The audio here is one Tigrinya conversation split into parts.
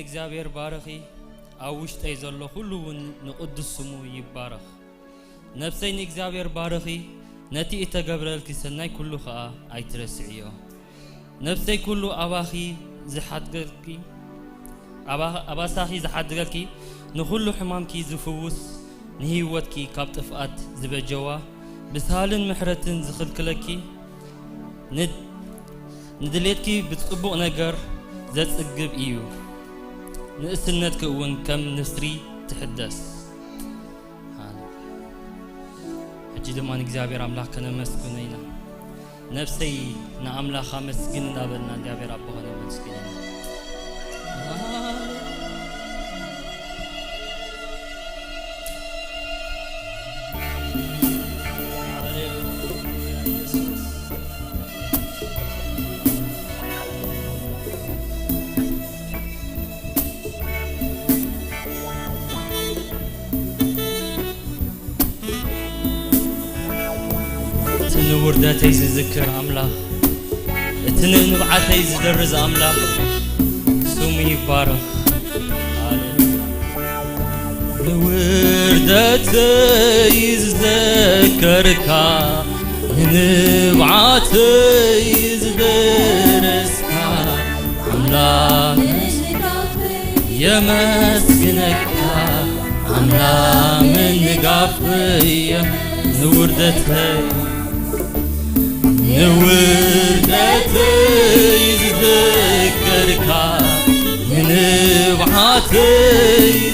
እግዚኣብሔር ባርኺ፣ ኣብ ውሽጠይ ዘሎ ኩሉ እውን ንቕዱስ ስሙ ይባረኽ። ነፍሰይ ንእግዚኣብሔር ባርኺ፣ ነቲ እተገብረልኪ ሰናይ ኩሉ ኸኣ ኣይትረስዕዮ። ነፍሰይ ኩሉ ኣባኺ ዝሓድገልኪ፣ ኣባ-፣ ኣባሳኺ ዝሓድገልኪ፣ ንኹሉ ሕማምኪ ዝፍውስ፣ ንህይወትኪ ካብ ጥፍኣት ዝበጀዋ፣ ብሳህልን ምሕረትን ዝኽልክለኪ፣ ንድ-፣ ንድሌትኪ ብጽቡቕ ነገር ዘጽግብ እዩ። ንእስነትኪ እውን ከም ንስሪ ትሕደስ። ሃሌሉያ። ሕጂ ድማ ንእግዚኣብሔር ኣምላኽ ከነመስግኖ ኢና። ነፍሰይ ንኣምላኽ ኣመስግን እናበልና እግዚኣብሔር ኣቦ ከነመስግን ኢና። እቲ ንውርደተይ ዝዝክር ኣምላኽ፣ እቲ ንንብዓተይ ዝደርዝ ኣምላኽ ስሙ ይባረኽ። ሃሌሉያ። ንውርደተይ ዝዘከርካ፣ ንንብዓተይ ዝደረስካ ኣምላኽ የመስግነካ። ኣምላኽ ምንጋፈይ ንውርደተይ፣ ንውርደተይ ዝዘከርካ፣ ንንብዓተይ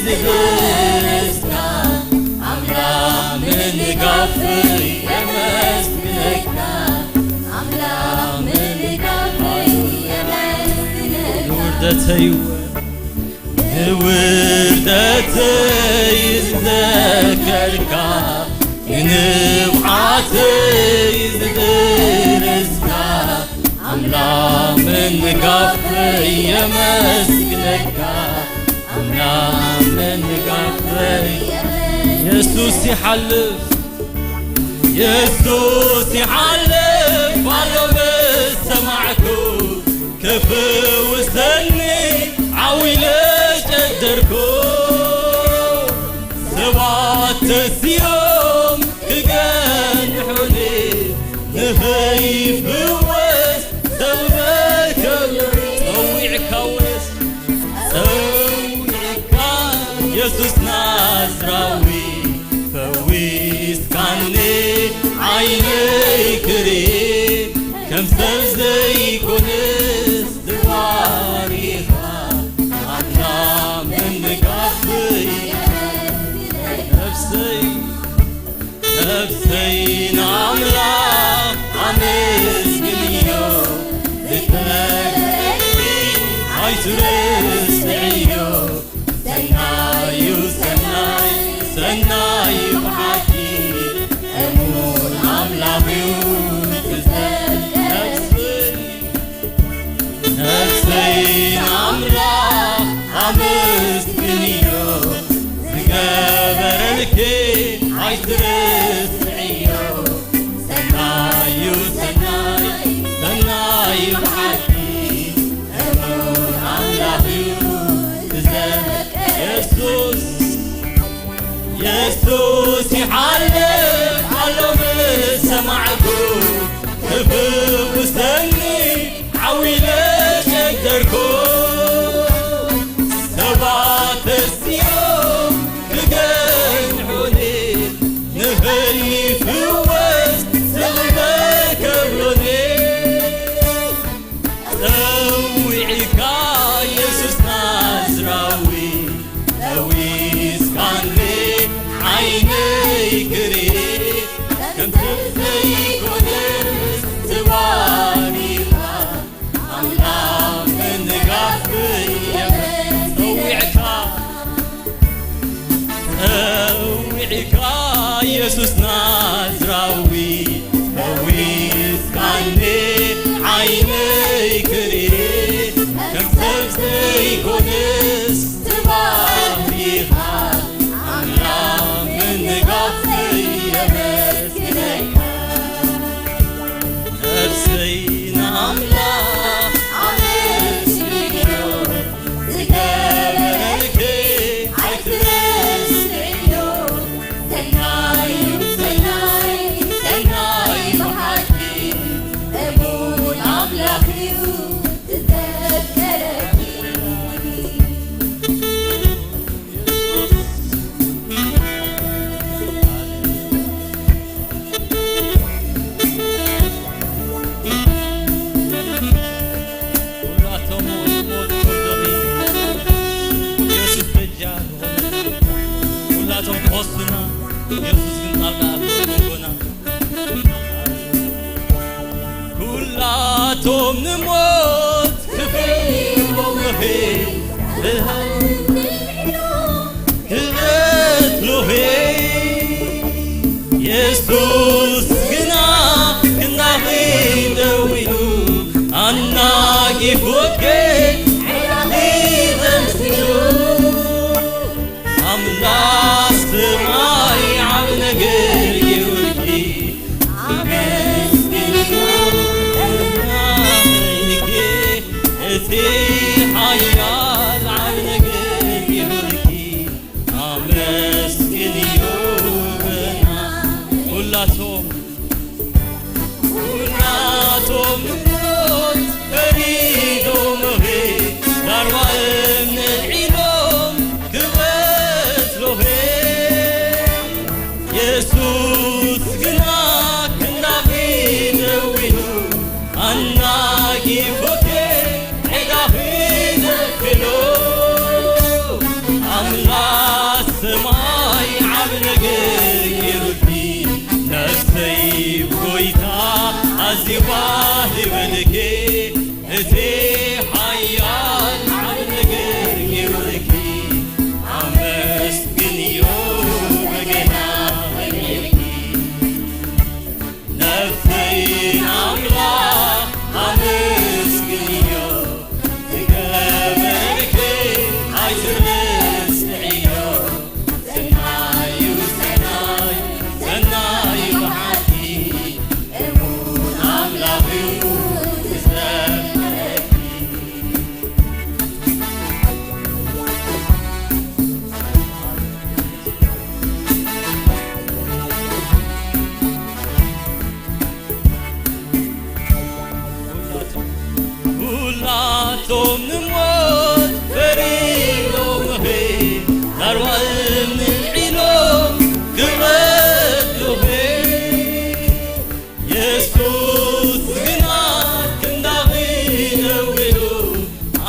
ዝደረስካ ኣምላኽ ምንጋፈይ የመስግነካ። ኣምላኽ ምንጋፈይ የመስግነካ። ንውርደተይ ንውርደተይ ዝዘከርካ፣ ንንብዓተይ ዝደረስካ፣ ኣምላኽ ምንጋፈይ የመስግነካ። ኣምላኽ ምንጋፈይ የሱስ ይሓልፍ፣ የሱስ ይሓልፍ ኣሎ ምስ ሰማዕኩ፣ ክፍውሰኒ ዓዊለ ጨደርኩ። ሰባት ተሲኦም ክገንሑኒ፣ ንኸይፍወስ ሰበከሉ። ጸዊዕካ ውስ፣ ጸዊዕካ የሱስ ናዝራዊ፣ ፈዊስካኒ ዓይነይ ክርኢ፣ ከም ሰብ ዘይኮንስ ተዋሪኻ፣ ኣንታ ምንጋፍይ ነፍሰይ ነፍሰይ ንኣምላኽ ኣመስግንዮ፣ ዝተገብረልኪ ኣይትረስዕዮ። ሰናዩ ሰናይ፣ ሰናዩ ብሓቂ እሙን ኣምላኽዩ። ነፍሰይ ነፍሰይ ንኣምላኽ ኣመስግንዮ፣ ዝገበረልኪ ኣይትረስዕዮ። ሰናዩ ሰናይ፣ ሰናይ ብሓቂ እሙን ኣምላኽዩ። ብዘ-፣ የሱስ የሱስ ይሓልፍ ኣሎ ምስ ሰማዕኩ፣ ክፍውሰኒ ዓዊለ ጨደርኩ። ሰባት ተሲኦም ክገንሑኒ፣ ንኸይፍወስ ስቕበል ከብሉኒ። ጸዊዕካ የሱስ ናዝራዊ፣ ፈዊስካኒ ዓይነይ ክርኢ፣ ከም ሰብ ዘይኮነስ ተዋሪኻ፣ ኣምላኽ ምንጋፍይ የመስግነካ። ጸዊዕካ የሱስ ናዝራዊ፣ ፈዊስካኒ ዓይነይ ክርኢ፣ ከም ሰብ ዘይኮንስ ተባሂኻ፣ ኣምላኽ ምንጋፍይ የመስግነካ። ነፍሰይ ንኣምላኽ ኣመስግንዮ፣ ዝገ እቶም ክኸሱና፣ የሱስ ግን ጣልቃ ኣትዩ መንጎና። ኩላቶም ንሞት ክፍርድዎም ሄ፣ ክቐትሉ ሄ። የሱስ ግና ክንዳኺ ደው ኢሉ፣ ኣናጊፉኪ ዕዳኺ ዘንሲሉ። ኣምላኽ ሰማይ ዓቢ ነገር ገይሩልኪ፣ ኣመስግንዮ እናመልኪ። እቲ ሓያል ዓቢ ነገር ገይሩልኪ፣ ኣመስግንዮ በና። ኩላቶም ኩላቶም ንሞት ፈሪዶምኺ፣ ዳርባ እምኒ ኣልዒሎም ክቐትሉኺ። የሱስ ግና ክንዳኺ ደው ኢሉ፣ ኣናጊፉኪ ዕዳኺ ከፊሉ። ኣምላኽ ሰማይ ዓቢ ነገር ገይሩልኪ፣ ነፍሰይ ብጎይታ ኣዚዋ ሂበልኪ። እቲ ሓያል ዓቢ ነገር ገይሩልኪ፣ ኣመስግንዮ በገና ቀኒዕኪ። ነፍሰይ ንኣምላኽ ኣመስግንዮ፣ ዝገበረልኪ ኣይትረስዕዮ። ሰናዩ ሰናይ፣ ሰናዩ ብሓቂ፣ እሙን ኣምላኽ እዩ ዝሰምረኪ። ኩላቶም ንሞት ፈሪዶምኺ፣ ዳርባ እምኒ ኣልዒሎም ክቐትሉኺ። የሱስ ግና ክንዳኺ ደው ኢሉ፣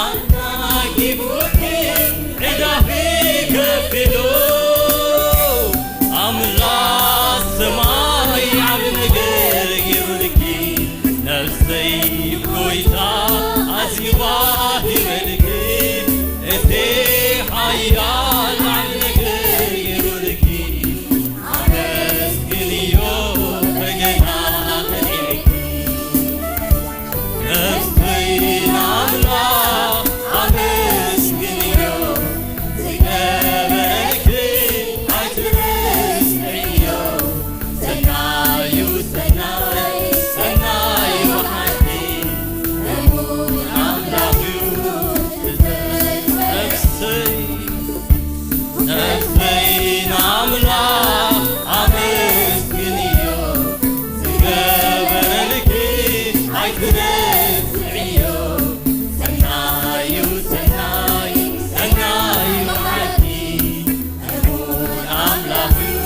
ኣናጊፉኪ ዕዳኺ ከፊሉ። ኣምላኽ ሰማይ ዓቢ ነገር ገይሩልኪ፣ ነፍሰይ ብጎይታ ኣዚዋ ሂበልኪ። እቲ ሓያል ዓቢ ነገር ገይሩልኪ፣ ኣመስግንዮ በገና ቀኒዕኪ። ነፍሰይ ንኣምላኽ ኣመስግንዮ፣ ዝገበረልኪ ኣይትረስዕዮ። ሰናዩ ሰናይ፣ ሰናዩ ብሓቂ፣ እሙን ኣምላኽ እዩ ዝዘምር። ነፍሰይ ነፍሰይ ንኣምላኽ ኣመስግንዮ፣ ዝገበረልኪ ኣይትረስዕዮ። ሰናዩ ሰናይ፣ ሰናዩ ብሓቂ፣ እሙን ኣምላኽ እዩ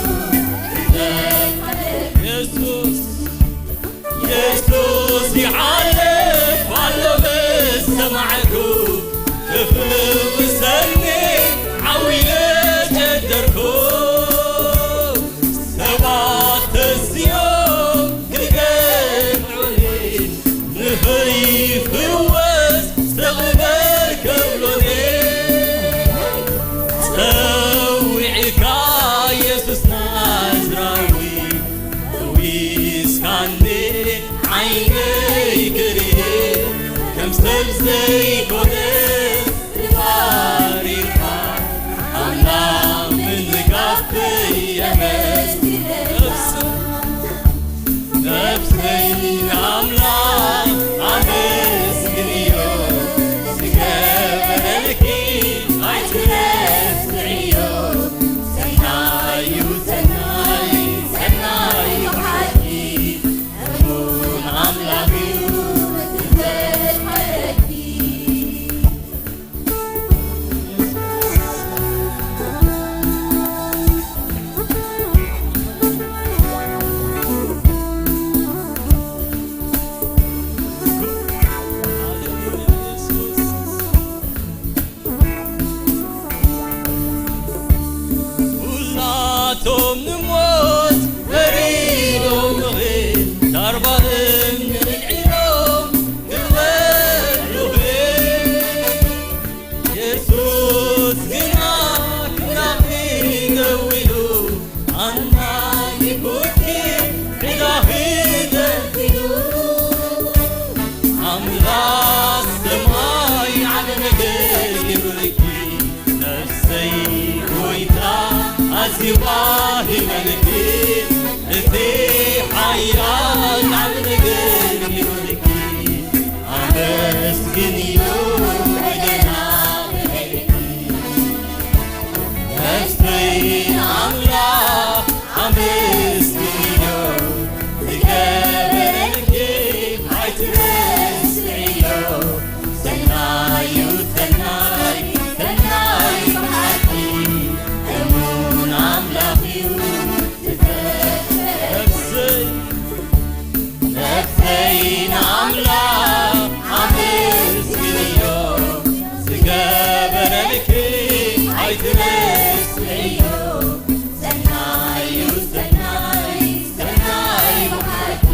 ዝዘምር። የሱስ የሱስ ይሓልፍ ኣሎ ምስ ሰማዕኩ፣ ክፍውሰኒ ዓው ኢለ ጨደርኩ። ይባህ ይበልኪ እቲ ሓያል ኣብ ነገር ይበልኪ ኣመስግንዮ በገና በለኪ ነፍሰይ ኣምላኽ ኣመስግንዮ ዝገበረልኪ ኣይትረስዕዮ ሰናዩ ሰናይ ሰናይ ብሓቂ እሙን ኣምላኽ እዩ ዝፈትሕ ነፍሰይ ነፍሰይ ንኣምላኽ ኣመስግንዮ ዝገበረልኪ ኣይትረስዕዮ ሰናዩ ሰናይ ሰናይ ብሓቂ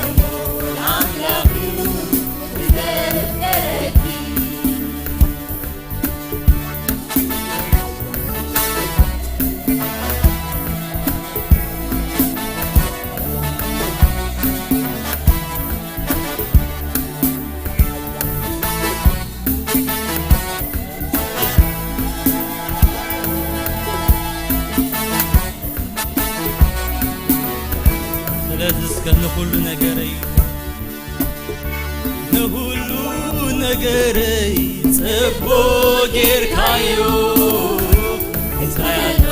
እሙን ኣምላኽ እዩ ዝፈትሕ ስለዚ እስከ ንኹሉ ነገረይ ንኹሉ ነገረይ ጽቡቕ ጌርካዮ እንታይ ኣሎ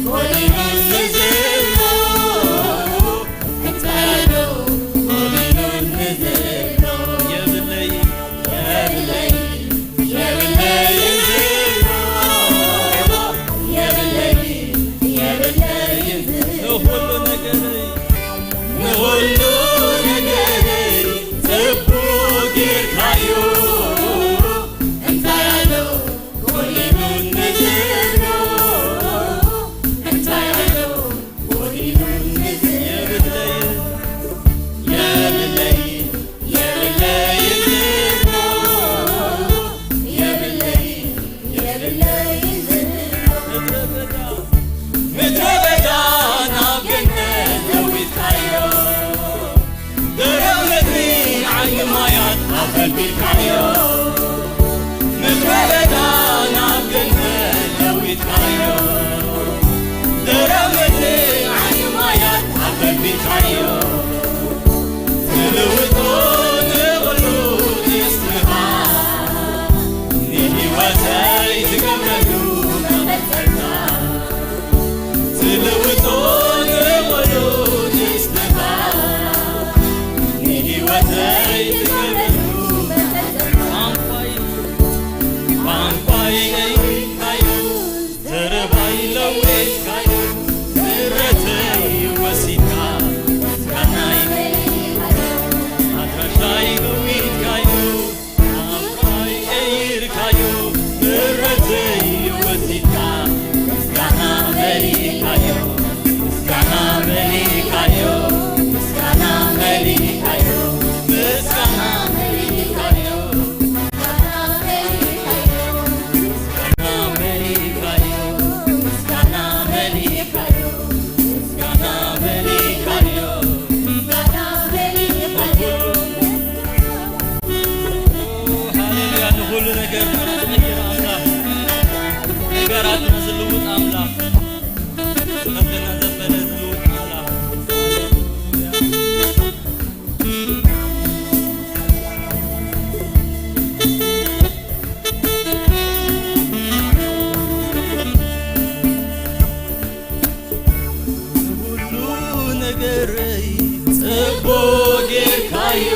ጎዲሉኒ ዘሎ እንታይ ኣሎ ጎዲሉኒ ዘሎ የብለይ የብለይ የብለይ ዘሎ የብለይ የብለይ ዘሎ ንኹሉ ነገረይ ንኹሉ ነገረይ ጽቡቕ ጌርካዮ እንታይ ኣሎ ጎዲሉኒ ዝብሎ እንታይ ኣሎ ጎዲሉኒ ዝብሎ የብለይ የብለይ የብለይ ዝብሎ የብለይ የብለይ ዝብሎ ምድረ በዳ ናብ ገነት ለዊጥካዮ ደረቕ ምድሪ ዓይኒ ማያት ኣፈልፊልካዮ ምድረ በዳ ናብ ገነት ለዊጥካዮ ደረቕ ምድሪ ዓይኒ ማያት ኣፈልፊልካዮ ትልውጦ ንኹሉ ንስኻ ንህይወተይ ትገብረሉ መቐጸልታ ትልውጦ ንኹሉ ንስኻ ንህይወተይ ትገብረሉ መቐጸልታ ቋንቋይ ቋንቋይ ቀይርካዮ ዘረባይ ለዊጥካዮ ንብረተይ ወሲድካ ምስጋናይ ኣድራሻይ ለዊጥካዮ ናብራይ ቀይርካዮ ንብረተይ ወሲድካ ምስጋና መሊእካዮ ምስጋና መሊእካዮ ምስጋና መሊእካዮ ምስጋና መሊእካዮ ሃሌሉያ። ንኹሉ ነገር ዝቕይር ኣምላኽ፣ ነገራትና ዝልውጥ ኣምላኽ፣ ከምተና ዘበለ ዝልውጥ ኣምላኽ። ንኹሉ ነገረይ ጽቡቕ ጌርካዮ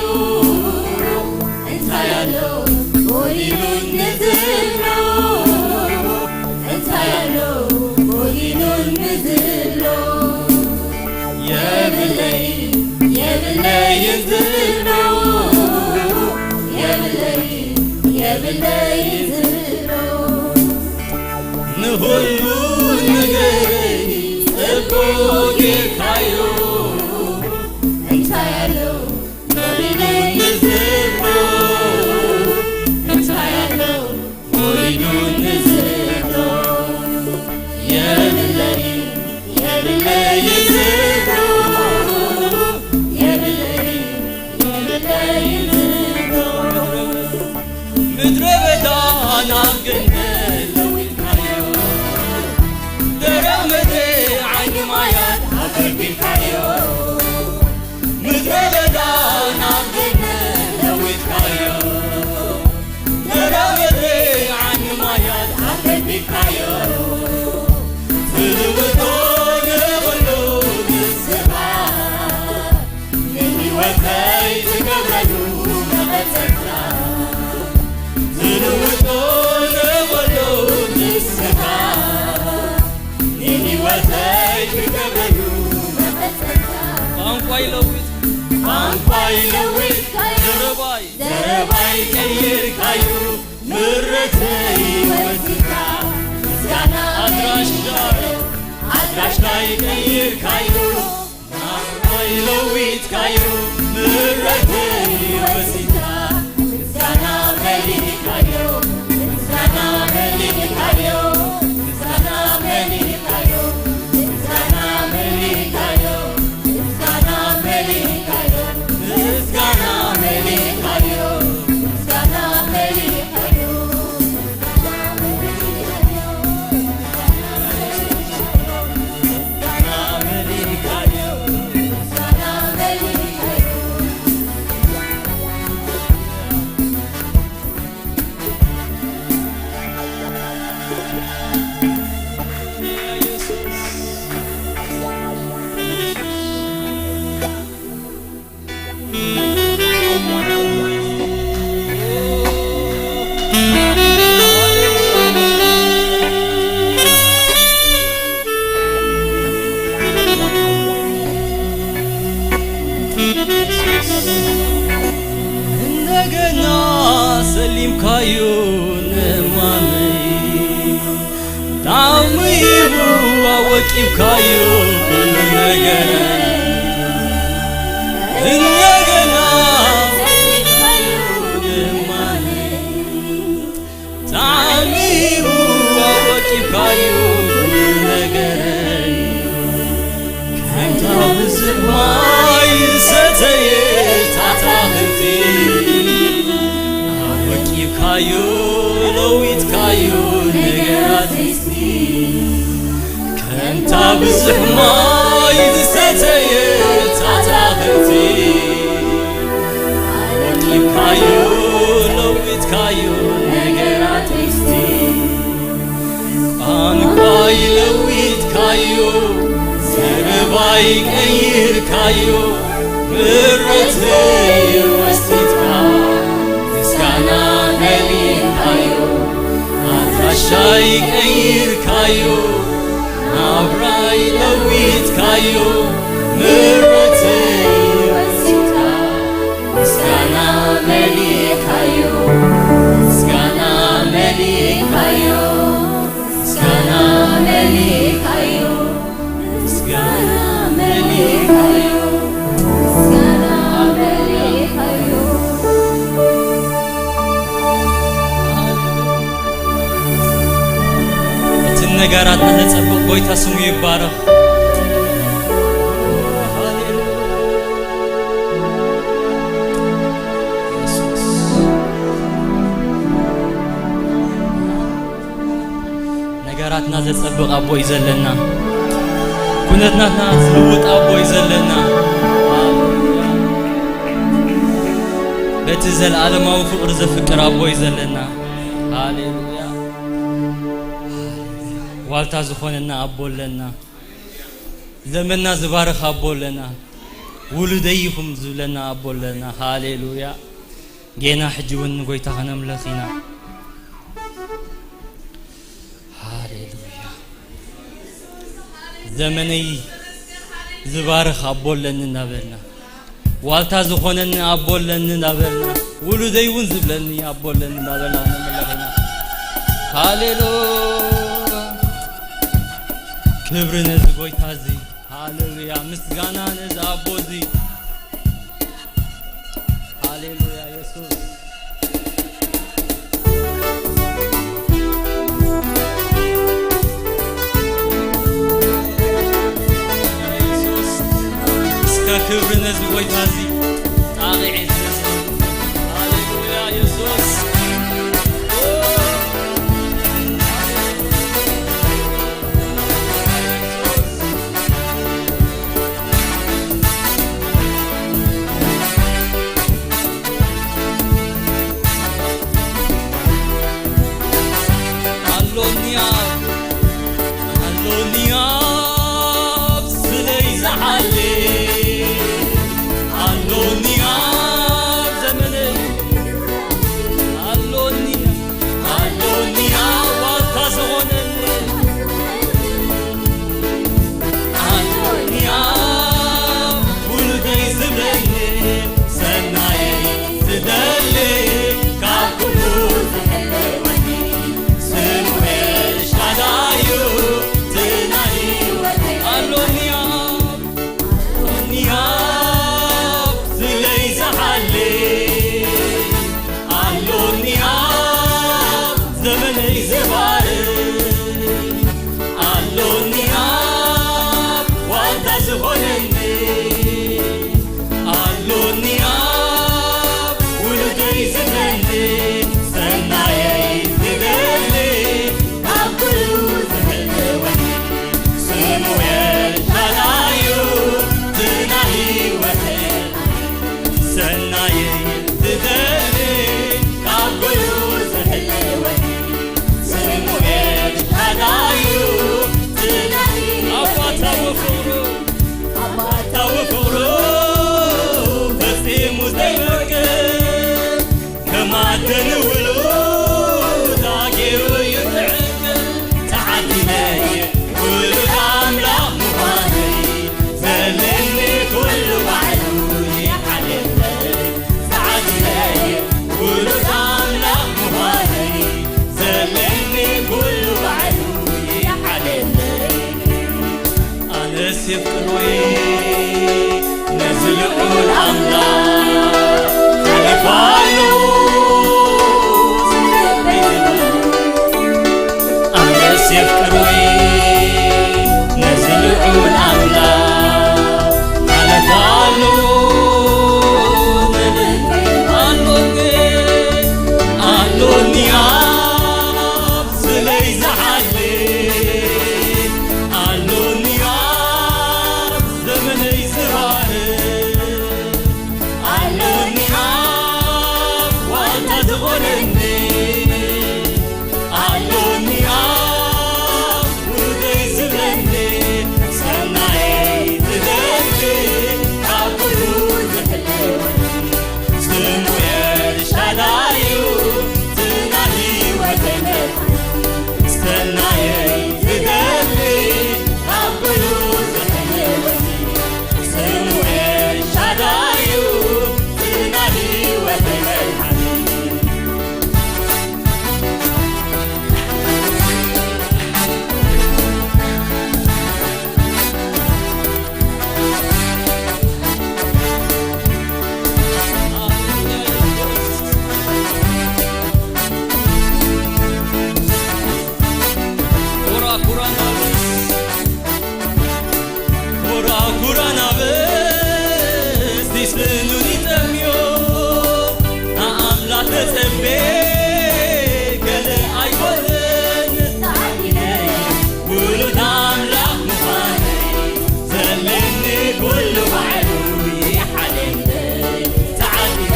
እንታይ ኣሎ ጎዲሉኒ ዝብሎ እንታይ ኣሎ ጎዲሉኒ ዝብሎ የብለይ የብለይን ዝብሎ የብለይ የብለይን ዝብሎ ንኹሉ ነገረይ ጽቡቕ ጌርካዮ እንታይ ኣሎ ጎዲሉኒ ዝብሎ እንታይ ኣሎ ጎዲሉኒ ዝብሎ የብለይ የብለይ ዝብሎ የብለይ የብለይ ዝብሎ ምድረ በዳ ናብ ገነት ለዊጥካዮ ማያት ኣፈርቢልካዮ፣ ምድረ በዳ ናብ ገነት ለዊጥካዮ፣ መራበሪ ዓኒ ማያት ኣፈርቢልካዮ። ትልውጦ ንኹሉ ንስኻ፣ ንህይወተይ ትገብረሉ መቐጸልታ። ትልውጦ ንኹሉ ንስኻ፣ ንህይወተይ ትገብረሉ መቐጸልታ። ቋንቋ ይለውጥ፣ ቋንቋ ይለውጥ፣ ዘረባይ፣ ዘረባይ ቀይርካዩ፣ ምረተይ ወሲድካ፣ ምስጋና ኣድራሻይ፣ ኣድራሻይ ቀይርካዩ፣ ናብራይ ለዊጥካዩ፣ ምረተይ ወሲድካ፣ ምስጋና መሊእካዮ፣ ምስጋና መሊእካዮ፣ ምስጋና መሊእካዮ፣ ምስጋና መሊእካዮ፣ ምስጋና መሊእካዮ፣ ምስጋና መሊእካዮ፣ ምስጋና መሊእካዮ። እንደገና ሰሊምካዮ ንእማነይ፣ ጣዕሚ ሂቡ ኣወቂብካዮ ኩሉ ነገረይ። እንደገና ሰሊምካዮ ንእማነይ፣ ጣዕሚ ሂቡ ኣወቂብካዮ ኩሉ ነገረይ። ከምታ ብዙሕ ማይ ዝሰተየት ኣታኽልቲ፣ ኣወቂብካዮ ለዊጥካዮ ነገራት እስቲ። ከምታ ብዙሕ ማይ ዝሰተየት ኣታኽልቲ፣ ኣወቂብካዮ ለዊጥካዮ ነገራት እስቲ። ቋንቋይ ለዊጥካዮ፣ ዘረባይ ቀይርካዮ፣ ምረተይ ወሲድካ፣ ምስጋና መሊእካዮ፣ ኣድራሻይ ቀይርካዮ፣ ናብራይ ለዊጥካዮ፣ ምረተይ ወሲድካ፣ ምስጋና መሊእካዮ፣ ምስጋና መሊእካዮ፣ ምስጋና መሊእካዮ፣ ምስጋና መሊእካዮ፣ ምስጋና መሊእካዮ። እቲ ነገራትና ዘጸብቕ ጎይታ ስሙ ይባረኽ። ነገራትና ዘጸብቕ ኣቦ እዩ ዘለና። ኩነትናትና ዝልውጥ ኣቦ እዩ ዘለና። በቲ ዘለኣለማዊ ፍቕሪ ዘፍቅር ኣቦ እዩ ዘለና። ሃሌሉያ። ዋልታ ዝኾነና ኣቦ ኣለና። ዘመንና ዝባርኽ ኣቦ ኣለና። ውሉደይ ኢኹም ዝብለና ኣቦ ኣለና። ሃሌሉያ። ጌና ሕጂ እውን ንጎይታ ከነምልኽ ኢና። ሃሌሉያ። ዘመነይ ዝባርኽ ኣቦ ኣለኒ እናበልና፣ ዋልታ ዝኾነኒ ኣቦ ኣለኒ እናበልና፣ ውሉደይ እውን ዝብለኒ ኣቦ ኣለኒ እናበልና ነምልኽ ኢና። ሃሌሉያ። ክብሪ ነዚ ጎይታ እዚ። ሃሌሉያ። ምስጋና ነዚ ኣቦ እዚ። ሃሌሉያ የሱስ። የሱስ። እስከ ክብሪ ነዚ ጎይታ እዚ። ጣቕዒ ነዚ። ሃሌሉያ የሱስ። ኦ፣ ሃሌሉያ የሱስ። ኣነስ የፍቅሮይ ነዚ ልዑል ኣምላኽ ሓሊፋሉ ዝልበይ ዝብል። ኣነስ የፍቅሮይ ነዚ ልዑል ኣምላኽ ሓለፋሉ ዝልበይ ኣሎኒ፣ ኣሎኒ ኣብ ስለይ ዝሓልፍ ኣሎኒ ኣብ ዘመነይ ዝባህር ኣሎኒ ኣብ ዋልታ ዝኾነኒ ኣሎኒ ኣብ ውርደይ ዝብለኒ ሰናየይ ዝደሊ ካብ ኩሉ ዝሕልወኒ ስሙ ኤልሻዳይ እዩ ዝና ህይወተይ መድሓኒ ሰናየይ ዝደሊ ካብ ኩሉ ዝሕልወኒ ስሙ ኤልሻዳይ እዩ ዝና ህይወተይ መድሓኒ ኩራኩራ ናብስ ዲስልኑኒ ጠምዮ ንኣምላኽ ተጸቤ ገለ ኣይኮነን ተዓዲለ ውሉድ ኣምላኽ ምዃነይ ዘለኒ ኩሉ ባዕሉ ይሓለኒ ተዓዲለ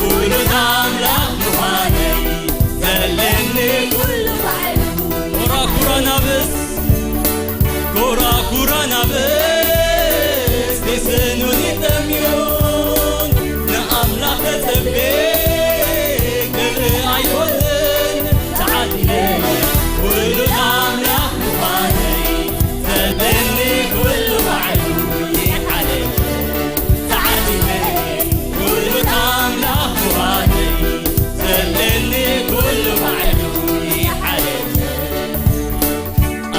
ውሉድ ኣምላኽ ምዃነይ ዘለኒ ኩሉ ባዕሉ ኩራኩራ ናብስ ኩራኩራ ናብስ ዲስኑኒ ጠምዮን ንኣምላኽ ተጸቤ ገለ ኣይኮነን ተዓዲለ ውሉድ ኣምላኽ ምዃነይ ዘለኒ ኩሉ ባዕሉ ይሓለኒ ተዓዲለ ውሉድ ኣምላኽ ምዃነይ ዘለኒ ኩሉ ባዕሉ ይሓለኒ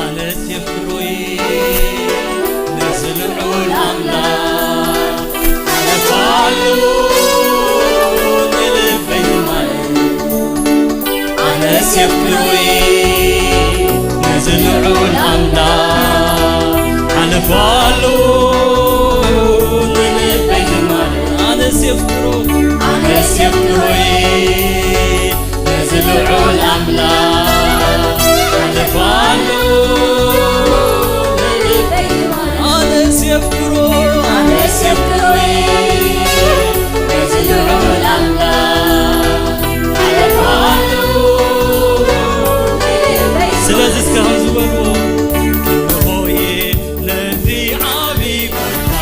ኣነስ የፍቅሮይ ነዚ ልዑል ኣምላኽ ሓለፋሉ ንልበይ ማይ ኣነስ የፍቅሮይ ነዚ ልዑል ኣምላኽ ሓለፋሉ ንልበይ ማይ ኣነስ የፍቅሮ ኣነስ የፍቅሮይ ነዚ ልዑል ኣምላኽ ሓለፋሉ ኣነስ የፍቅሮ ኣነስ የፍቅሮ ነዚ ልዑል ኣምላኽ ሓለፋሉ ስለዚ እስከ ከም ዝበልዎ ክንሆየ ነዚ ዓብዪ ጎይታ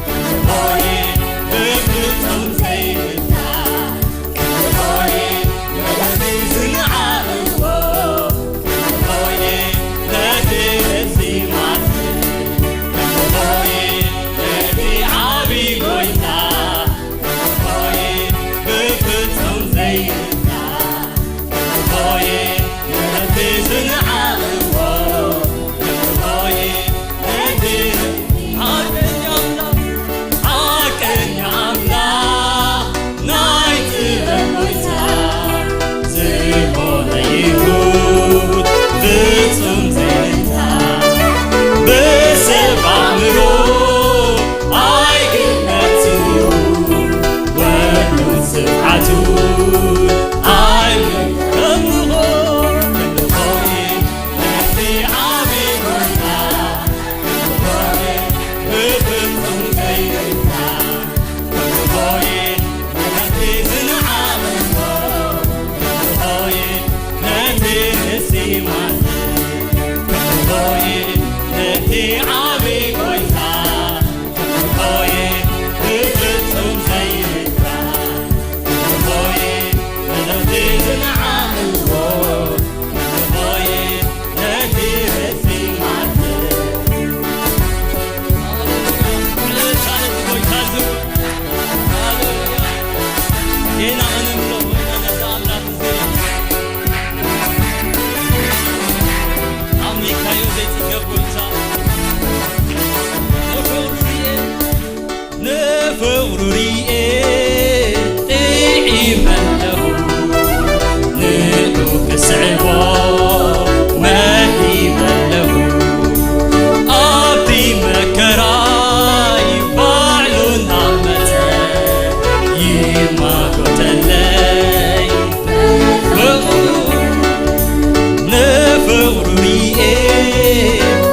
ክንሆየ ብፍጹም ዘይምታ ሓቀኛ ኣምላኽ ናይ ጥበብ ሞይታ ዝኾነ ይኹን ፍጹም ዘይታ ብሰብ ኣእምሮ ኣይግለጽ እዩ ወዱ ስብሓቱ ኣይምልከም ንኾ ክንኾይ ነቲ ዓብዪ ጎይታ ሩሪኤ ጥዒመ ኣለኹ፣ ንዑ ክስዕቦ መዲበ ኣለኹ። ኣብቲ መከራይ ባዕሉ እናመጸ ይማጎተለይ። ንፍቕሩ ሪኤ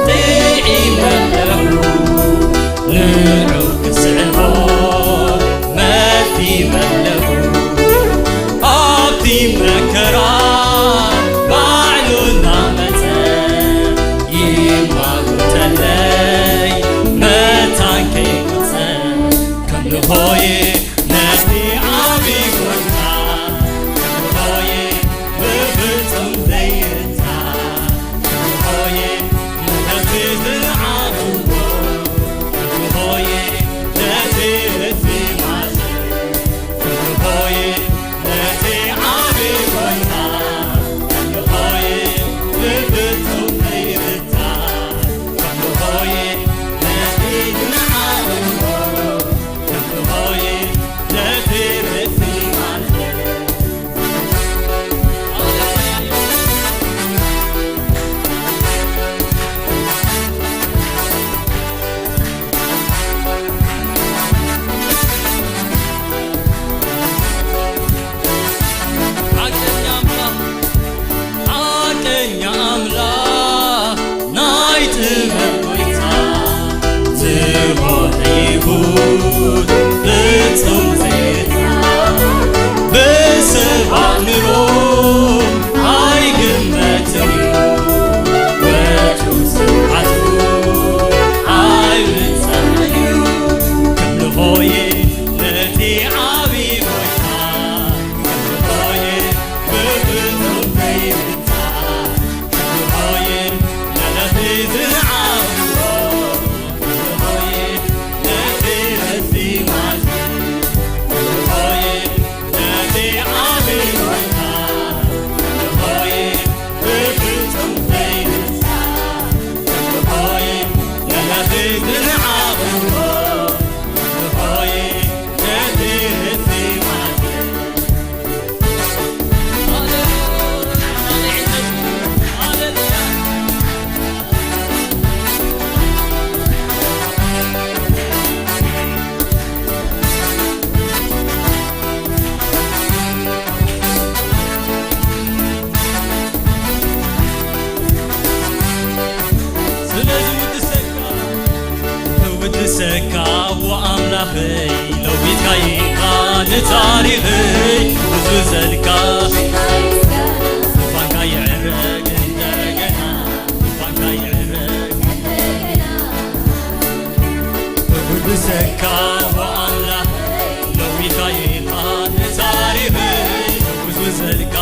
ጥዒመ ኣለኹ፣ ንዑ ክስዕቦ መዲበ ኣለኹ። ኣብቲ መከራ ባዕሉ እናመጸ ይማጎተለይ፣ መታን ከይቁጸር ከም ንሆየ ነቲ ዓቢ ጎይታ፣ ከም ንሆየ ብፍጹም ዘይርታ፣ ከም ንሆየ ነቲ ዝነዓቕዎ፣ ከም ንሆየ ነቲ ርእሲ ማስር፣ ከም ንሆየ ነቲ ዓቢ ጎይታ፣ ከም ንሆየ ብፍጹም ዘይርታ፣ ከም ንሆየ ነቲ ዝነዓቕዎ፣ ሓቀኛ ኣምላኽ፣ ሓቀኛ ኣምላኽ፣ ናይ ጥበብ ጎይታ፣ ዝኾነ ይኹን ፍጹም ዘይርታ፣ ብሰብ ኣእምሮ ኣይግመትን እዩ፣ ወትሩ ስብሓቱ ኣይውጸን እዩ። ከም ንሆየ ነቲ ዓቢ ጎይታ፣ ከም ንሆየ ብፍጹም ዘይርታ፣ ስለዚ ውድሰካ፣ ውድሰካ፣ ዎ ኣምላኸይ፣ ለዊጥካ ኢኻ ንታሪኸይ፣ ብዙ ዘልካ፣ ዙፋንካ ይዕረግ እንደገና፣ ዙፋንካ ይዕረግ። ውድሰካ፣ ዎ ኣምላኸይ፣ ለዊጥካ ኢኻ ንታሪኸይ፣ ብዙ ዘልካ፣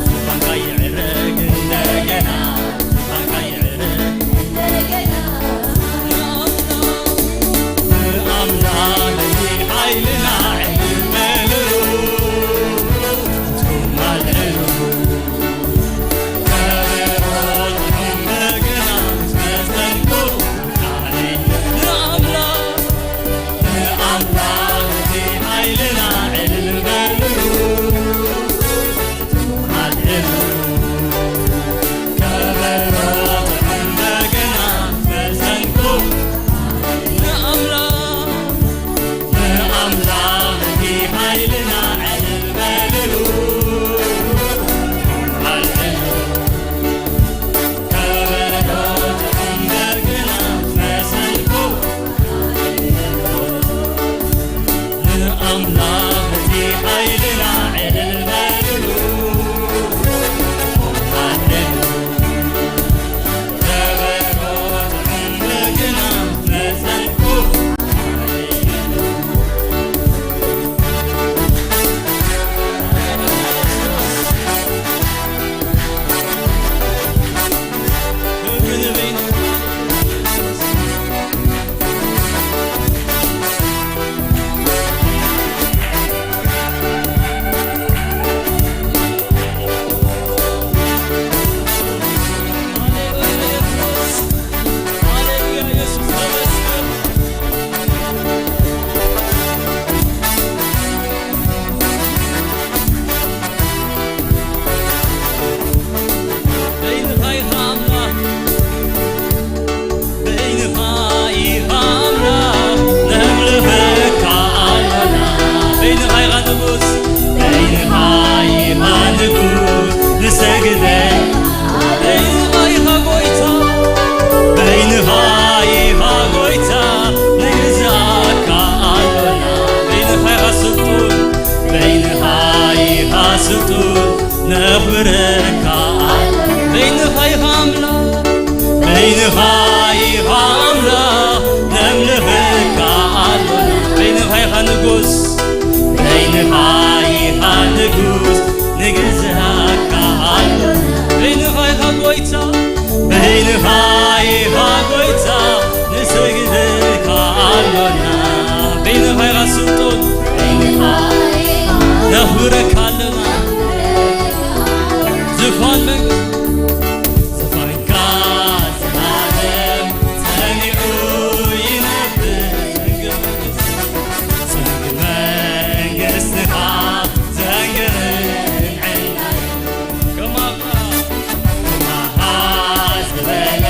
ዙፋንካ ይዕረግ እንደገና፣ ዙፋንካ ይዕረግ። ንኣምላኽ ሓይልና ዕልል በልሉ፣ ኣቱም ኣልዕሉ። በይንኻ ኢኻ ኣምላኽ፣ ነምልኸካ ኣሎና። በይንኻ ኢኻ ንጉስ፣ በይንኻ ኢኻ ንጉስ፣ ንግዝኣካ ኣሎና። በይንኻ ኢኻ ጎይታ፣ በይንኻ ኢኻ ጎይታ፣ ንሰግደልካ ኣሎና። በይንኻ ኢኻ ስልጡን፣ ነኽብረካ ኣለና። ዝፋን መንግስት ዝፋንካ ዘላለም ጸኒዑ ይነብር። ዘንግ መንግስትኻ ዘንግርን ዕናን ከማኻ ከማኻ ዝበለ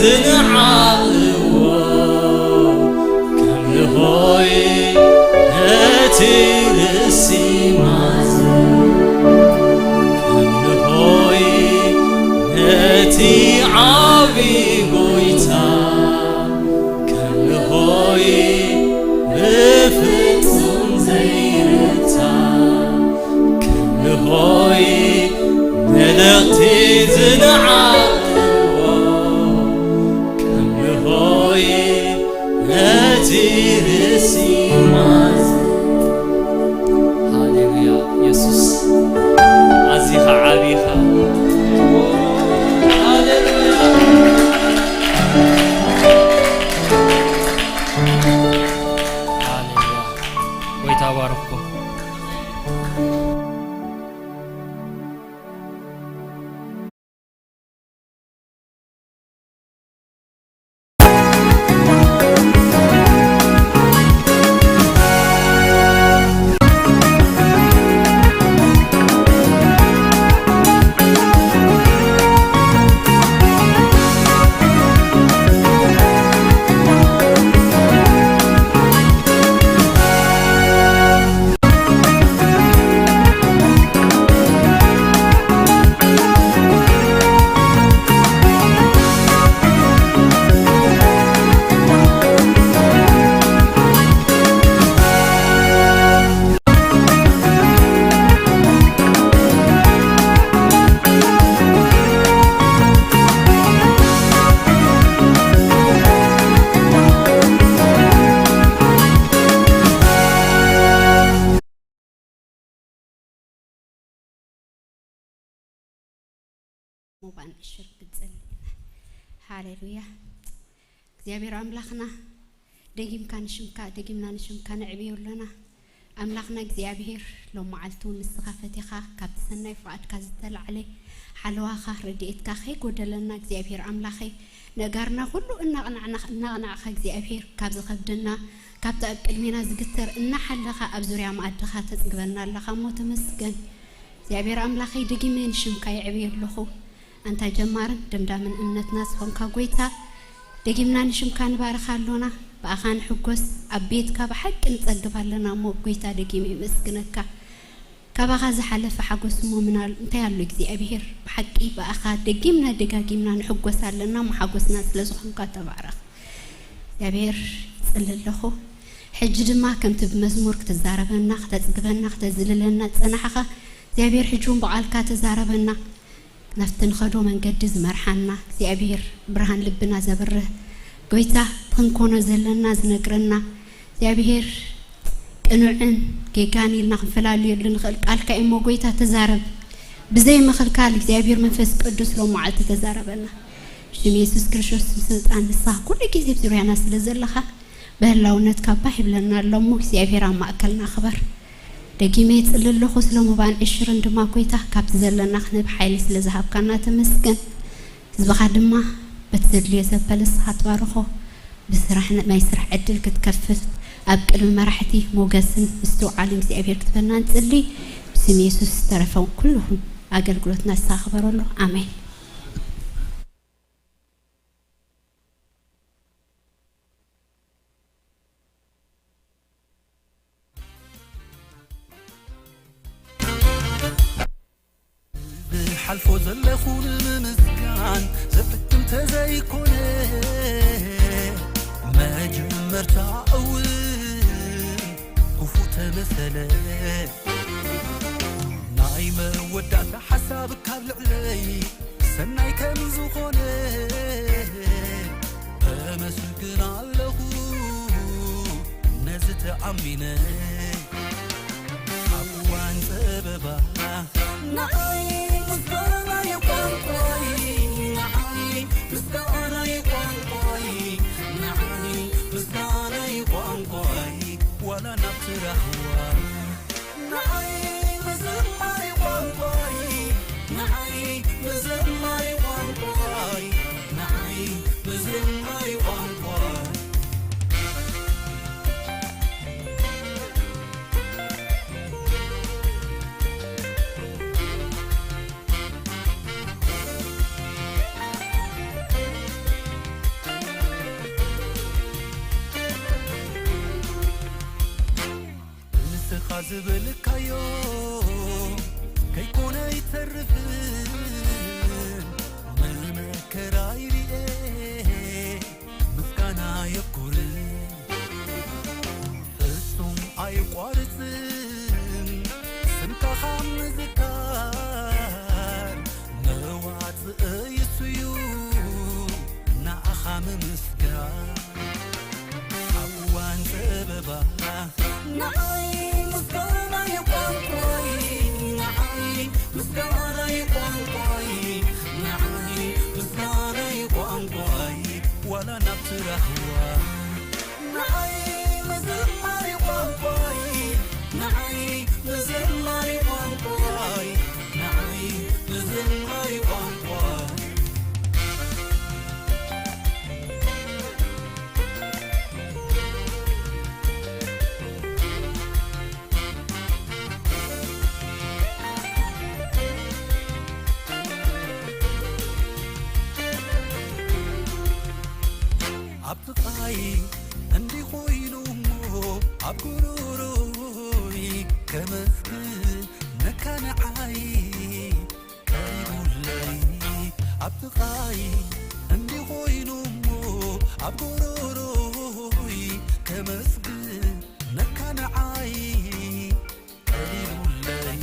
ንዓቕዎ ከም ልኾይ ነቲ ርእሲ ማዝን፣ ከም ልኾይ ነቲ ዓቢ ጎይታ፣ ከም ልኾይ ብፍጹም ዘይርታ፣ ከም ልኾይ መልእኽቲ ዝንዓቕዎ፣ ከም ልኾይ ነቲ ርእሲ ማዝ። ሃሌሉያ፣ የሱስ ኣዚኻ ዓቢኻ። ሃሌሉያ። ሃሌሉያ። ጎይታ ባርኮ። ሙባን እሽር ክትጸሊ። ሃሌሉያ። እግዚኣብሔር ኣምላኽና፣ ደጊምካ ንሽምካ፣ ደጊምና ንሽምካ ነዕብዮ ኣሎና። ኣምላኽና እግዚኣብሔር፣ ሎም መዓልቲ እውን ንስኻ ፈቲኻ ካብቲ ሰናይ ፍቓድካ ዝተላዕለ ሓለዋኻ፣ ረድኤትካ ከይጎደለና እግዚኣብሔር ኣምላኸይ፣ ነጋርና ኩሉ እናቕናዕና፣ እናቕናዕካ እግዚኣብሔር፣ ካብ ዝኸብደና፣ ካብቲ ኣብ ቅድሜና ዝግተር እናሓለኻ ኣብ ዙርያ መኣድኻ ተጽግበና ኣለኻ እሞ ተመስገን። እግዚኣብሔር ኣምላኸይ፣ ደጊመ ንሽምካ የዕብዮ ኣለኹ። ኣንታ ጀማርን ደምዳምን እምነትና ዝኾንካ ጎይታ፣ ደጊምና ንሽምካ ንባርኻ ኣሎና። ብኣኻ ንሕጎስ፣ ኣብ ቤትካ ብሓቂ ንጸግብ ኣለና እሞ፣ ጎይታ፣ ደጊመ የመስግነካ። ካባኻ ዝሓለፈ ሓጎስ እሞ ምናል እንታይ ኣሎ እግዚኣብሔር? ብሓቂ ብኣኻ ደጊምና ደጋጊምና ንሕጎስ ኣለና እሞ፣ ሓጎስና ስለ ዝኾንካ ተባረኽ። እግዚኣብሔር ይጽሊ ኣለኹ። ሕጂ ድማ ከምቲ ብመዝሙር ክትዛረበና፣ ክተጽግበና፣ ክተዝልለና ዝጸናሕኻ እግዚኣብሔር፣ ሕጂ እውን ብቓልካ ተዛረበና። ናብቲ ንኸዶ መንገዲ ዝመርሓና እግዚኣብሔር፣ ብርሃን ልብና ዘብርህ ጎይታ፣ ክንኮኖ ዘለና ዝነግረና እግዚኣብሔር፣ ቅኑዕን ጌጋን ኢልና ክንፈላልየሉ ንኽእል ቃልካ እዩ እሞ፣ ጎይታ፣ ተዛረብ። ብዘይ ምኽልካል እግዚኣብሔር መንፈስ ቅዱስ ሎም መዓልቲ ተዛረበና። ብሽም የሱስ ክርስቶስ ስልጣን ንስኻ ኩሉ ግዜ ኣብ ዙርያና ስለ ዘለኻ፣ ብህላውነትካ ባህ ይብለና ኣሎ እሞ፣ እግዚኣብሔር ኣብ ማእከልና ክበር። ደጊመ ይጽሊ ኣለኹ ስለ ሙባን ዕሽርን ድማ፣ ጎይታ፣ ካብቲ ዘለና ክንህብ ሓይሊ ስለ ዝሃብካና ተመስገን። ህዝብኻ ድማ በቲ ዘድልዮ ዘበለ ንስኻ ትባርኾ። ብስራሕ ን-፣ ናይ ስራሕ ዕድል ክትከፍት፣ ኣብ ቅድሚ መራሕቲ ሞገስን ምስትውዓልን እግዚኣብሔር ክትበና ንጽሊ። ብስም የሱስ ዝተረፈ ኩሉ ኣገልግሎትና ንስኻ ክበረሉ። ኣሜን። ዝሓልፎ ዘለኹ ንምምስጋን ዘፍትን ተዘይኮነ፣ መጀመርታ እውን ክፉእ ተመሰለ። ናይ መወዳእታ ሓሳብ ካብ ልዕለይ ሰናይ ከም ዝኾነ፣ ኣመስግን ኣለኹ ነዚ ተኣሚነ። ኣብ እዋን ጸበባ ንዓይ ምስጋና እዩ ቋንቋይ፣ ንዓይ ምስጋና እዩ ቋንቋይ፣ ንዓይ ምስጋና እዩ ቋንቋይ፣ ዋላ ናብቲ ራህዋ። ንዓይ ምዝማይ ቋንቋይ፣ ንዓይ ምዝማይ ቋንቋይ፣ ንዓይ ምዝማይ ቋንቋይ። ዝበልካዮ ከይኮነ ኣይተርፍን፣ ንመከራይ ርኤ ምስጋና የብኩርን። ፍጹም ኣይቋርጽን ስምካ ካብ ምዝካር፣ መዋጽእ የሱ'ዩ ንዓኻ ምምስጋን። ኣብ እዋን ጸበባ ንዓይ ምስጋናይ ቋንቋይ፣ ንዓይ ምስጋናይ ቋንቋይ፣ ንዓይ ምስጋናይ ቋንቋይ፣ ዋላ ናብቲ ራህዋ። ንዓይ ምዝማር ቋንቋይ፣ ንዓይ ምዝማር ቋንቋይ፣ ንዓይ ምዝማር ቋንቋይ። ኣብ ጥቓይ እንዲ ኾይኑ እሞ ኣብ ጎሮሮይ ከመስግነካ ንዓይ ቀሪቡለይ። ኣብ ጥቓይ እንዲ ኾይኑ እሞ ኣብ ጎሮሮይ ከመስግነካ ንዓይ ቀሊሉለይ።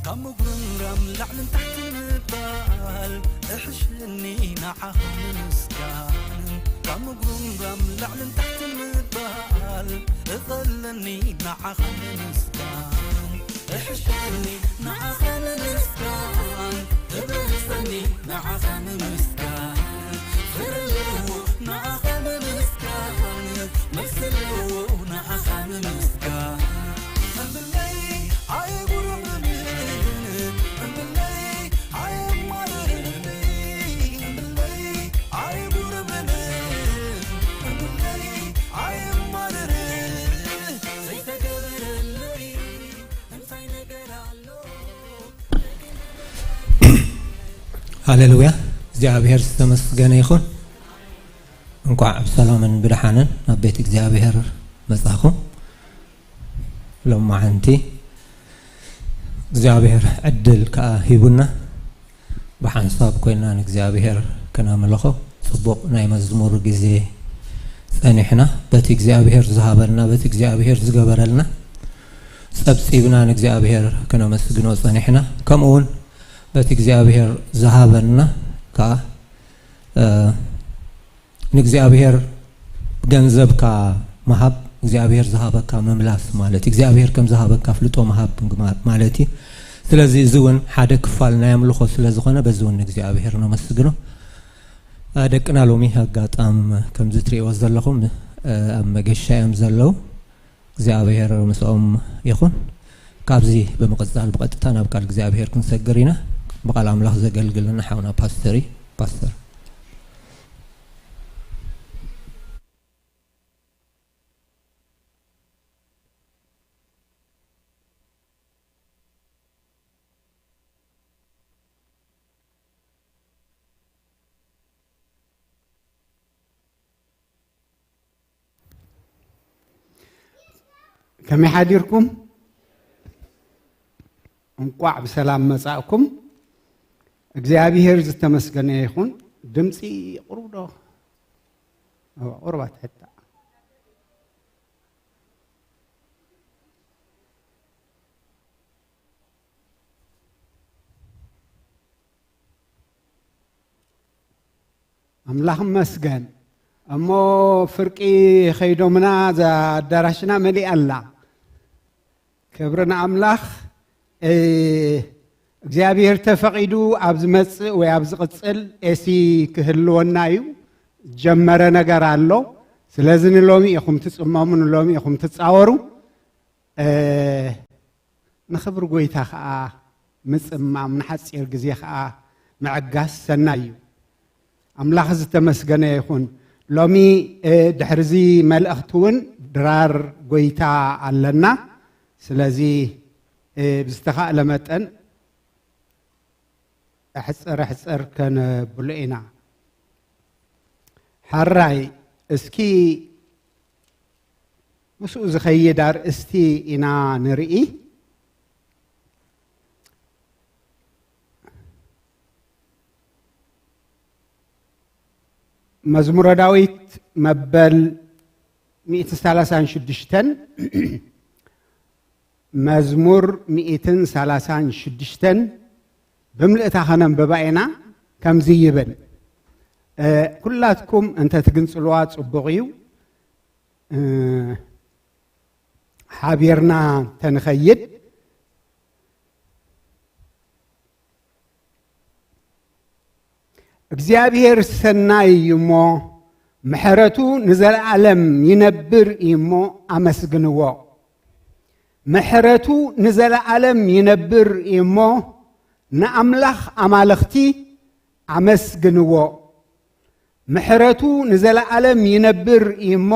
ካብ ምጉርምራም ላዕልን ታሕትን ምባል እሕሸኒ ንዓኻ ምምስጋን። ካብ ምጉርምራም ላዕልን ታሕትን ምባል እቐለኒ ንዓኻ ምምስጋን። እሕሸኒ ንዓኻ ምምስጋን፣ እበልጸኒ ንዓኻ ምምስጋን። ፍረ ኣለዎ ንዓኻ ምምስጋን፣ መልሲ ኣለዎ ንዓኻ ምምስጋን። እምብለይ ኣይጉርምርምን፣ እምብለይ ኣየማርርን፣ እምብለይ ኣይጉርምርምን፣ እምብለይ ኣየማርርን። ዘይተገበረለይ እንታይ ነገር ኣሎ? ሃሌሉያ፣ እግዚኣብሔር ዝተመስገነ ይኹን። እንኳዕ ብሰላምን ብደሓንን ናብ ቤት እግዚኣብሔር መጻኹም። ሎማዓንቲ እግዚኣብሔር ዕድል ከኣ ሂቡና፣ ብሓንሳብ ኮይና ንእግዚኣብሔር ከነምልኾ ጽቡቕ ናይ መዝሙር ግዜ ጸኒሕና፣ በቲ እግዚኣብሔር ዝሃበና፣ በቲ እግዚኣብሔር ዝገበረልና ጸብጺብና ንእግዚኣብሔር ከነመስግኖ ጸኒሕና። ከምኡ እውን በቲ እግዚኣብሔር ዝሃበና ከኣ፣ እ፣ ንእግዚኣብሔር ገንዘብካ ምሃብ፣ እግዚኣብሔር ዝሃበካ ምምላስ ማለት እዩ። እግዚኣብሔር ከም ዝሃበካ ኣፍልጦ ምሃብ ማ-፣ ማለት እዩ። ስለዚ እዚ እውን ሓደ ክፋል ናይ ኣምልኾ ስለ ዝኾነ፣ በዚ እውን ንእግዚኣብሔር ነመስግኖ። እ፣ ደቅና ሎሚ ኣጋጣም ከምዚ ትሪእዎ ዘለኹም፣ እ፣ ኣብ መገሻ እዮም ዘለዉ። እግዚኣብሔር ምስኦም ይኹን። ካብዚ ብምቕጻል ብቐጥታ ናብ ቃል እግዚኣብሔር ክንሰግር ኢና። ብቓል ኣምላኽ ዘገልግለና ሓውና ፓስተር እዩ። ፓስተር። ከመይ ሓዲርኩም? እንቋዕ ብሰላም መጻእኩም። እግዚኣብሔር ዝተመስገነ ይኹን። ድምፂ ቁሩብ ዶ? እዋ፣ ቁሩብ ኣትሕታ። ኣምላኽ ይመስገን። እሞ ፍርቂ ኸይዶምና፣ እዛ ኣዳራሽና መሊኣ ኣላ። ክብሪ ንኣምላኽ። እ፣ እግዚኣብሔር ተፈቒዱ ኣብ ዝመጽእ ወይ ኣብ ዝቕጽል ኤሲ ክህልወና እዩ። ጀመረ ነገር ኣሎ። ስለዚ ንሎሚ ኢኹም ትጽመሙ፣ ንሎሚ ኢኹም ትጻወሩ። እ፣ ንኽብሪ ጐይታ ኸኣ ምጽማም፣ ንሓጺር ግዜ ኸኣ ምዕጋስ ሰናይ እዩ። ኣምላኽ ዝተመስገነ ይኹን። ሎሚ፣ እ፣ ድሕሪ እዚ መልእኽቲ እውን ድራር ጐይታ ኣለና። ስለዚ፣ እ፣ ብዝተኻእለ መጠን ኣሕጽር ኣሕጽር ከነብሎ ኢና። ሕራይ፣ እስኪ ምስኡ ዝኸይድ ኣርእስቲ ኢና ንርኢ። መዝሙረ ዳዊት መበል ሚእትን ሰላሳን ሽዱሽተን፣ መዝሙር ሚእትን ሰላሳን ሽዱሽተን ብምልእታ ኸነንብባ ኢና። ከምዚ ይብል፣ እ፣ ኩላትኩም እንተ ትግንጽልዋ ጽቡቕ እዩ። እ፣ ሓቢርና ተንኸይድ። እግዚኣብሔር ሰናይ እዩ እሞ፣ ምሕረቱ ንዘለዓለም ይነብር እዩ እሞ፣ ኣመስግንዎ። ምሕረቱ ንዘለዓለም ይነብር እዩ እሞ፣ ንኣምላኽ ኣማልኽቲ ኣመስግንዎ። ምሕረቱ ንዘለዓለም ይነብር እዩ እሞ፣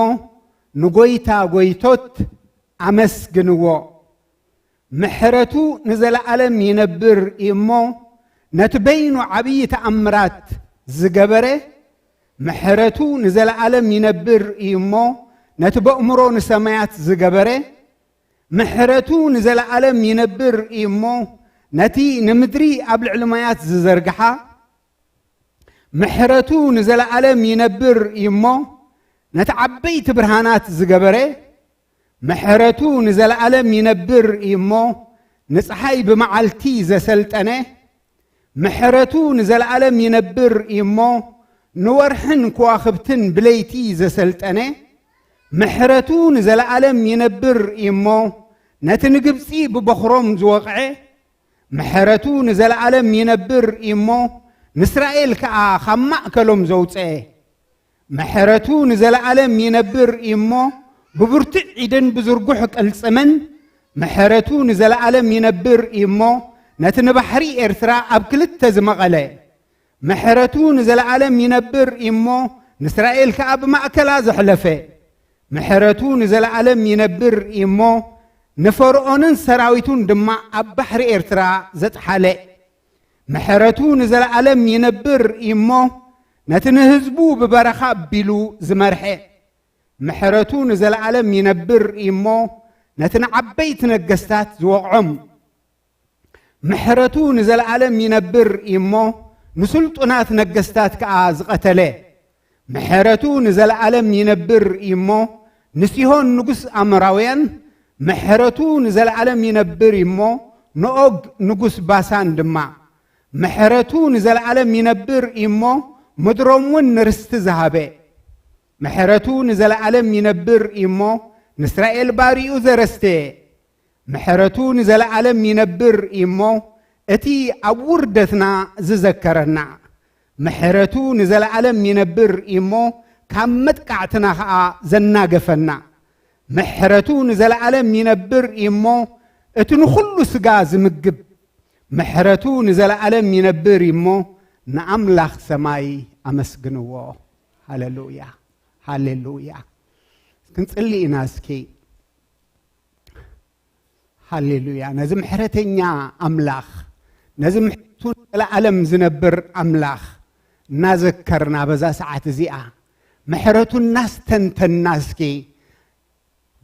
ንጎይታ ጎይቶት ኣመስግንዎ። ምሕረቱ ንዘለዓለም ይነብር እዩ እሞ፣ ነቲ በይኑ ዓብዪ ተኣምራት ዝገበረ፣ ምሕረቱ ንዘለዓለም ይነብር እዩ እሞ፣ ነቲ በእምሮ ንሰማያት ዝገበረ፣ ምሕረቱ ንዘለዓለም ይነብር እዩ እሞ፣ ነቲ ንምድሪ ኣብ ልዕሊ ማያት ዝዘርግሓ፣ ምሕረቱ ንዘለዓለም ይነብር እዩ እሞ፣ ነቲ ዓበይቲ ብርሃናት ዝገበረ፣ ምሕረቱ ንዘለዓለም ይነብር እዩ እሞ፣ ንፀሓይ ብመዓልቲ ዘሰልጠነ፣ ምሕረቱ ንዘለዓለም ይነብር እዩ እሞ፣ ንወርሕን ከዋኽብትን ብለይቲ ዘሰልጠነ፣ ምሕረቱ ንዘለዓለም ይነብር እዩ እሞ፣ ነቲ ንግብፂ ብበኹሮም ዝወቕዐ፣ ምሕረቱ ንዘለዓለም ይነብር እዩ እሞ፣ ንእስራኤል ከኣ ካብ ማእከሎም ዘውፅአ። ምሕረቱ ንዘለዓለም ይነብር እዩ እሞ፣ ብብርቱዕ ኢድን ብዝርጉሕ ቅልጽምን፣ ምሕረቱ ንዘለዓለም ይነብር እዩ እሞ፣ ነቲ ንባሕሪ ኤርትራ ኣብ ክልተ ዝመቐለ። ምሕረቱ ንዘለዓለም ይነብር እዩ እሞ፣ ንእስራኤል ከኣ ብማእከላ ዘሕለፈ። ምሕረቱ ንዘለዓለም ይነብር እዩ እሞ፣ ንፈርዖንን ሰራዊቱን ድማ ኣብ ባሕሪ ኤርትራ ዘጥሓለ። ምሕረቱ ንዘለዓለም ይነብር እዩ እሞ፣ ነቲ ንህዝቡ ብበረኻ ኣቢሉ ዝመርሐ። ምሕረቱ ንዘለዓለም ይነብር እዩ እሞ፣ ነቲ ንዓበይቲ ነገስታት ዝወቕዖም። ምሕረቱ ንዘለዓለም ይነብር እዩ እሞ፣ ንስልጡናት ነገስታት ከኣ ዝቐተለ። ምሕረቱ ንዘለዓለም ይነብር እዩ እሞ፣ ንሲሆን ንጉስ ኣሞራውያን። ምሕረቱ ንዘለዓለም ይነብር እዩ እሞ፣ ንኦግ ንጉስ ባሳን ድማ። ምሕረቱ ንዘለዓለም ይነብር እዩ እሞ፣ ምድሮም እውን ንርስቲ ዝሃበ። ምሕረቱ ንዘለዓለም ይነብር እዩ እሞ፣ ንእስራኤል ባሪኡ ዘረስተየ። ምሕረቱ ንዘለዓለም ይነብር እዩ እሞ፣ እቲ ኣብ ውርደትና ዝዘከረና። ምሕረቱ ንዘለዓለም ይነብር እዩ እሞ፣ ካብ መጥቃዕትና ኸኣ ዘናገፈና። ምሕረቱ ንዘለዓለም ይነብር እዩ እሞ፣ እቲ ንኹሉ ስጋ ዝምግብ። ምሕረቱ ንዘለዓለም ይነብር እዩ እሞ፣ ንኣምላኽ ሰማይ ኣመስግንዎ። ሃሌሉያ፣ ሃሌሉያ። ክንጽሊ ኢና እስኪ። ሃሌሉያ። ነዚ ምሕረተኛ ኣምላኽ፣ ነዚ ምሕረቱ ንዘለዓለም ዝነብር ኣምላኽ እናዘከርና በዛ ሰዓት እዚኣ፣ ምሕረቱ እናስተንተንና እስኪ፣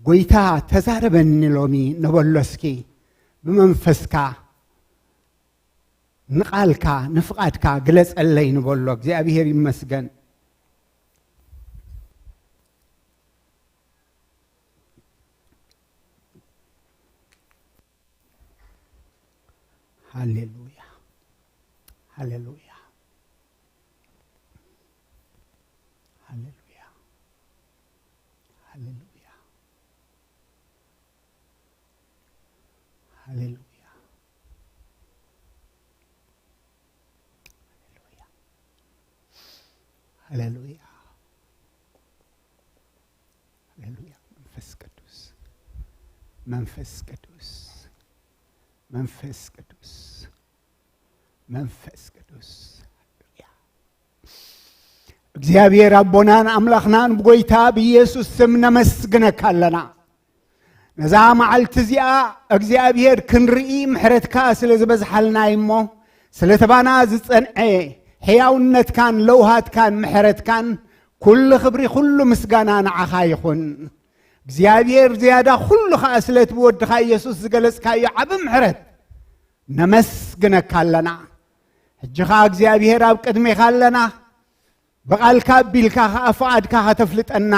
ጎይታ ተዛረበኒ ሎሚ ንበሎ እስኪ፣ ብመንፈስካ ንቓልካ ንፍቓድካ ግለጸለይ ንበሎ። እግዚኣብሔር ይመስገን። ሃሌሉያ፣ ሃሌሉያ፣ ሃሌሉያ፣ ሃሌሉያ፣ ሃሌሉያ፣ ሃሌሉያ፣ ሃሌሉያ። ሃሌሉያ። መንፈስ ቅዱስ፣ መንፈስ ቅዱስ፣ መንፈስ ቅዱስ፣ መንፈስ ቅዱስ። ሃሌሉያ። እግዚኣብሔር ኣቦናን ኣምላኽናን ብጎይታ ብኢየሱስ ስም ነመስግነካ ኣለና። ነዛ መዓልቲ እዚኣ እግዚኣብሔር ክንርኢ ምሕረትካ ስለ ዝበዝሓልና እዩ እሞ፣ ስለ ተባና ዝጸንዐ ሕያውነትካን ለውሃትካን ምሕረትካን ኩሉ ክብሪ ኩሉ ምስጋና ንዓኻ ይኹን። እግዚኣብሔር ዝያዳ ኩሉ ኸኣ ስለቲ ብወድኻ ኢየሱስ ዝገለጽካዮ ዓቢ ምሕረት ነመስግነካ ኣለና። ሕጂ ኸኣ እግዚኣብሔር ኣብ ቅድሜኻ ኣለና። ብቓልካ ኣቢልካ ኸኣ ፍቓድካ ኸተፍልጠና፣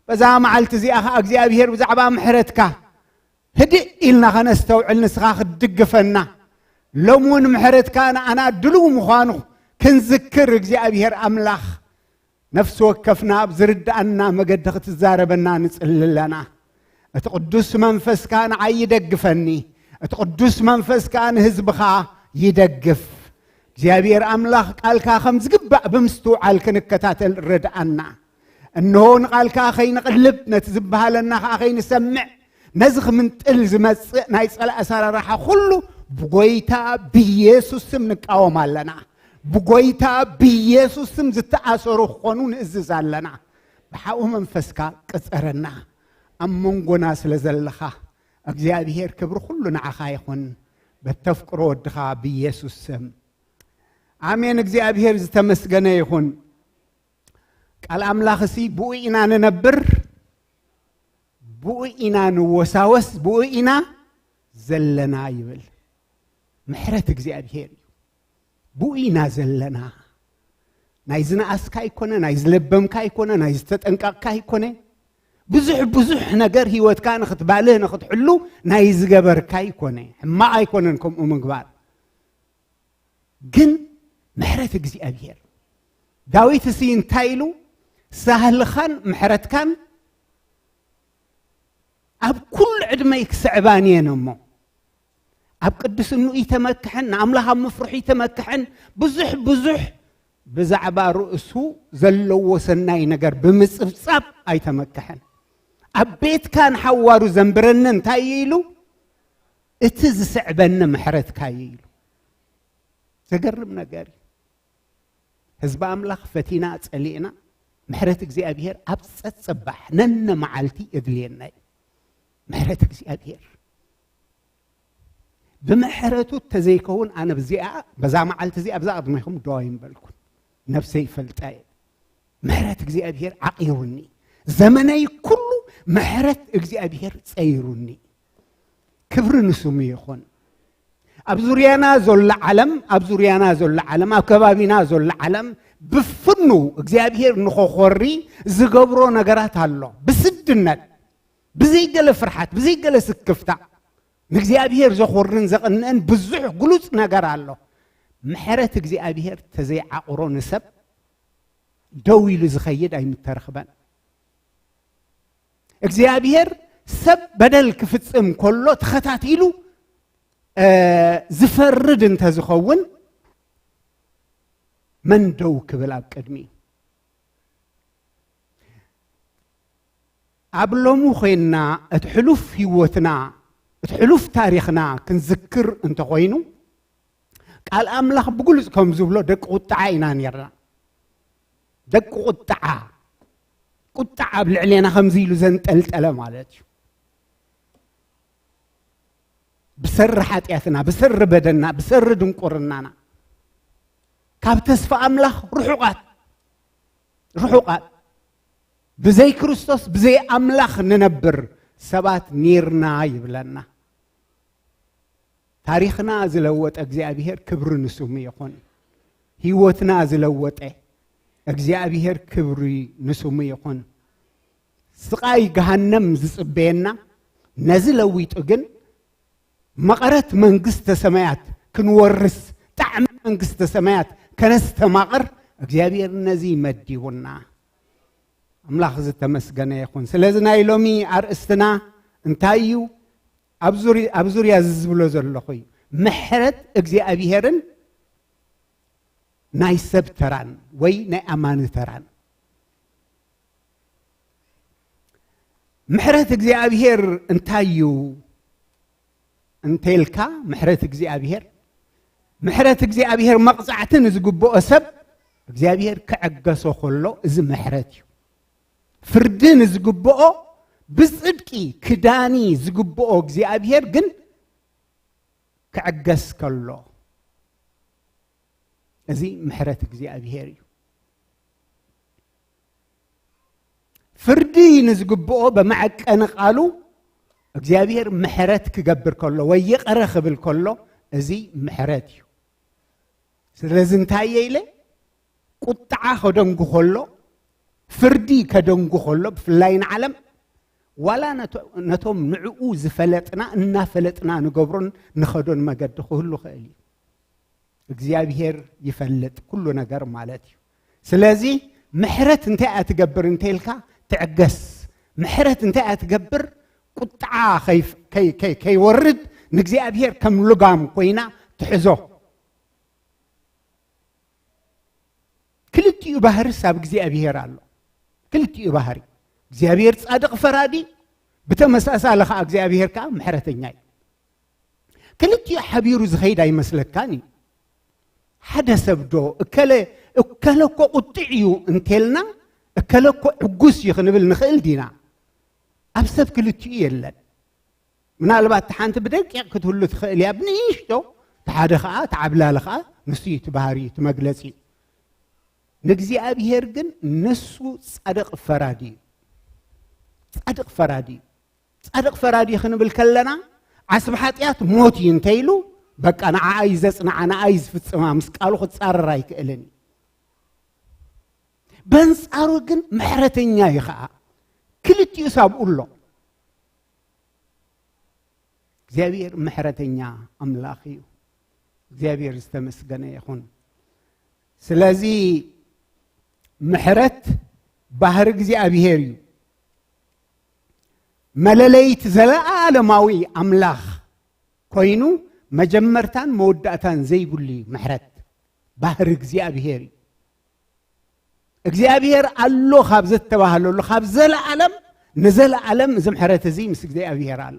በዛ መዓልቲ እዚኣ ኸኣ እግዚኣብሔር ብዛዕባ ምሕረትካ ህድእ ኢልና ኸነስተውዕል ንስኻ ክትድግፈና፣ ሎሚ እውን ምሕረትካ ንኣና ድልው ምዃኑ ክንዝክር እግዚኣብሔር ኣምላኽ ነፍሲ ወከፍና ኣብ ዝርድኣና መገዲ ክትዛረበና ንጽሊ ኣለና። እቲ ቅዱስ መንፈስካ ንዓይ ይደግፈኒ፣ እቲ ቅዱስ መንፈስካ ንህዝብኻ ይደግፍ። እግዚኣብሔር ኣምላኽ ቃልካ ከም ዝግባእ ብምስትውዓል ክንከታተል ረድኣና። እንሆ ንቓልካ ከይንቕልብ፣ ነቲ ዝበሃለና ኸዓ ከይንሰምዕ፣ ነዚ ክምንጥል ዝመጽእ ናይ ጸላእ ኣሰራርሓ ኩሉ ብጎይታ ብኢየሱስ ስም ንቃወም ኣለና። ብጎይታ ብኢየሱስ ስም ዝተኣሰሩ ክኾኑ ንእዝዝ ኣለና። ብሓኡ መንፈስካ ቅጸረና። ኣብ መንጎና ስለ ዘለኻ እግዚኣብሔር ክብሪ ኩሉ ንዓኻ ይኹን። በተፍቅሮ ወድኻ ብኢየሱስ ስም ኣሜን። እግዚኣብሔር ዝተመስገነ ይኹን። ቃል ኣምላኽሲ ብኡ ኢና ንነብር፣ ብኡ ኢና ንወሳወስ፣ ብኡ ኢና ዘለና ይብል። ምሕረት እግዚኣብሔር እዩ። ብኡ ኢና ዘለና። ናይ ዝነኣስካ ኣይኮነ፣ ናይ ዝለበምካ ኣይኮነ፣ ናይ ዝተጠንቀቕካ ኣይኮነ። ብዙሕ ብዙሕ ነገር ህይወትካ ንኽትባልህ ንኽትሕሉ ናይ ዝገበርካ ኣይኮነ። ሕማቕ ኣይኮነን ከምኡ ምግባር። ግን ምሕረት እግዚኣብሔር። ዳዊት እሲ እንታይ ኢሉ? ሳህልኻን ምሕረትካን ኣብ ኩሉ ዕድመይ ክስዕባን እየን እሞ፣ ኣብ ቅድስንኡ ይተመክሐን ንኣምላኽ ኣብ ምፍርሑ ይተመክሐን። ብዙሕ ብዙሕ ብዛዕባ ርእሱ ዘለዎ ሰናይ ነገር ብምጽብጻብ ኣይተመክሐን። ኣብ ቤትካ ንሓዋሩ ዘንብረኒ እንታይ እዩ ኢሉ? እቲ ዝስዕበኒ ምሕረትካ እዩ ኢሉ። ዘገርም ነገር እዩ። ህዝቢ ኣምላኽ ፈቲና ጸሊእና፣ ምሕረት እግዚኣብሔር ኣብ ጸጸባሕ ነነ መዓልቲ የድልየና እዩ። ምሕረት እግዚኣብሔር ብመሕረቱ ተዘይከውን ኣነ ብዚኣ፣ በዛ መዓልቲ እዚኣ፣ ብዛ ቅድሜኹም ደዋ ይምበልኩን። ነፍሰይ ይፈልጣ እየ። ምሕረት እግዚኣብሔር ዓቒሩኒ። ዘመነይ ኩሉ ምሕረት እግዚኣብሔር ጸይሩኒ። ክብሪ ንስሙ ይኹን። ኣብ ዙርያና ዘሎ ዓለም፣ ኣብ ዙርያና ዘሎ ዓለም፣ ኣብ ከባቢና ዘሎ ዓለም ብፍኑ እግዚኣብሔር ንኸኾሪ ዝገብሮ ነገራት ኣሎ። ብስድነት፣ ብዘይገለ ፍርሓት፣ ብዘይገለ ስክፍታ ንእግዚኣብሔር ዘኾርን ዘቕንእን ብዙሕ ግሉጽ ነገር ኣሎ። ምሕረት እግዚኣብሔር ተዘይዓቑሮ ንሰብ ደው ኢሉ ዝኸይድ ኣይምተረኽበን። እግዚኣብሔር ሰብ በደል ክፍጽም ከሎ ተኸታቲሉ፣ እ፣ ዝፈርድ እንተዝኸውን መን ደው ክብል ኣብ ቅድሚኡ? ኣብ ሎሚ ኮይንና እቲ ሕሉፍ ህይወትና፣ እቲ ሕሉፍ ታሪኽና ክንዝክር እንተኾይኑ፣ ቃል ኣምላኽ ብግሉጽ ከም ዝብሎ ደቂ ቁጥዓ ኢና ነርና። ደቂ ቁጥዓ፣ ቁጥዓ ኣብ ልዕሌና ከምዚ ኢሉ ዘንጠልጠለ ማለት እዩ። ብሰሪ ሓጢኣትና፣ ብሰሪ በደልና፣ ብሰሪ ድንቁርናና ካብ ተስፋ ኣምላኽ ርሑቓት፣ ርሑቓት፣ ብዘይ ክርስቶስ፣ ብዘይ ኣምላኽ ንነብር ሰባት ኔርና ይብለና። ታሪኽና ዝለወጠ እግዚኣብሔር ክብሪ ንስሙ ይኹን። ህይወትና ዝለወጠ እግዚኣብሔር ክብሪ ንስሙ ይኹን። ስቓይ ገሃነም ዝጽበየና፣ ነዚ ለዊጡ ግን መቐረት መንግስተ ሰማያት ክንወርስ፣ ጣዕሚ መንግስተ ሰማያት ከነስተማቕር እግዚኣብሔር ነዚ መዲቡና። ኣምላኽ ዝተመስገነ ይኹን። ስለዚ ናይ ሎሚ ኣርእስትና እንታይ እዩ? ኣብ ዙሪ-፣ ኣብ ዙርያ እዚ ዝብሎ ዘለኹ እዩ። ምሕረት እግዚኣብሔርን ናይ ሰብ ተራን ወይ ናይ ኣማኒ ተራን። ምሕረት እግዚኣብሔር እንታይ እዩ እንተልካ፣ ምሕረት እግዚኣብሔር፣ ምሕረት እግዚኣብሔር መቕጻዕቲ ንዝግብኦ ሰብ እግዚኣብሔር ክዕገሶ ከሎ፣ እዚ ምሕረት እዩ። ፍርዲ ንዝግብኦ፣ ብጽድቂ ክዳኒ ዝግብኦ እግዚኣብሔር ግን ክዕገስ ከሎ፣ እዚ ምሕረት እግዚኣብሔር እዩ። ፍርዲ ንዝግብኦ በመዐቀኒ ቃሉ እግዚኣብሔር ምሕረት ክገብር ከሎ ወይ ይቕረ ክብል ከሎ፣ እዚ ምሕረት እዩ። ስለዚ እንታይ እየ ኢለ? ቁጥዓ ከደንጉ ከሎ፣ ፍርዲ ከደንጉ ከሎ፣ ብፍላይ ንዓለም፣ ዋላ ነቶ-፣ ነቶም ንዕኡ ዝፈለጥና፣ እናፈለጥና ንገብሮን ንኸዶን መገዲ ክህሉ ክእል እዩ። እግዚኣብሔር ይፈልጥ ኩሉ ነገር ማለት እዩ። ስለዚ ምሕረት እንታይ እያ ትገብር እንተልካ፣ ትዕገስ። ምሕረት እንታይ እያ ትገብር? ቁጥዓ ከይፍ-፣ ከይ-፣ ከይ-፣ ከይወርድ ንእግዚኣብሔር ከም ልጋም ኮይና ትሕዞ። ክልቲኡ ባህርስ ኣብ እግዚኣብሔር ኣሎ። ክልቲኡ ባህሪ። እግዚኣብሔር ጻድቕ ፈራዲ፣ ብተመሳሳሊ ከኣ እግዚኣብሔር ከኣ ምሕረተኛ እዩ። ክልቲኡ ሓቢሩ ዝኸይድ ኣይመስለካን እዩ። ሓደ ሰብ ዶ እከለ፣ እከለ እኮ ቁጥዕ እዩ እንተልና፣ እከለ እኮ ዕጉስ እዩ ክንብል ንኽእል ዲና? ኣብ ሰብ ክልቲኡ የለን። ምናልባት እቲ ሓንቲ ብደቂቕ ክትህሉ ትኽእል እያ፣ ብንእሽቶ፣ እቲ ሓደ ኸዓ፣ እቲ ዓብላሊ ኸዓ ንሱ እዩ እቲ ባህሪ፣ እቲ መግለጺ እዩ። ንእግዚኣብሔር ግን ንሱ ጻድቕ ፈራዲ እዩ። ጻድቕ ፈራዲ እዩ። ጻድቕ ፈራዲ ክንብል ከለና፣ ዓስቢ ሓጢኣት ሞት እዩ እንተኢሉ፣ በቃ ንዓኣ እዩ ዘጽንዓ፣ ንዓኣ እዩ ዝፍጽማ፣ ምስ ቃሉ ክጻረር ኣይክእልን እዩ። በንጻሩ ግን ምሕረተኛ እዩ ኸዓ። ክልቲኡ ሳብኡ ኣሎ። እግዚኣብሔር ምሕረተኛ ኣምላኽ እዩ። እግዚኣብሔር ዝተመስገነ ይኹን። ስለዚ ምሕረት ባህሪ እግዚኣብሔር እዩ። መለለይቲ ዘለኣለማዊ ኣምላኽ ኮይኑ መጀመርታን መወዳእታን ዘይብሉ እዩ። ምሕረት ባህሪ እግዚኣብሔር እዩ። እግዚኣብሔር ኣሎ ካብ ዝተባህለሉ፣ ካብ ዘለኣለም ንዘለኣለም እዚ ምሕረት እዚ ምስ እግዚኣብሔር ኣሎ።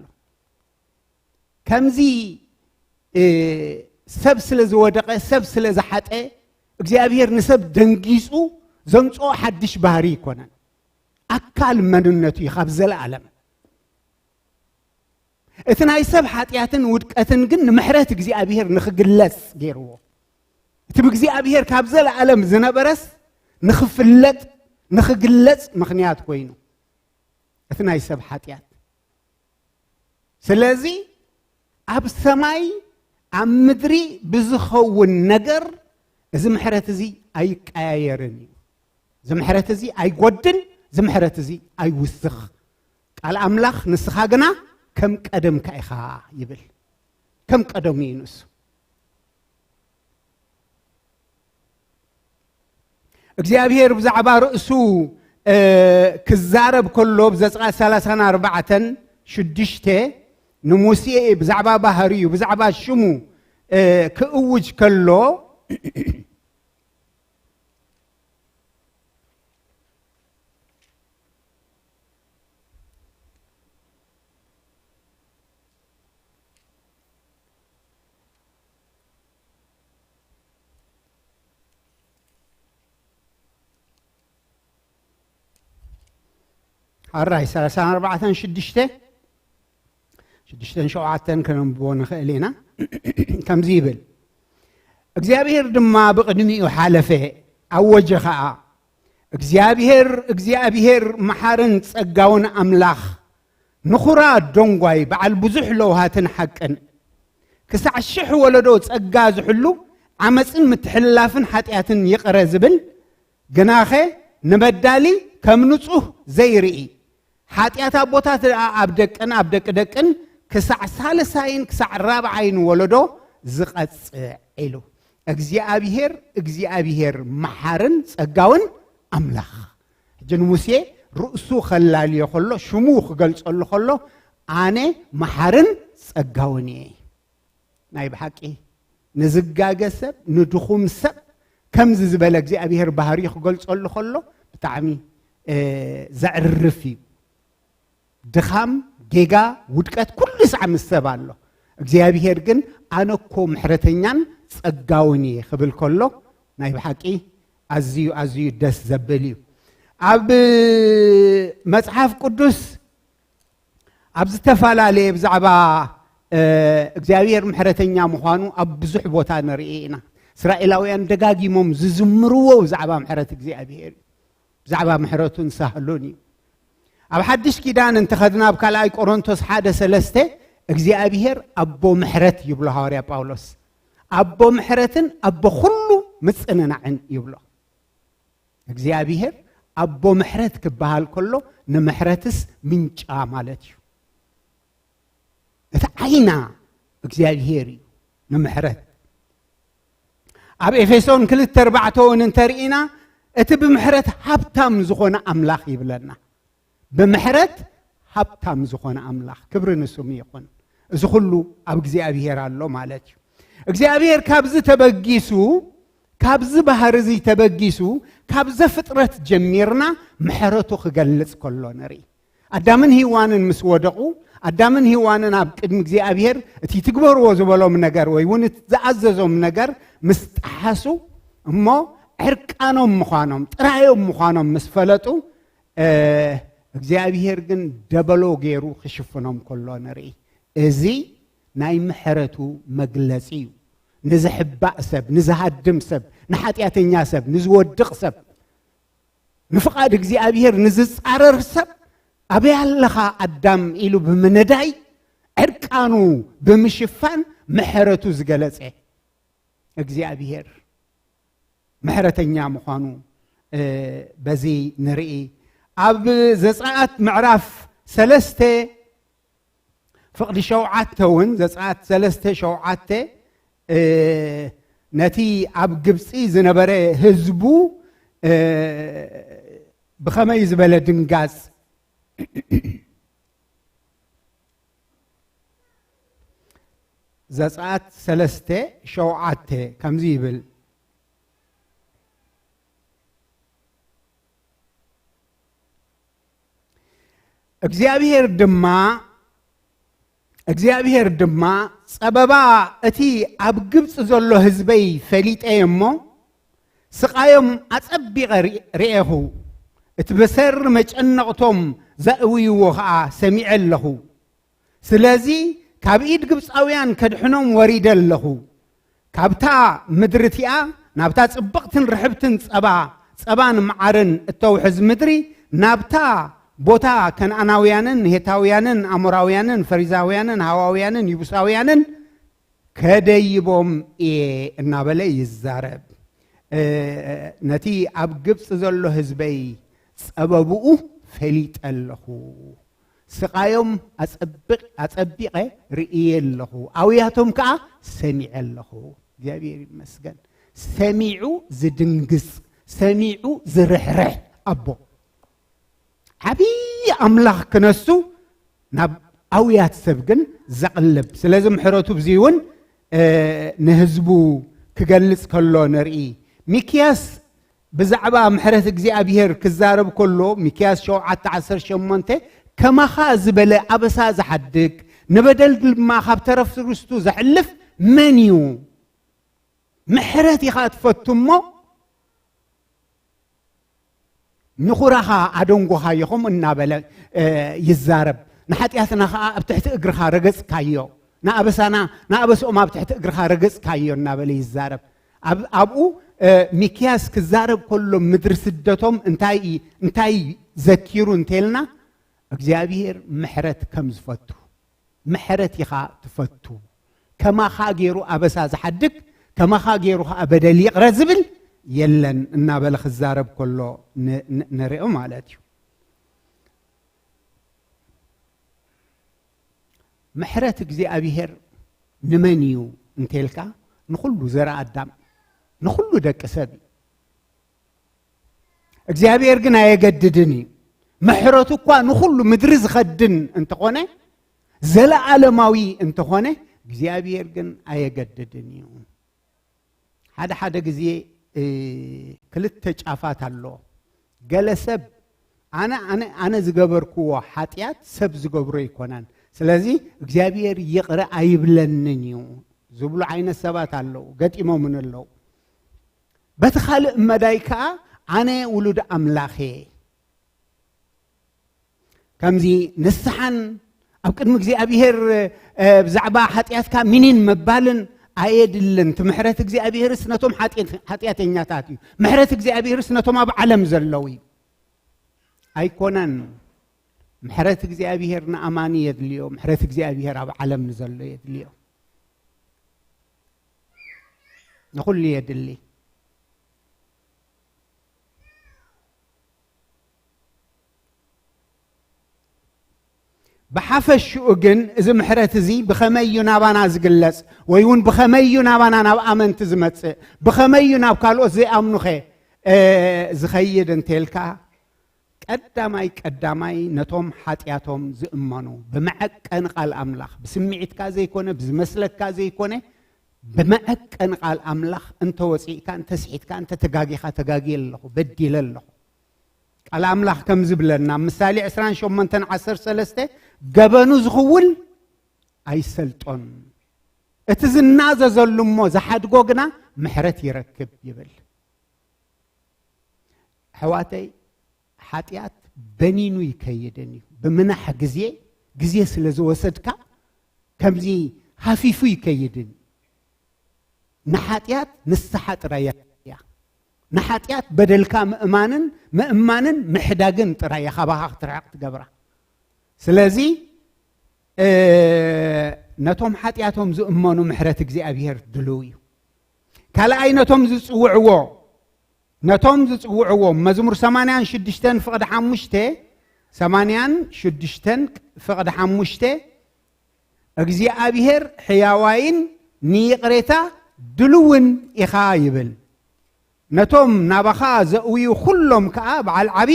ከምዚ፣ እ፣ ሰብ ስለ ዝወደቐ፣ ሰብ ስለ ዝሓጠ፣ እግዚኣብሔር ንሰብ ደንጊጹ ዘምጽኦ ሓድሽ ባህሪ ኣይኮነን። ኣካል መንነቱ እዩ ካብ ዘለኣለም። እቲ ናይ ሰብ ሓጢኣትን ውድቀትን ግን ንምሕረት እግዚኣብሔር ንኽግለጽ ገይርዎ። እቲ ብእግዚኣብሔር ካብ ዘለኣለም ዝነበረስ ንኽፍለጥ፣ ንኽግለጽ ምኽንያት ኮይኑ። እቲ ናይ ሰብ ሓጢኣት። ስለዚ ኣብ ሰማይ ኣብ ምድሪ ብዝኸውን ነገር እዚ ምሕረት እዚ ኣይቀያየርን እዩ። እዚ ምሕረት እዚ ኣይጎድል፣ እዚ ምሕረት እዚ ኣይውስኽ። ቃል ኣምላኽ ንስኻ ግና ከም ቀደምካ ኢኻ ይብል። ከም ቀደሙ እዩ ንሱ። እግዚኣብሔር ብዛዕባ ርእሱ፣ እ፣ ክዛረብ ከሎ፣ ብዘጽቃ ሰላሳን ኣርባዕተን ሽዱሽተ ንሙሴ ብዛዕባ ባህርዩ፣ ብዛዕባ ሽሙ፣ እ፣ ክእውጅ ከሎ፣ ሓራይ ሰላሳን ኣርባዕተን ሽዱሽተ፣ ሽዱሽተን ሸውዓተን ከነንብቦ ንኽእል ኢና። ከምዚ ይብል፣ እግዚኣብሔር ድማ ብቕድሚኡ ሓለፈ፣ ኣወጀ ኸኣ፣ እግዚኣብሔር፣ እግዚኣብሔር፣ መሓርን ጸጋውን ኣምላኽ፣ ንኹራ ደንጓይ፣ በዓል ብዙሕ ለውሃትን ሓቅን፣ ክሳዕ ሽሕ ወለዶ ጸጋ ዝሕሉ፣ ዓመጽን ምትሕልላፍን ሓጢኣትን ይቕረ ዝብል፣ ግናኸ ንበዳሊ ከም ንጹህ ዘይርኢ፣ ሓጢኣት ኣቦታት ደኣ ኣብ ደቅን ኣብ ደቂ ደቅን ክሳዕ ሳልሳይን ክሳዕ ራብዓይን ወለዶ ዝቐጽዕ ኢሉ። እግዚኣብሔር፣ እግዚኣብሔር መሓርን ጸጋውን ኣምላኽ። ሕጂ ንሙሴ ርእሱ ኸላልዮ ኸሎ፣ ሽሙ ክገልጸሉ ኸሎ፣ ኣነ መሓርን ጸጋውን እየ። ናይ ብሓቂ ንዝጋገ ሰብ፣ ንድኹም ሰብ፣ ከምዚ ዝበለ እግዚኣብሔር ባህሪ ክገልጸሉ ኸሎ፣ ብጣዕሚ፣ እ፣ ዘዕርፍ እዩ። ድኻም፣ ጌጋ፣ ውድቀት ኩሉ ሳዕ ምስ ሰብ ኣሎ። እግዚኣብሔር ግን፣ ኣነ እኮ ምሕረተኛን ጸጋውን እየ ክብል ከሎ፣ ናይ ብሓቂ ኣዝዩ፣ ኣዝዩ ደስ ዘብል እዩ። ኣብ መጽሓፍ ቅዱስ ኣብ ዝተፈላለየ ብዛዕባ፣ እ፣ እግዚኣብሔር ምሕረተኛ ምዃኑ ኣብ ብዙሕ ቦታ ንርኢ ኢና። እስራኤላውያን ደጋጊሞም ዝዝምርዎ ብዛዕባ ምሕረት እግዚኣብሔር እዩ። ብዛዕባ ምሕረቱን ሳህሉን እዩ። ኣብ ሓድሽ ኪዳን እንተኸድና ኣብ ካልኣይ ቆሮንቶስ ሓደ ሰለስተ እግዚኣብሔር ኣቦ ምሕረት ይብሎ ሃዋርያ ጳውሎስ። ኣቦ ምሕረትን ኣቦ ኩሉ ምጽንናዕን ይብሎ። እግዚኣብሔር ኣቦ ምሕረት ክበሃል ከሎ ንምሕረትስ ምንጫ ማለት እዩ። እቲ ዓይና እግዚኣብሔር እዩ ንምሕረት። ኣብ ኤፌሶን ክልተ ኣርባዕተ እውን እንተርኢና እቲ ብምሕረት ሃብታም ዝኾነ ኣምላኽ ይብለና። ብምሕረት ሃብታም ዝኾነ ኣምላኽ ክብሪ ንስሙ ይኹን። እዚ ኩሉ ኣብ እግዚኣብሔር ኣሎ ማለት እዩ። እግዚኣብሔር ካብዚ ተበጊሱ፣ ካብዚ ባህሪ እዚ ተበጊሱ፣ ካብ ዘፍጥረት ጀሚርና ምሕረቱ ክገልጽ ከሎ ንርኢ። ኣዳምን ሂዋንን ምስ ወደቑ፣ ኣዳምን ሂዋንን ኣብ ቅድሚ እግዚኣብሔር እቲ ትግበርዎ ዝበሎም ነገር ወይ እውን እቲ ዝኣዘዞም ነገር ምስ ጠሓሱ፣ እሞ ዕርቃኖም ምዃኖም፣ ጥራዮም ምዃኖም ምስ ፈለጡ፣ እ፣ እግዚኣብሔር ግን ደበሎ ገይሩ ክሽፍኖም ከሎ ንርኢ። እዚ ናይ ምሕረቱ መግለጺ እዩ። ንዝሕባእ ሰብ፣ ንዝሃድም ሰብ፣ ንሓጢኣተኛ ሰብ፣ ንዝወድቕ ሰብ፣ ንፍቓድ እግዚኣብሔር ንዝጻረር ሰብ፣ "ኣበይ ኣለኻ ኣዳም?" ኢሉ ብምንዳይ፣ ዕርቃኑ ብምሽፋን ምሕረቱ ዝገለጸ እግዚኣብሔር ምሕረተኛ ምዃኑ፣ እ፣ በዚ ንርኢ። ኣብ ዘጸኣት ምዕራፍ ሰለስተ ፍቕዲ ሸውዓተ እውን፣ ዘጸኣት ሰለስተ ሸውዓተ፣ እ፣ ነቲ ኣብ ግብጺ ዝነበረ ህዝቡ፣ እ፣ ብኸመይ ዝበለ ድንጋጽ፣ ዘጸኣት ሰለስተ ሸውዓተ ከምዚ ይብል፣ እግዚኣብሔር ድማ፣ እግዚኣብሔር ድማ፣ "ጸበባ እቲ ኣብ ግብጺ ዘሎ ህዝበይ ፈሊጠ እየ እሞ፣ ስቓዮም ኣጸቢቐ ርኢ-፣ ርኤኹ፣ እቲ በሰር መጨነቕቶም ዘእውይዎ ኸኣ ሰሚዐ ኣለኹ። ስለዚ ካብ ኢድ ግብጻውያን ከድሕኖም ወሪደ ኣለኹ። ካብታ ምድሪ እቲኣ፣ ናብታ ጽብቕትን ርሕብትን ጸባ፣ ጸባን መዓርን እተውሕዝ ምድሪ፣ ናብታ ቦታ ከነኣናውያንን ሄታውያንን ኣሞራውያንን ፈሪዛውያንን ሃዋውያንን ይቡሳውያንን ከደይቦም እየ" እናበለ ይዛረብ። እ፣ ነቲ ኣብ ግብጺ ዘሎ ህዝበይ ጸበብኡ ፈሊጠ ኣለኹ። ስቓዮም ኣጸብቕ-፣ ኣጸቢቐ ርእየ ኣለኹ። ኣውያቶም ከኣ ሰሚዐ ኣለኹ። እግዚኣብሔር ይመስገን። ሰሚዑ ዝድንግጽ፣ ሰሚዑ ዝርሕርሕ ኣቦ። ዓብዪ ኣምላኽ ክነሱ ናብ ኣውያት ሰብ ግን ዘቕልብ። ስለዚ ምሕረቱ ብዚ እውን፣ እ፣ ንህዝቡ ክገልጽ ከሎ ንርኢ። ሚክያስ ብዛዕባ ምሕረት እግዚኣብሔር ክዛረብ ከሎ፣ ሚክያስ ሸውዓተ ዓሰርተ ሸሞንተ፣ "ከማኻ ዝበለ ኣበሳ ዝሓድግ፣ ንበደል ድማ ካብ ተረፍ ርስቱ ዘሕልፍ መን እዩ? ምሕረት ኢኻ ትፈቱ እሞ፣ ንኹራኻ ኣደንጎኻዮ" ከምኡ እናበለ፣ እ፣ ይዛረብ። "ንሓጢኣትና ኸኣ ኣብ ትሕቲ እግርኻ ረገጽካዮ፣ ንኣበሳና፣ ንኣበስኦም ኣብ ትሕቲ እግርኻ ረገጽካዮ" እናበለ ይዛረብ። ኣብ-፣ ኣብኡ፣ እ፣ ሚክያስ ክዛረብ ከሎ ምድሪ ስደቶም እንታይ፣ እንታይ ዘኪሩ እንተልና፣ እግዚኣብሔር ምሕረት ከም ዝፈቱ፣ "ምሕረት ኢኻ ትፈቱ፣ ከማኻ ገይሩ ኣበሳ ዝሓድግ፣ ከማኻ ገይሩ ኸኣ በደል ይቕረ ዝብል የለን" እናበለ ክዛረብ ከሎ ን-፣ ን-፣ ንሪኦ ማለት እዩ። ምሕረት እግዚኣብሔር ንመን እዩ እንተልካ፣ ንኹሉ ዘረ ኣዳም፣ ንኹሉ ደቂ ሰብ እዩ። እግዚኣብሔር ግን ኣየገድድን እዩ። ምሕረቱ እኳ ንኹሉ ምድሪ ዝኸድን እንተኾነ፣ ዘለዓለማዊ እንተኾነ፣ እግዚኣብሔር ግን ኣየገድድን እዩ። ሓደ ሓደ ግዜ፣ እ፣ ክልተ ጫፋት ኣሎ። ገለ ሰብ፣ "ኣነ፣ ኣነ፣ ኣነ ዝገበርክዎ ሓጢኣት ሰብ ዝገብሮ ኣይኮነን። ስለዚ እግዚኣብሔር ይቕረ ኣይብለንን እዩ" ዝብሉ ዓይነት ሰባት ኣለዉ፣ ገጢሞምን ኣለዉ። በቲ ካልእ መዳይ ከኣ፣ "ኣነ ውሉድ ኣምላኽ እየ። ከምዚ ንስሓን ኣብ ቅድሚ እግዚኣብሔር፣ እ፣ ብዛዕባ ሓጢኣትካ ሚኒን ምባልን ኣየድልን። እቲ ምሕረት እግዚኣብሔርስ ነቶም ሓጢኣት-፣ ሓጢኣተኛታት እዩ። ምሕረት እግዚኣብሔርስ ነቶም ኣብ ዓለም ዘለዉ እዩ።" ኣይኮነን። ምሕረት እግዚኣብሔር ንኣማኒ የድልዮ፣ ምሕረት እግዚኣብሔር ኣብ ዓለም ንዘሎ የድልዮ። ንኹሉ የድሊ። ብሓፈሽኡ ግን እዚ ምሕረት እዚ ብኸመይ እዩ ናባና ዝግለጽ? ወይ እውን ብኸመይ እዩ ናባና ናብ ኣመንቲ ዝመጽእ? ብኸመይ እዩ ናብ ካልኦት ዘይኣምኑኸ፣ እ፣ ዝኸይድ እንተልካ፣ ቀዳማይ ቀዳማይ ነቶም ሓጢኣቶም ዝእመኑ፣ ብመዐቀኒ ቃል ኣምላኽ፣ ብስምዒትካ ዘይኮነ፣ ብዝመስለካ ዘይኮነ፣ ብመዐቀኒ ቃል ኣምላኽ እንተወጺእካ፣ እንተስሒትካ፣ እንተተጋጊኻ፣ ተጋግየ ኣለኹ፣ በዲለ ኣለኹ። ቃል ኣምላኽ ከም ዝብለና፣ ምሳሌ ዕስራን ሸሞንተን ዓሰርተ ሰለስተ፣ "ገበኑ ዝኽውል ኣይሰልጦን፣ እቲ ዝናዘዘሉ እሞ ዝሓድጎ ግና ምሕረት ይረክብ" ይብል። ኣሕዋተይ፣ ሓጢኣት በኒኑ ይከይድን እዩ። ብምናሕ ግዜ፣ ግዜ ስለ ዝወሰድካ፣ ከምዚ ሃፊፉ ይከይድን። ንሓጢኣት ንስሓ ጥራይ እያ። ንሓጢኣት በደልካ ምእማንን፣ ምእማንን ምሕዳግን ጥራይ እያ ካባኻ ክትርሕቕ ትገብራ። ስለዚ፣ እ፣ ነቶም ሓጢኣቶም ዝእመኑ ምሕረት እግዚኣብሔር ድልው እዩ። ካልኣይ፣ ነቶም ዝጽውዕዎ፣ ነቶም ዝጽውዕዎ፣ መዝሙር ሰማንያን ሽዱሽተን ፍቕዲ ሓሙሽተ፣ ሰማንያን ሽዱሽተን ፍቕዲ ሓሙሽተ፣ "እግዚኣብሔር ሕያዋይን ንይቕሬታ ድልውን ኢኻ" ይብል። "ነቶም ናባኻ ዘእውዩ ኩሎም ከኣ በዓል ዓቢ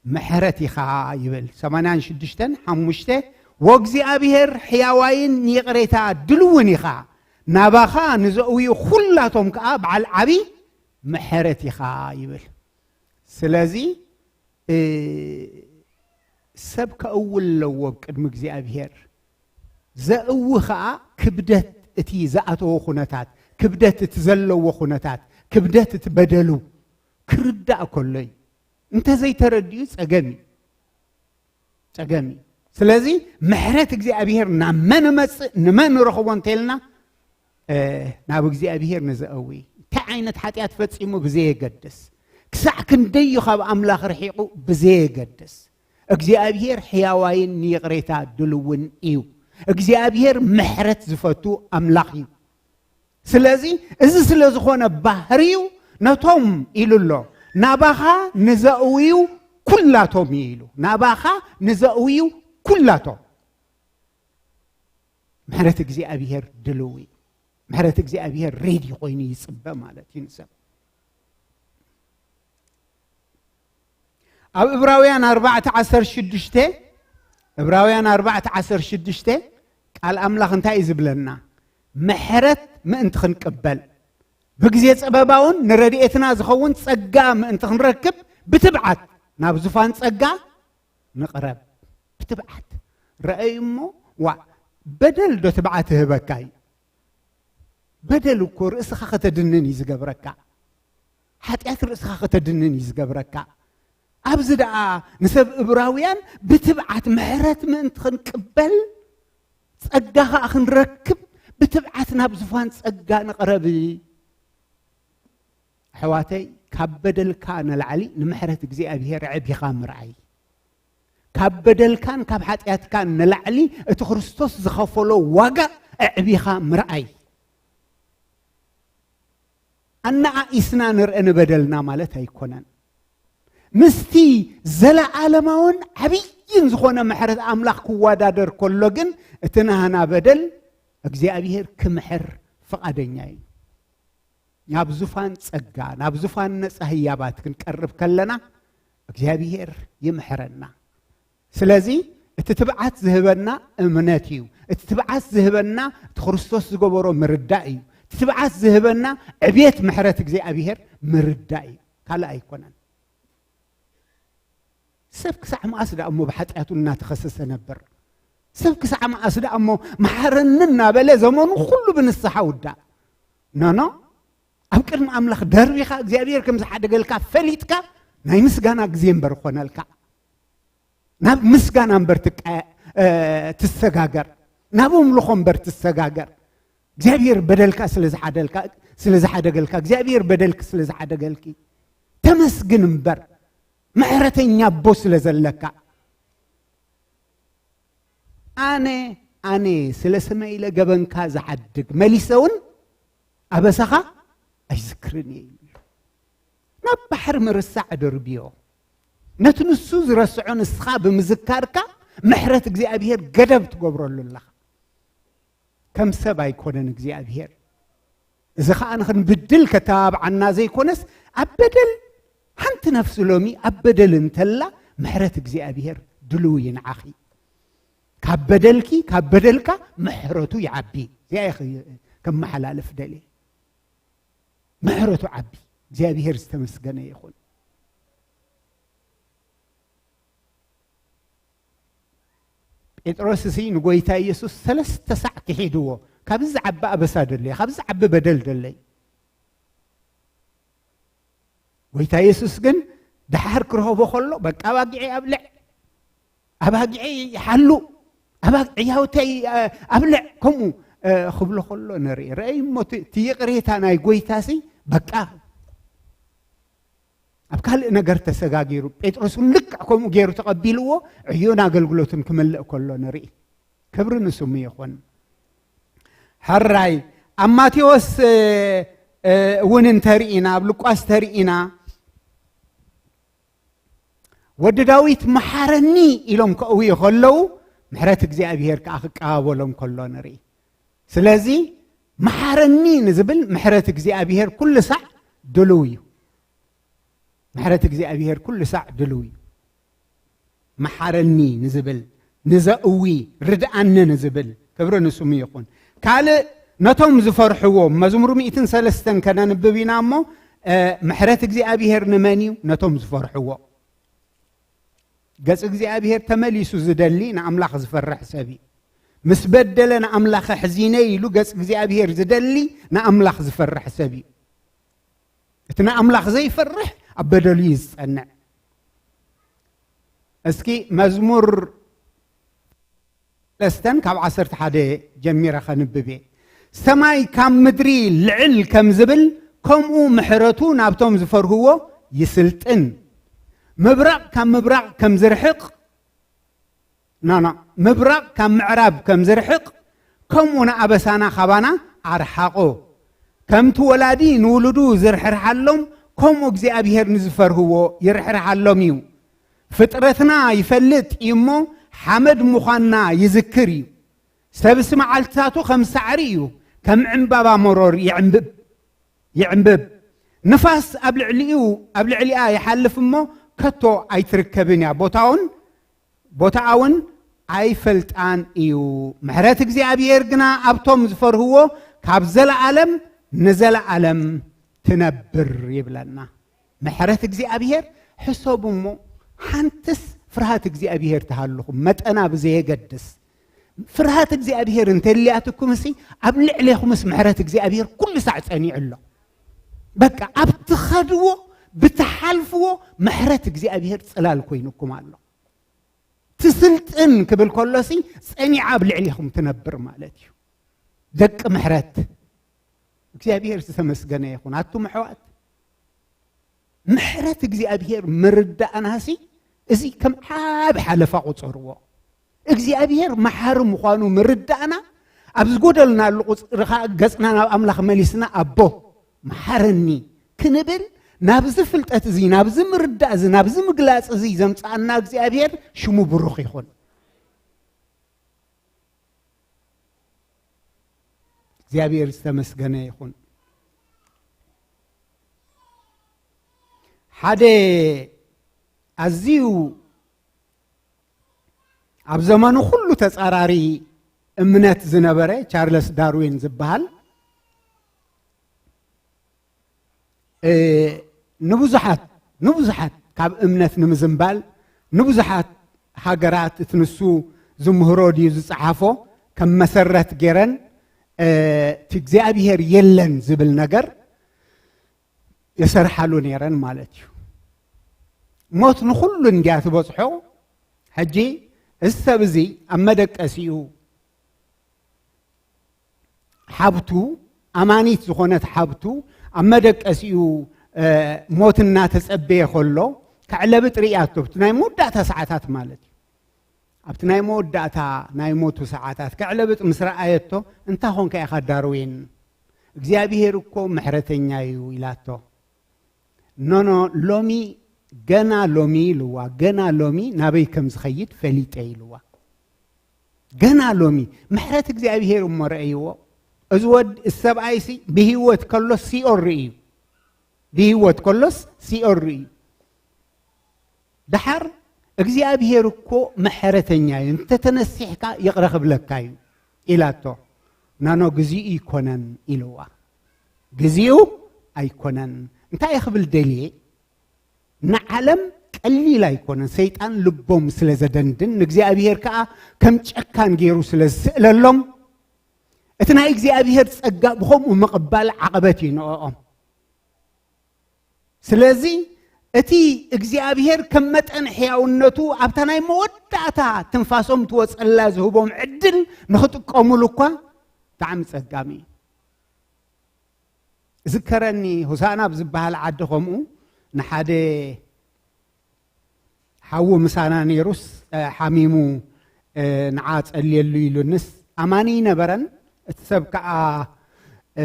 ምሕረት ኢኻ" ይብል። ሰማንያን ሽዱሽተን ሓሙሽተ፣ "ወእግዚኣብሔር ሕያዋይን ንይቕሬታ ድልውን ኢኻ፣ ናባኻ ንዘእውዩ ኩላቶም ከኣ በዓል ዓቢ ምሕረት ኢኻ" ይብል። ስለዚ፣ እ፣ ሰብ ከእዊ ኣለዎ ኣብ ቅድሚ እግዚኣብሔር። ዘእዊ ኸኣ ክብደት እቲ ዝኣተዎ ኩነታት፣ ክብደት እቲ ዘለዎ ኩነታት፣ ክብደት እቲ በደሉ ክርዳእ ከሎ እዩ። እንተዘይተረዲኡ ጸገም እዩ። ጸገም እዩ። ስለዚ ምሕረት እግዚኣብሔር ናብ መን እመጽእ፣ ንመን ንረኽቦ እንተልና፣ እ፣ ናብ እግዚኣብሔር ንዘእዊ። እንታይ ዓይነት ሓጢኣት ፈጺሙ ብዘየገድስ፣ ክሳዕ ክንደይ እዩ ካብ ኣምላኽ ርሒቑ ብዘየገድስ፣ እግዚኣብሔር ሕያዋይን ንይቕሬታ ድልውን እዩ። እግዚኣብሔር ምሕረት ዝፈቱ ኣምላኽ እዩ። ስለዚ እዚ ስለ ዝኾነ ባህሪኡ ነቶም ኢሉ ኣሎ፣ "ናባኻ ንዘእውዩ ኩላቶም" እዩ ኢሉ። ናባኻ ንዘእውዩ ኩላቶም። ምሕረት እግዚኣብሔር ድልው እዩ። ምሕረት እግዚኣብሔር ሬዲ ኮይኑ ይጽበ ማለት እዩ ንሰብ። ኣብ ዕብራውያን ኣርባዕተ ዓሰርተ ሽዱሽተ፣ ዕብራውያን ኣርባዕተ ዓሰርተ ሽዱሽተ ቃል ኣምላኽ እንታይ እዩ ዝብለና? ምሕረት ምእንቲ ክንቅበል፣ ብግዜ ጸበባውን ንረድኤትና ዝኸውን ጸጋ ምእንቲ ክንረክብ ብትብዓት ናብ ዙፋን ጸጋ ንቕረብ። ብትብዓት። ረኣዩ እሞ፣ ዋ፣ በደል ዶ ትብዓት ይህበካ እዩ? በደል እኮ ርእስኻ ከተድንን እዩ ዝገብረካ። ሓጢኣት ርእስኻ ከተድንን እዩ ዝገብረካ። ኣብዚ ደኣ ንሰብ እብራውያን ብትብዓት ምሕረት ምእንቲ ክንቅበል፣ ጸጋ ኸኣ ክንረክብ ብትብዓት ናብ ዝፋን ጸጋ ንቕረብ። ኣሕዋተይ፣ ካብ በደልካ ንላዕሊ ንምሕረት እግዚኣብሔር ኣዕቢኻ ምርኣይ። ካብ በደልካን ካብ ሓጢኣትካን ንላዕሊ እቲ ክርስቶስ ዝኸፈሎ ዋጋ ኣዕቢኻ ምርኣይ። ኣነኣኢስና ንርአ ንበደልና ማለት ኣይኮነን። ምስቲ ዘለዓለማውን ዓብይን ዝኾነ ምሕረት ኣምላኽ ክወዳደር ከሎ ግን እቲ ናህና በደል እግዚኣብሔር ክምሕር ፍቓደኛ እዩ። ናብ ዙፋን ጸጋ፣ ናብ ዙፋን ነጻ ህያባት ክንቀርብ ከለና እግዚኣብሔር ይምሕረና። ስለዚ እቲ ትብዓት ዝህበና እምነት እዩ። እቲ ትብዓት ዝህበና እቲ ክርስቶስ ዝገበሮ ምርዳእ እዩ። እቲ ትብዓት ዝህበና ዕቤት ምሕረት እግዚኣብሔር ምርዳእ እዩ። ካልእ ኣይኮነን። ሰብ ክሳዕ መኣስ ደኣ እሞ ብሓጢኣቱ እናተኸሰሰ ነበር? ሰብ ክሳዕ መኣስ ደኣ እሞ መሓረኒ እናበለ ዘመኑ ኩሉ ብንስሓ ውዳእ? ኖኖ። ኣብ ቅድሚ ኣምላኽ ደርቢኻ እግዚኣብሔር ከም ዝሓደገልካ ፈሊጥካ ናይ ምስጋና ግዜ እምበር ኾነልካ። ናብ ምስጋና እምበር ትቃ-፣ እ፣ ትሰጋገር። ናብ ኣምልኾ እምበር ትሰጋገር። እግዚኣብሔር በደልካ ስለ ዝሓደልካ፣ ስለ ዝሓደገልካ፣ እግዚኣብሔር በደልክ ስለ ዝሓደገልኪ ተመስግን እምበር፣ ምሕረተኛ ኣቦ ስለ ዘለካ። ኣነ ኣነ ስለ ስመይ ኢለ ገበንካ ዝሓድግ መሊሰ እውን ኣበሳኻ ኣይዝክርን እየ ኢሉ። ናብ ባሕሪ ምርሳዕ ደርብዮ። ነቲ ንሱ ዝረስዖ ንስኻ ብምዝካርካ ምሕረት እግዚኣብሔር ገደብ ትገብረሉ ኣለኻ። ከም ሰብ ኣይኮነን እግዚኣብሔር። እዚ ኸኣ ንኽንብድል ከተባብዓና ዘይኮነስ፣ ኣብ በደል፣ ሓንቲ ነፍሲ ሎሚ ኣብ በደል እንተላ፣ ምሕረት እግዚኣብሔር ድልው እዩ ንዓኺ። ካብ በደልኪ፣ ካብ በደልካ ምሕረቱ ይዓቢ። እዚኣ እየ ከመሓላልፍ ደልየ። ምሕረቱ ዓቢ። እግዚኣብሔር ዝተመስገነ ይኹን። ጴጥሮስ እዚ ንጎይታ ኢየሱስ ሰለስተ ሳዕ ክሒድዎ፣ ካብዚ ዝዓቢ ኣበሳ ደለየ፣ ካብዚ ዝዓቢ በደል ደለይ። ጎይታ ኢየሱስ ግን ደሓር ክረኽቦ ከሎ፣ በቃ ኣባጊዐይ ኣብልዕ፣ ኣባጊዐይ ይሓሉ፣ ኣባጊ-፣ ዕያውተይ፣ እ፣ ኣብልዕ፣ ከምኡ፣ እ፣ ክብሎ ከሎ ንርኢ። ረኣይ እሞ እቲ፣ እቲ ይቕሬታ ናይ ጎይታሲ፣ በቃ ኣብ ካልእ ነገር ተሰጋጊሩ። ጴጥሮስ እውን ልክዕ ከምኡ ገይሩ ተቐቢልዎ፣ ዕዮን ኣገልግሎትን ክመልእ ከሎ ንርኢ። ክብሪ ንስሙ ይኹን። ሕራይ፣ ኣብ ማቴዎስ፣ እ፣ እ፣ እውን እንተርኢና፣ ኣብ ሉቃስ ተርኢና፣ ወዲ ዳዊት መሓረኒ ኢሎም ከእውዩ ከለዉ፣ ምሕረት እግዚኣብሔር ከኣ ክቀባበሎም ከሎ ንርኢ። ስለዚ፣ መሓረኒ ንዝብል ምሕረት እግዚኣብሔር ኩሉ ሳዕ ድልው እዩ። ምሕረት እግዚኣብሔር ኩሉ ሳዕ ድልው እዩ። መሓረኒ ንዝብል፣ ንዘእዊ፣ ርድኣኒ ንዝብል፣ ክብሪ ንስሙ ይኹን። ካልእ፣ ነቶም ዝፈርሕዎ፣ መዝሙር ሚእትን ሰለስተን ከነንብብ ኢና እሞ፣ እ፣ ምሕረት እግዚኣብሔር ንመን እዩ? ነቶም ዝፈርሕዎ። ገጽ እግዚኣብሔር ተመሊሱ ዝደሊ ንኣምላኽ ዝፈርሕ ሰብ እዩ። ምስ በደለ ንኣምላኽ ኣሕዚነ ኢሉ ገጽ እግዚኣብሔር ዝደሊ ንኣምላኽ ዝፈርሕ ሰብ እዩ። እቲ ንኣምላኽ ዘይፈርሕ ኣብ በደሉ እዩ ዝጸንዕ። እስኪ መዝሙር ሰለስተን ካብ ዓሰርተ ሓደ ጀሚረ ከንብብ እየ። ሰማይ ካብ ምድሪ ልዕል ከም ዝብል፣ ከምኡ ምሕረቱ ናብቶም ዝፈርህዎ ይስልጥን። ምብራቕ ካብ ምብራቕ ከም ዝርሕቕ፣ ኖ፣ ኖ፣ ምብራቕ ካብ ምዕራብ ከም ዝርሕቕ፣ ከምኡ ንኣበሳና ካባና ኣርሓቖ። ከምቲ ወላዲ ንውሉዱ ዝርሕርሓሎም፣ ከምኡ እግዚኣብሔር ንዝፈርህዎ ይርሕርሓሎም እዩ። ፍጥረትና ይፈልጥ እዩ እሞ፣ ሓመድ ምዃንና ይዝክር እዩ። ሰብሲ መዓልትታቱ ከም ሳዕሪ እዩ፣ ከም ዕምባባ መሮር ይዕምብብ፣ ይዕምብብ። ንፋስ ኣብ ልዕሊኡ፣ ኣብ ልዕሊኣ ይሓልፍ እሞ፣ ከቶ ኣይትርከብን እያ። ቦታውን፣ ቦታኣ እውን ኣይፈልጣን እዩ። ምሕረት እግዚኣብሔር ግና ኣብቶም ዝፈርህዎ ካብ ዘለኣለም ንዘለኣለም ትነብር ይብለና። ምሕረት እግዚኣብሔር ሕሰቡ እሞ፣ ሓንትስ ፍርሃት እግዚኣብሔር ትሃልኹም፣ መጠና ብዘየገድስ። ፍርሃት እግዚኣብሔር እንተልያትኩምሲ፣ ኣብ ልዕሌኹምስ ምሕረት እግዚኣብሔር ኩሉ ሳዕ ጸኒዑ ኣሎ። በቃ፣ ኣብ ትኸድዎ፣ ብትሓልፍዎ፣ ምሕረት እግዚኣብሔር ጽላል ኮይኑኩም ኣሎ። ትስልጥን ክብል ከሎሲ፣ ጸኒዓ ኣብ ልዕሌኹም ትነብር ማለት እዩ። ደቂ ምሕረት፣ እግዚኣብሔር ዝተመስገነ ይኹን። ኣቱም ኣሕዋት፣ ምሕረት እግዚኣብሔር ምርዳእናሲ፣ እዚ ከም ዓቢ ሓለፋ ቁጸርዎ። እግዚኣብሔር መሓሪ ምዃኑ ምርዳእና፣ ኣብ ዝጎደልናሉ ቁጽሪ ኸኣ ገጽና ናብ ኣምላኽ መሊስና፣ "ኣቦ፣ መሓረኒ" ክንብል፣ ናብዚ ፍልጠት እዚ፣ ናብዚ ምርዳእ እዚ፣ ናብዚ ምግላጽ እዚ ዘምጽኣና እግዚኣብሔር ሽሙ ብሩኽ ይኹን። እግዚኣብሔር ዝተመስገነ ይኹን። ሓደ ኣዝዩ ኣብ ዘመኑ ኩሉ ተጻራሪ እምነት ዝነበረ ቻርለስ ዳርዊን ዝበሃል፣ እ፣ ንብዙሓት፣ ንብዙሓት ካብ እምነት ንምዝንባል፣ ንብዙሓት ሃገራት እቲ ንሱ ዝምህሮ ድዩ ዝጸሓፎ ከም መሰረት ገይረን፣ እ፣ እቲ እግዚኣብሔር የለን ዝብል ነገር የሰርሓሉ ነይረን ማለት እዩ። ሞት ንኹሉ እንድያ ትበጽሖ። ሕጂ እዚ ሰብ እዚ ኣብ መደቀሲኡ ሓብቱ፣ ኣማኒት ዝኾነት ሓብቱ፣ ኣብ መደቀሲኡ፣ እ፣ ሞት እናተጸበየ ከሎ፣ ከዕለቢ ጥርያቶ፣ ኣብቲ ናይ መወዳእታ ሰዓታት ማለት እዩ። ኣብቲ ናይ መወዳእታ ናይ ሞቱ ሰዓታት ክዕለብጥ ምስ ረኣየቶ፣ "እንታይ ኾንካ ኢኻ ዳርዊን? እግዚኣብሄር እኮ ምሕረተኛ እዩ" ኢላቶ። "ኖኖ፣ ሎሚ፣ ገና ሎሚ" ኢልዋ፣ "ገና ሎሚ ናበይ ከም ዝኸይድ ፈሊጠ" ኢልዋ። ገና ሎሚ ምሕረት እግዚኣብሄር እሞ ረእይዎ። እዚ ወድ፣ እዚ ሰብኣይሲ ብህይወት ከሎስ ሲኦል ርእዩ። ብህይወት ከሎስ ሲኦል ርእዩ። ደሓር "እግዚኣብሄር እኮ ምሕረተኛ እዩ፣ እንተተነሲሕካ ይቕረ ክብለካ እዩ" ኢላቶ። "ናኖ፣ ግዚኡ ኣይኮነን" ኢልዋ። "ግዚኡ ኣይኮነን። እንታይ እየ ክብል ደልየ? ንዓለም ቀሊል ኣይኮነን። ሰይጣን ልቦም ስለ ዘደንድን፣ ንእግዚኣብሄር ከኣ ከም ጨካን ገይሩ ስለ ዝስእለሎም፣ እቲ ናይ እግዚኣብሄር ጸጋ ብኸምኡ ምቕባል ዓቐበት እዩ ንዕኦም። ስለዚ እቲ እግዚኣብሄር ከም መጠን ሕያውነቱ ኣብታ ናይ መወዳእታ ትንፋሶም ትወጸላ ዝህቦም ዕድል ንኽጥቀሙሉ እኳ ብጣዕሚ ጸጋሚ እዩ።" እዝከረኒ፣ ሆሳዕና ኣብ ዝበሃል ዓዲ ከምኡ ንሓደ ሓዉ ምሳና ነይሩስ፣ እ፣ ሓሚሙ፣ እ፣ ንዓ ጸልየሉ ኢሉንስ፣ ኣማኒ ይነበረን፣ እቲ ሰብ ከኣ፣ እ፣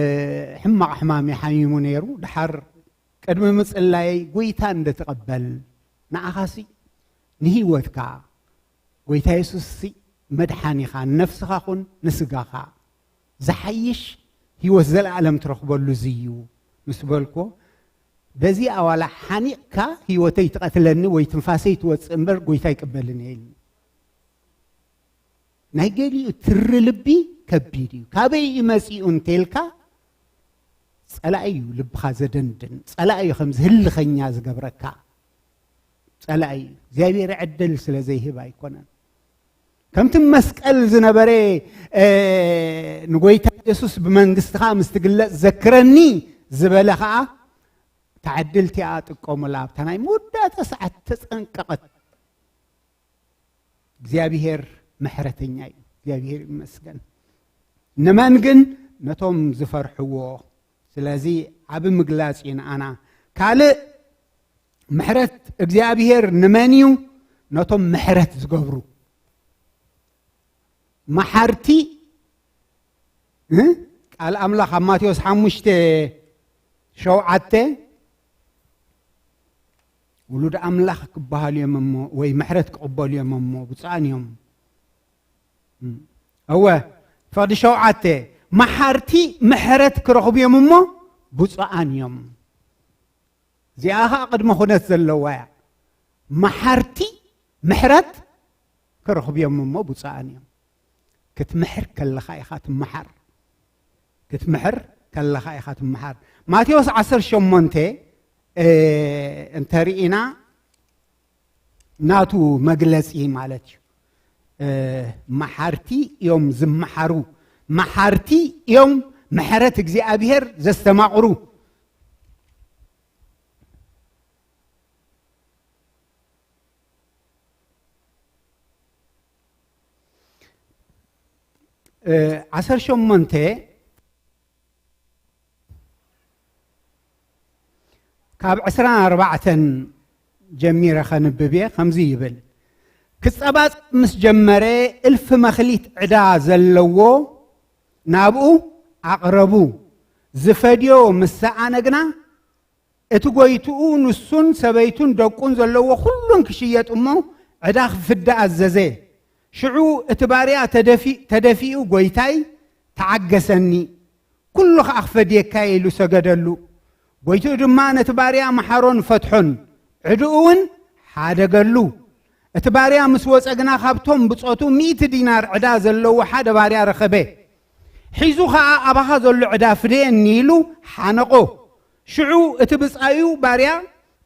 ሕማቕ ሕማም እዩ ሓሚሙ ነይሩ። ደሓር ቅድሚ ምጽላየይ፣ "ጎይታ እንደ ትቐበል፣ ንዓኻሲ ንህይወትካ ጎይታ የሱስሲ መድሓኒኻ፣ ንነፍስኻ ኹን ንስጋኻ፣ ዝሓይሽ ህይወት ዘለኣለም ትረኽበሉ እዚ እዩ" ምስ በልኮ፣ "በዚ ኣዋላ ሓኒቕካ ህይወተይ ትቐትለኒ ወይ ትንፋሰይ ትወጽእ እምበር፣ ጎይታ ኣይቅበልን እየ" ኢልኒ። ናይ ገሊኡ ትሪ ልቢ ከቢድ እዩ። "ካበይ እዩ መጺኡ?" እንተልካ፣ ጸላኢ እዩ ልብኻ ዘደንድን። ጸላኢ እዩ ከምዚ ህልኸኛ ዝገብረካ። ጸላኢ እዩ። እግዚኣብሔር ዕድል ስለ ዘይህብ ኣይኮነን። ከምቲ መስቀል ዝነበረ፣ እ፣ ንጎይታ የሱስ "ብመንግስትኻ ምስ ትግለጽ ዘክረኒ" ዝበለ ኸኣ፣ እታ ዕድል እቲኣ ጥቀሙላ። ኣብታ ናይ መወዳእታ ሰዓት ተጸንቀቐት። እግዚኣብሔር ምሕረተኛ እዩ። እግዚኣብሔር ይመስገን። ንመን ግን? ነቶም ዝፈርሕዎ። ስለዚ ዓቢ ምግላጽ እዩ ንኣና። ካልእ፣ ምሕረት እግዚኣብሔር ንመን እዩ? ነቶም ምሕረት ዝገብሩ። መሓርቲ፣ እ? ቃል ኣምላኽ ኣብ ማቴዎስ ሓሙሽተ ሸውዓተ፣ "ውሉድ ኣምላኽ ክበሃሉ እዮም እሞ፣ ወይ ምሕረት ክቕበሉ እዮም እሞ፣ ብፁዓን እዮም።" እም። እወ፣ ፍቕዲ ሸውዓተ፣ "መሓርቲ ምሕረት ክረኽቡ እዮም እሞ፣ ብፁዓን እዮም።" እዚኣ ኸዓ ቅድመ ኩነት ዘለዋ እያ። መሓርቲ ምሕረት ክረኽቡ እዮም እሞ፣ ብፁዓን እዮም። ክትምሕር ከለኻ ኢኻ ትመሓር። ክትምሕር ከለኻ ኢኻ ትመሓር። ማቴዎስ ዓሰርተ ሸሞንተ፣ እ፣ እንተርኢና፣ ናቱ መግለጺ ማለት እዩ። እ፣ መሓርቲ እዮም ዝመሓሩ። መሓርቲ እዮም ምሕረት እግዚኣብሔር ዘስተማቕሩ። እ፣ ዓሰርተ ሸሞንተ ካብ ዕስራን ኣርባዕተን ጀሚረ ኸንብብ እየ። ከምዚ ይብል፣ "ክጸባጸብ ምስ ጀመረ፣ እልፊ መኽሊት ዕዳ ዘለዎ ናብኡ ኣቕረቡ። ዝፈድዮ ምስ ሰኣነ ግና፣ እቲ ጎይትኡ ንሱን ሰበይቱን ደቁን ዘለዎ ኩሉን ክሽየጥ እሞ፣ ዕዳ ክፍደ ኣዘዘ። ሽዑ እቲ ባርያ ተደፊ-፣ ተደፊኡ፣ 'ጎይታይ፣ ተዓገሰኒ፣ ኩሉ ኸኣ ክፈድየካ እየ' ኢሉ ሰገደሉ። ጎይትኡ ድማ ነቲ ባርያ መሓሮን ፈትሖን፣ ዕድኡ እውን ሓደገሉ። እቲ ባርያ ምስ ወጸ ግና፣ ካብቶም ብጾቱ ሚእቲ ዲናር ዕዳ ዘለዎ ሓደ ባርያ ረኸበ። ሒዙ ኸኣ፣ 'ኣባኻ ዘሎ ዕዳ ፍደየኒ' ኢሉ ሓነቖ። ሽዑ እቲ ብጻዩ ባርያ፣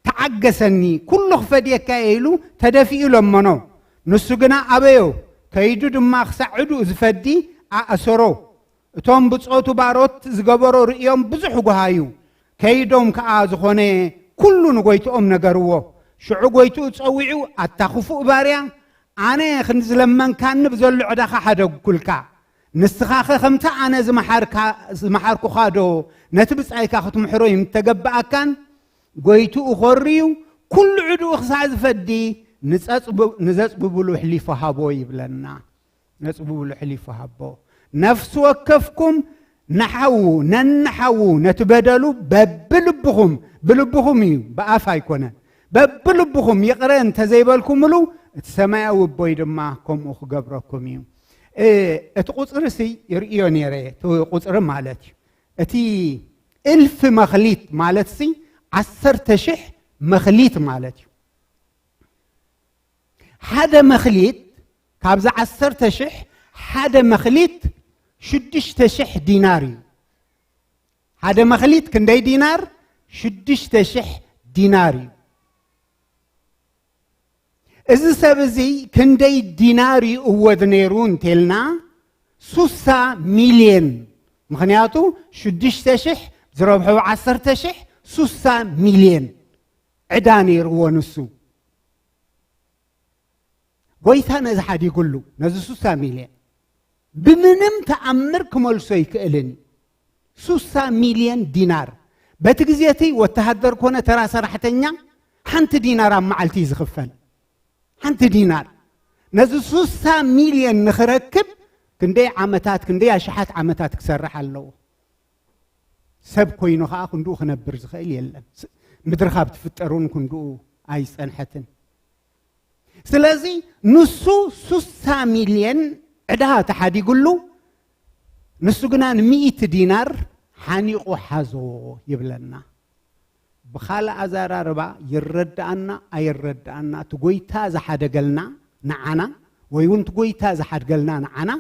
'ተዓገሰኒ፣ ኩሉ ክፈድየካ እየ' ኢሉ ተደፊኡ ለመኖ። ንሱ ግና ኣበዮ፣ ከይዱ ድማ ክሳዕ ዕድኡ ዝፈዲ ኣእሰሮ። እቶም ብጾቱ ባሮት ዝገበሮ ርእዮም ብዙሕ ጓሃዩ። ከይዶም ከኣ ዝኾነ ኩሉ ንጎይትኦም ነገርዎ። ሽዑ ጎይትኡ ጸዊዑ፣ 'ኣታ ክፉእ ባርያ፣ ኣነ ክንዲ ዝለመንካኒ ብዘሎ ዕዳኻ ሓደግኩልካ። ንስኻኸ ከምቲ ኣነ ዝመሓርካ፣ ዝመሓርኩኻዶ ነቲ ብጻይካ ክትምሕሮ ኣይምተገበኣካን?' ጎይትኡ ኾርዩ፣ ኩሉ ዕድኡ ክሳዕ ዝፈዲ ንጸጽቡ-፣ ንዘጽብብሉ ኣሕሊፉ ሃቦ ይብለና። ነጽብብሉ ኣሕሊፉ ሃቦ። ነፍሲ ወከፍኩም ንሓዉ፣ ነንሓዉ ነቲ በደሉ በብልብኹም፣ ብልብኹም እዩ፣ ብኣፍ ኣይኮነን፣ በብልብኹም ይቕረ እንተዘይበልኩምሉ፣ እቲ ሰማያዊ ኣቦይ ድማ ከምኡ ክገብረኩም እዩ። እ፣ እቲ ቁጽሪ ሲ ይርእዮ ነይረ፣ እቲ ቁጽሪ ማለት እዩ። እቲ እልፊ መኽሊት ማለት ሲ ዓሰርተ ሽሕ መኽሊት ማለት እዩ። ሓደ መኽሊት፣ ካብዚ ዓሰርተ ሽሕ ሓደ መኽሊት ሽዱሽተ ሽሕ ዲናር እዩ። ሓደ መኽሊት ክንደይ ዲናር? ሽዱሽተ ሽሕ ዲናር እዩ። እዚ ሰብ እዚ ክንደይ ዲናር ይእወድ ነይሩ እንተልና፣ ሱሳ ሚልዮን። ምኽንያቱ ሽዱሽተ ሽሕ ዝረብሖ ዓሰርተ ሽሕ፣ ሱሳ ሚልዮን ዕዳ ነይርዎ ንሱ። ጎይታ ነዚ ሓዲጉሉ፣ ነዚ ሱሳ ሚልዮን። ብምንም ተኣምር ክመልሶ ኣይክእልን እዩ። ሱሳ ሚልዮን ዲናር። በቲ ግዜ እቲ ወተሃደር ኮነ ተራ ሰራሕተኛ ሓንቲ ዲናር ኣብ መዓልቲ እዩ ዝኽፈል። ሓንቲ ዲናር። ነዚ ሱሳ ሚልዮን ንኽረክብ ክንደይ ዓመታት፣ ክንደይ ኣሽሓት ዓመታት ክሰርሕ ኣለዎ። ሰብ ኮይኑ ኸዓ ክንድኡ ክነብር ዝኽእል የለን። ስ-፣ ምድሪ ካብ ትፍጠር እውን ክንድኡ ኣይጸንሐትን። ስለዚ ንሱ ሱሳ ሚልዮን ዕዳ ተሓዲጉሉ፣ ንሱ ግና ንሚእቲ ዲናር ሓኒቑ ሓዞ ይብለና። ብኻልእ ኣዘራርባ፣ ይረድኣና ኣይረድኣና፣ እቲ ጎይታ ዝሓደገልና ንዓና፣ ወይ እውን እቲ ጎይታ ዝሓድገልና ንዓና፣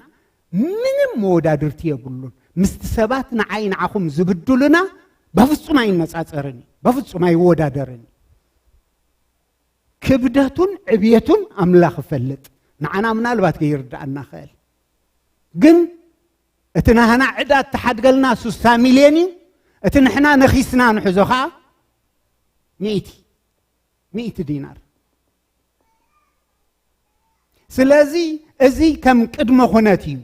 ምንም መወዳድርቲ የብሉን። ምስቲ ሰባት ንዓይ ንዓኹም ዝብድሉና በፍጹም ኣይነጻጸርን እዩ፣ በፍጹም ኣይወዳደርን እዩ። ክብደቱን ዕብየቱን ኣምላኽ ይፈልጥ። ንዓና ምናልባት ከይርድኣና ይኽእል። ግን እቲ ናህና ዕዳ እተሓድገልና ሱሳ ሚልዮን እዩ። እቲ ንሕና ነኺስና ንሕዞ ኸዓ ሚእቲ፣ ሚእቲ ዲናር። ስለዚ እዚ ከም ቅድመ ኩነት እዩ።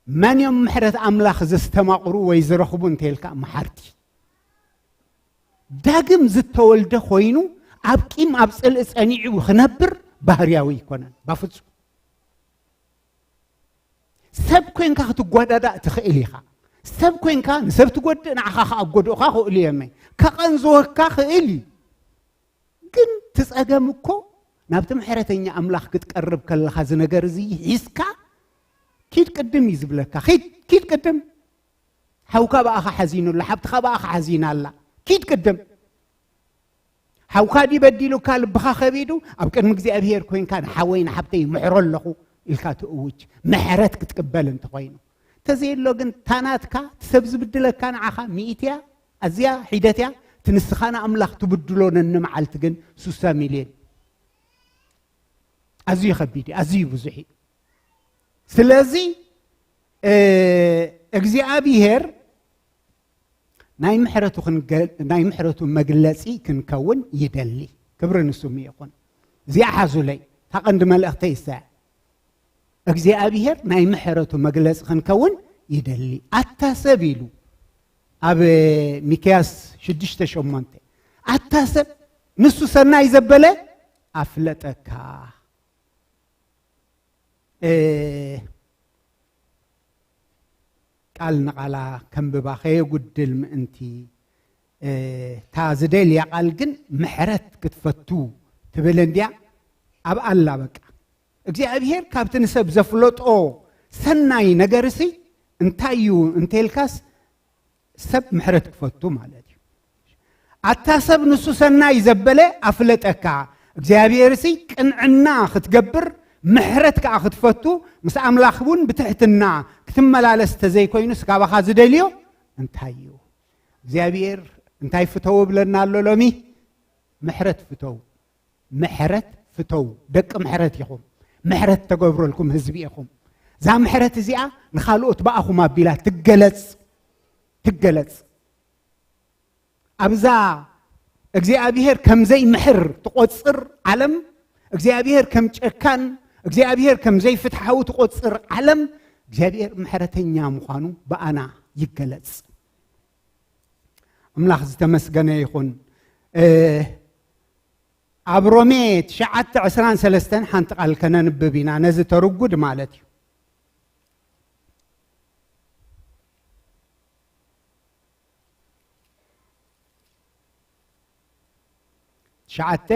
መን እዮም ምሕረት ኣምላኽ ዘስተማቕሩ ወይ ዝረኽቡ እንተልካ፣ መሓርቲ። ዳግም ዝተወልደ ኮይኑ ኣብ ቂም ኣብ ጽልኢ ጸኒዑ ክነብር ባህርያዊ ኣይኮነን፣ ባፍጹም። ሰብ ኮንካ ክትጓዳዳእ ትኽእል ኢኻ። ሰብ ኮንካ ንሰብ ትጎድእ፣ ንዓኻ ከኣ ክጎድኡኻ ክእሉ እዮም። ከቐንዝወካ ክእል እዩ። ግን እቲ ጸገም እኮ ናብቲ ምሕረተኛ ኣምላኽ ክትቀርብ ከለኻ፣ እዚ ነገር እዚ ሒዝካ ኪድ ቅድም እዩ ዝብለካ። ኪድ፣ ኪድ ቅድም። ሓውካ ብኣኻ ሓዚኑ ኣሎ፣ ሓብትኻ ብኣኻ ሓዚና ኣላ። ኪድ ቅድም። ሓውካ ድዩ በዲሉካ፣ ልብኻ ከቢዱ፣ ኣብ ቅድሚ እግዚኣብሄር ኮይንካ፣ "ንሓወይ ንሓብተይ ይምሕሮ ኣለኹ" ኢልካ ትእውጅ፣ ምሕረት ክትቅበል እንተኾይኑ። እንተዘየሎ ግን፣ እታ ናትካ፣ እቲ ሰብ ዝብድለካ ንዓኻ ሚእቲ እያ፣ ኣዝያ ሒደት እያ፣ እቲ ንስኻ ንኣምላኽ ትብድሎ ነንመዓልቲ ግን ሱሳ ሚልዮን። ኣዝዩ ከቢድ እዩ፣ ኣዝዩ ብዙሕ እዩ። ስለዚ፣ እ፣ እግዚኣብሄር ናይ ምሕረቱ ክንገ-፣ ናይ ምሕረቱ መግለጺ ክንከውን ይደሊ። ክብሪ ንስሙ ይኹን። እዚኣ ሓዙለይ፣ እታ ቀንዲ መልእኽተይ እሳ እያ። እግዚኣብሄር ናይ ምሕረቱ መግለጺ ክንከውን ይደሊ። ኣታ ሰብ ኢሉ ኣብ ሚክያስ ሽዱሽተ ሸሞንተ፣ ኣታ ሰብ ንሱ ሰናይ ዘበለ ኣፍለጠካ። እ፣ ቃል ንቓላ ከንብባ ከየጉድል ምእንቲ፣ እ፣ እታ ዝደልያ ቃል ግን ምሕረት ክትፈቱ ትብል እንድያ። ኣብ ኣላ በቃ እግዚኣብሄር ካብቲ ንሰብ ዘፍለጦ ሰናይ ነገርሲ እንታይ እዩ እንተልካስ፣ ሰብ ምሕረት ክፈቱ ማለት እዩ። ኣታ ሰብ ንሱ ሰናይ ዘበለ ኣፍለጠካ። እግዚኣብሄርሲ ቅንዕና ክትገብር፣ ምሕረት ከኣ ክትፈቱ፣ ምስ ኣምላኽ እውን ብትሕትና ክትመላለስ ተዘይኮይኑስ፣ ካባኻ ዝደልዮ እንታይ እዩ? እግዚኣብሄር እንታይ ፍተው እብለና ኣሎ ሎሚ? ምሕረት ፍተው። ምሕረት ፍተው። ደቂ ምሕረት ኢኹም። ምሕረት ተገብረልኩም ህዝቢ ኢኹም። እዛ ምሕረት እዚኣ ንኻልኦት ብኣኹም ኣቢላ ትገለጽ፣ ትገለጽ። ኣብዛ እግዚኣብሄር ከም ዘይምሕር ትቖጽር ዓለም፣ እግዚኣብሄር ከም ጨካን፣ እግዚኣብሄር ከም ዘይፍትሓዊ ትቖጽር ዓለም፣ እግዚኣብሄር ምሕረተኛ ምዃኑ ብኣና ይገለጽ። ኣምላኽ ዝተመስገነ ይኹን። እ፣ ኣብ ሮሜ ትሽዓተ ዕስራን ሰለስተን ሓንቲ ቃል ከነንብብ ኢና፣ ነዚ ተርጉድ ማለት እዩ። ትሽዓተ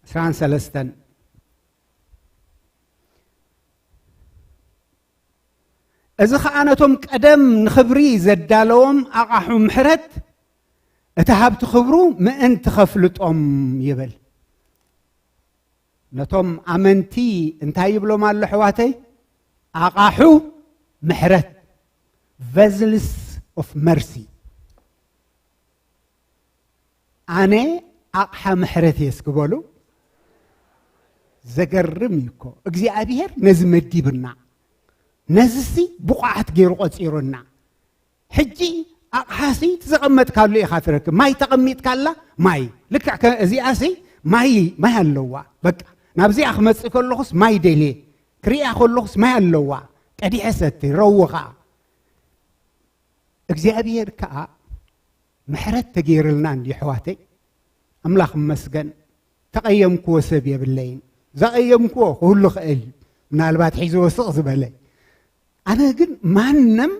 ዕስራን ሰለስተን። እዚ ኸኣ ነቶም ቀደም ንኽብሪ ዘዳለዎም ኣቓሑ ምሕረት፣ እቲ ሃብቲ ኽብሩ ምእንቲ ኸፍልጦም ይብል። ነቶም ኣመንቲ እንታይ ይብሎም ኣሎ ኣሕዋተይ? ኣቓሑ ምሕረት፣ vessels of mercy። ኣነ ኣቕሓ ምሕረት እየ እስኪ በሉ። ዘገርም እዩ እኮ። እግዚኣብሔር ነዚ መዲብና፣ ነዚሲ ብቑዓት ገይሩ ቆጺሩና። ሕጂ ኣቕሓሲ እቲ ዘቐመጥካሉ ኢኻ ትረክብ። ማይ ተቐሚጥካላ፣ ማይ። ልክዕ ከ-፣ እዚኣሲ ማይ፣ ማይ ኣለዋ። በቃ፣ ናብዚኣ ክመጽእ ከለኹስ ማይ ደልየ፣ ክሪኣ ከለኹስ ማይ ኣለዋ። ቀዲሐ ሰቲ፣ ረዊ ኸኣ። እግዚኣብሔር ከኣ ምሕረት ተገይርልና እንዲ ኣሕዋተይ፣ ኣምላኽ ይመስገን። ተቐየምክዎ ሰብ የብለይን። ዘቐየምክዎ ክህሉ ክእል እዩ። ምናልባት ሒዝዎ ስቕ ዝበለ። ኣነ ግን ማንም፣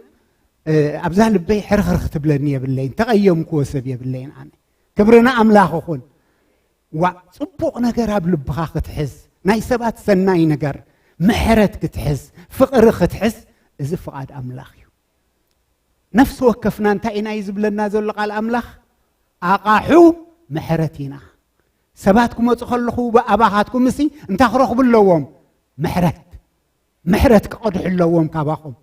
እ፣ ኣብዛ ልበይ ሕርኽርኽ ትብለኒ የብለይን። ተቐየምክዎ ሰብ የብለይን ኣነ። ክብሪ ንኣምላኽ ይኹን። ዋእ፣ ጽቡቕ ነገር ኣብ ልብኻ ክትሕዝ፣ ናይ ሰባት ሰናይ ነገር፣ ምሕረት ክትሕዝ፣ ፍቕሪ ክትሕዝ፣ እዚ ፍቓድ ኣምላኽ እዩ። ነፍሲ ወከፍና እንታይ ኢና እዩ ዝብለና ዘሎ ቃል ኣምላኽ? ኣቓሑ ምሕረት ኢና። ሰባት ክመጹ ከለኹ፣ ብ-፣ ኣባኻትኩም እሲ እንታይ ክረኽቡ ኣለዎም? ምሕረት። ምሕረት ክቐድሑ ኣለዎም ካባኹም።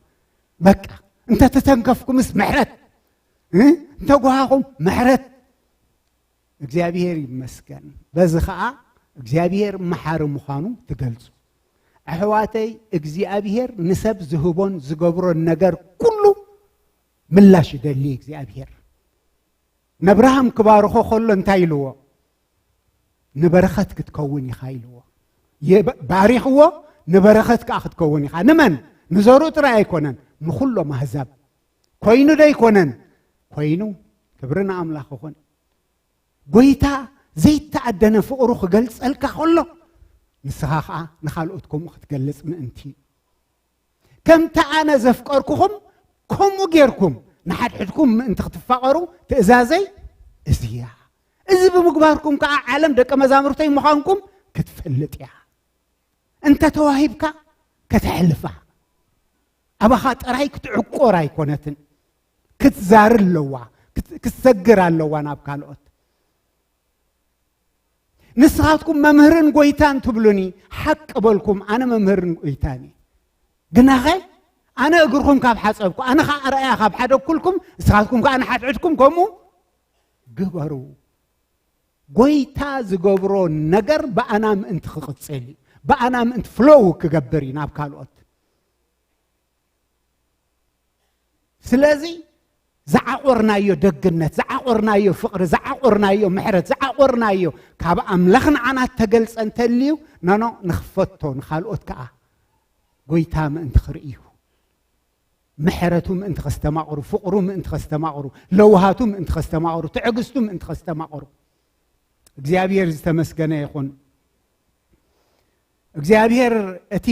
በቃ፣ እንተ ተተንከፍኩምስ ምሕረት፣ እ? እንተ ጓሃኹም ምሕረት። እግዚኣብሔር ይመስገን። በዚ ኸኣ እግዚኣብሔር መሓሪ ምዃኑ ትገልጹ። ኣሕዋተይ፣ እግዚኣብሔር ንሰብ ዝህቦን ዝገብሮን ነገር ኩሉ ምላሽ ይደሊ እግዚኣብሔር። ነብርሃም ክባርኾ ከሎ እንታይ ኢልዎ? "ንበረኸት ክትከውን ኢኻ" ኢልዎ። የበ-፣ ባሪኽዎ፣ "ንበረኸት ከኣ ክትከውን ኢኻ።" ንመን? ንዘርኡ ጥራይ ኣይኮነን፣ ንኹሎም ኣህዛብ። ኮይኑ ዶ ኣይኮነን? ኮይኑ። ክብሪ ንኣምላኽ ይኹን። ጎይታ ዘይተኣደነ ፍቕሩ ክገልጸልካ ከሎ፣ ንስኻ ኸኣ ንኻልኦት ከምኡ ክትገልጽ ምእንቲ እዩ። "ከምቲ ኣነ ዘፍቀርኩኹም፣ ከምኡ ጌርኩም ንሓድሕድኩም ምእንቲ ክትፋቐሩ ትእዛዘይ እዚያ። እዚ ብምግባርኩም ከኣ ዓለም ደቀ መዛሙርተይ ምዃንኩም ክትፈልጥ እያ።" እንተ ተዋሂብካ ከተሕልፋ፣ ኣባኻ ጥራይ ክትዕቆር ኣይኮነትን። ክትዛር ኣለዋ፣ ክት-፣ ክትሰግር ኣለዋ ናብ ካልኦት። ንስኻትኩም መምህርን ጎይታን ትብሉኒ፣ ሓቂ በልኩም፣ ኣነ መምህርን ጎይታን እየ። ግናኸ ኣነ እግርኹም ካብ ሓጸብኩ፣ ኣነ ኸኣ ኣርኣያ ካብ ሓደግኩልኩም፣ ንስኻትኩም ከኣ ንሓድሕድኩም ከምኡ ግበሩ። ጎይታ ዝገብሮ ነገር ብኣና ምእንቲ ክቕጽል እዩ። ብኣና ምእንቲ ፍሎው ክገብር እዩ ናብ ካልኦት። ስለዚ ዝዓቆርናዮ ደግነት፣ ዝዓቆርናዮ ፍቕሪ፣ ዝዓቆርናዮ ምሕረት፣ ዝዓቆርናዮ ካብ ኣምላኽ ንዓና እተገልጸ እንተልዩ፣ ኖኖ፣ ንኽፈቶ፣ ንኻልኦት ከኣ ጎይታ ምእንቲ ክርእዩ፣ ምሕረቱ ምእንቲ ከስተማቕሩ፣ ፍቕሩ ምእንቲ ከስተማቕሩ፣ ለውሃቱ ምእንቲ ከስተማቕሩ፣ ትዕግስቱ ምእንቲ ከስተማቕሩ። እግዚኣብሔር ዝተመስገነ ይኹን። እግዚኣብሔር እቲ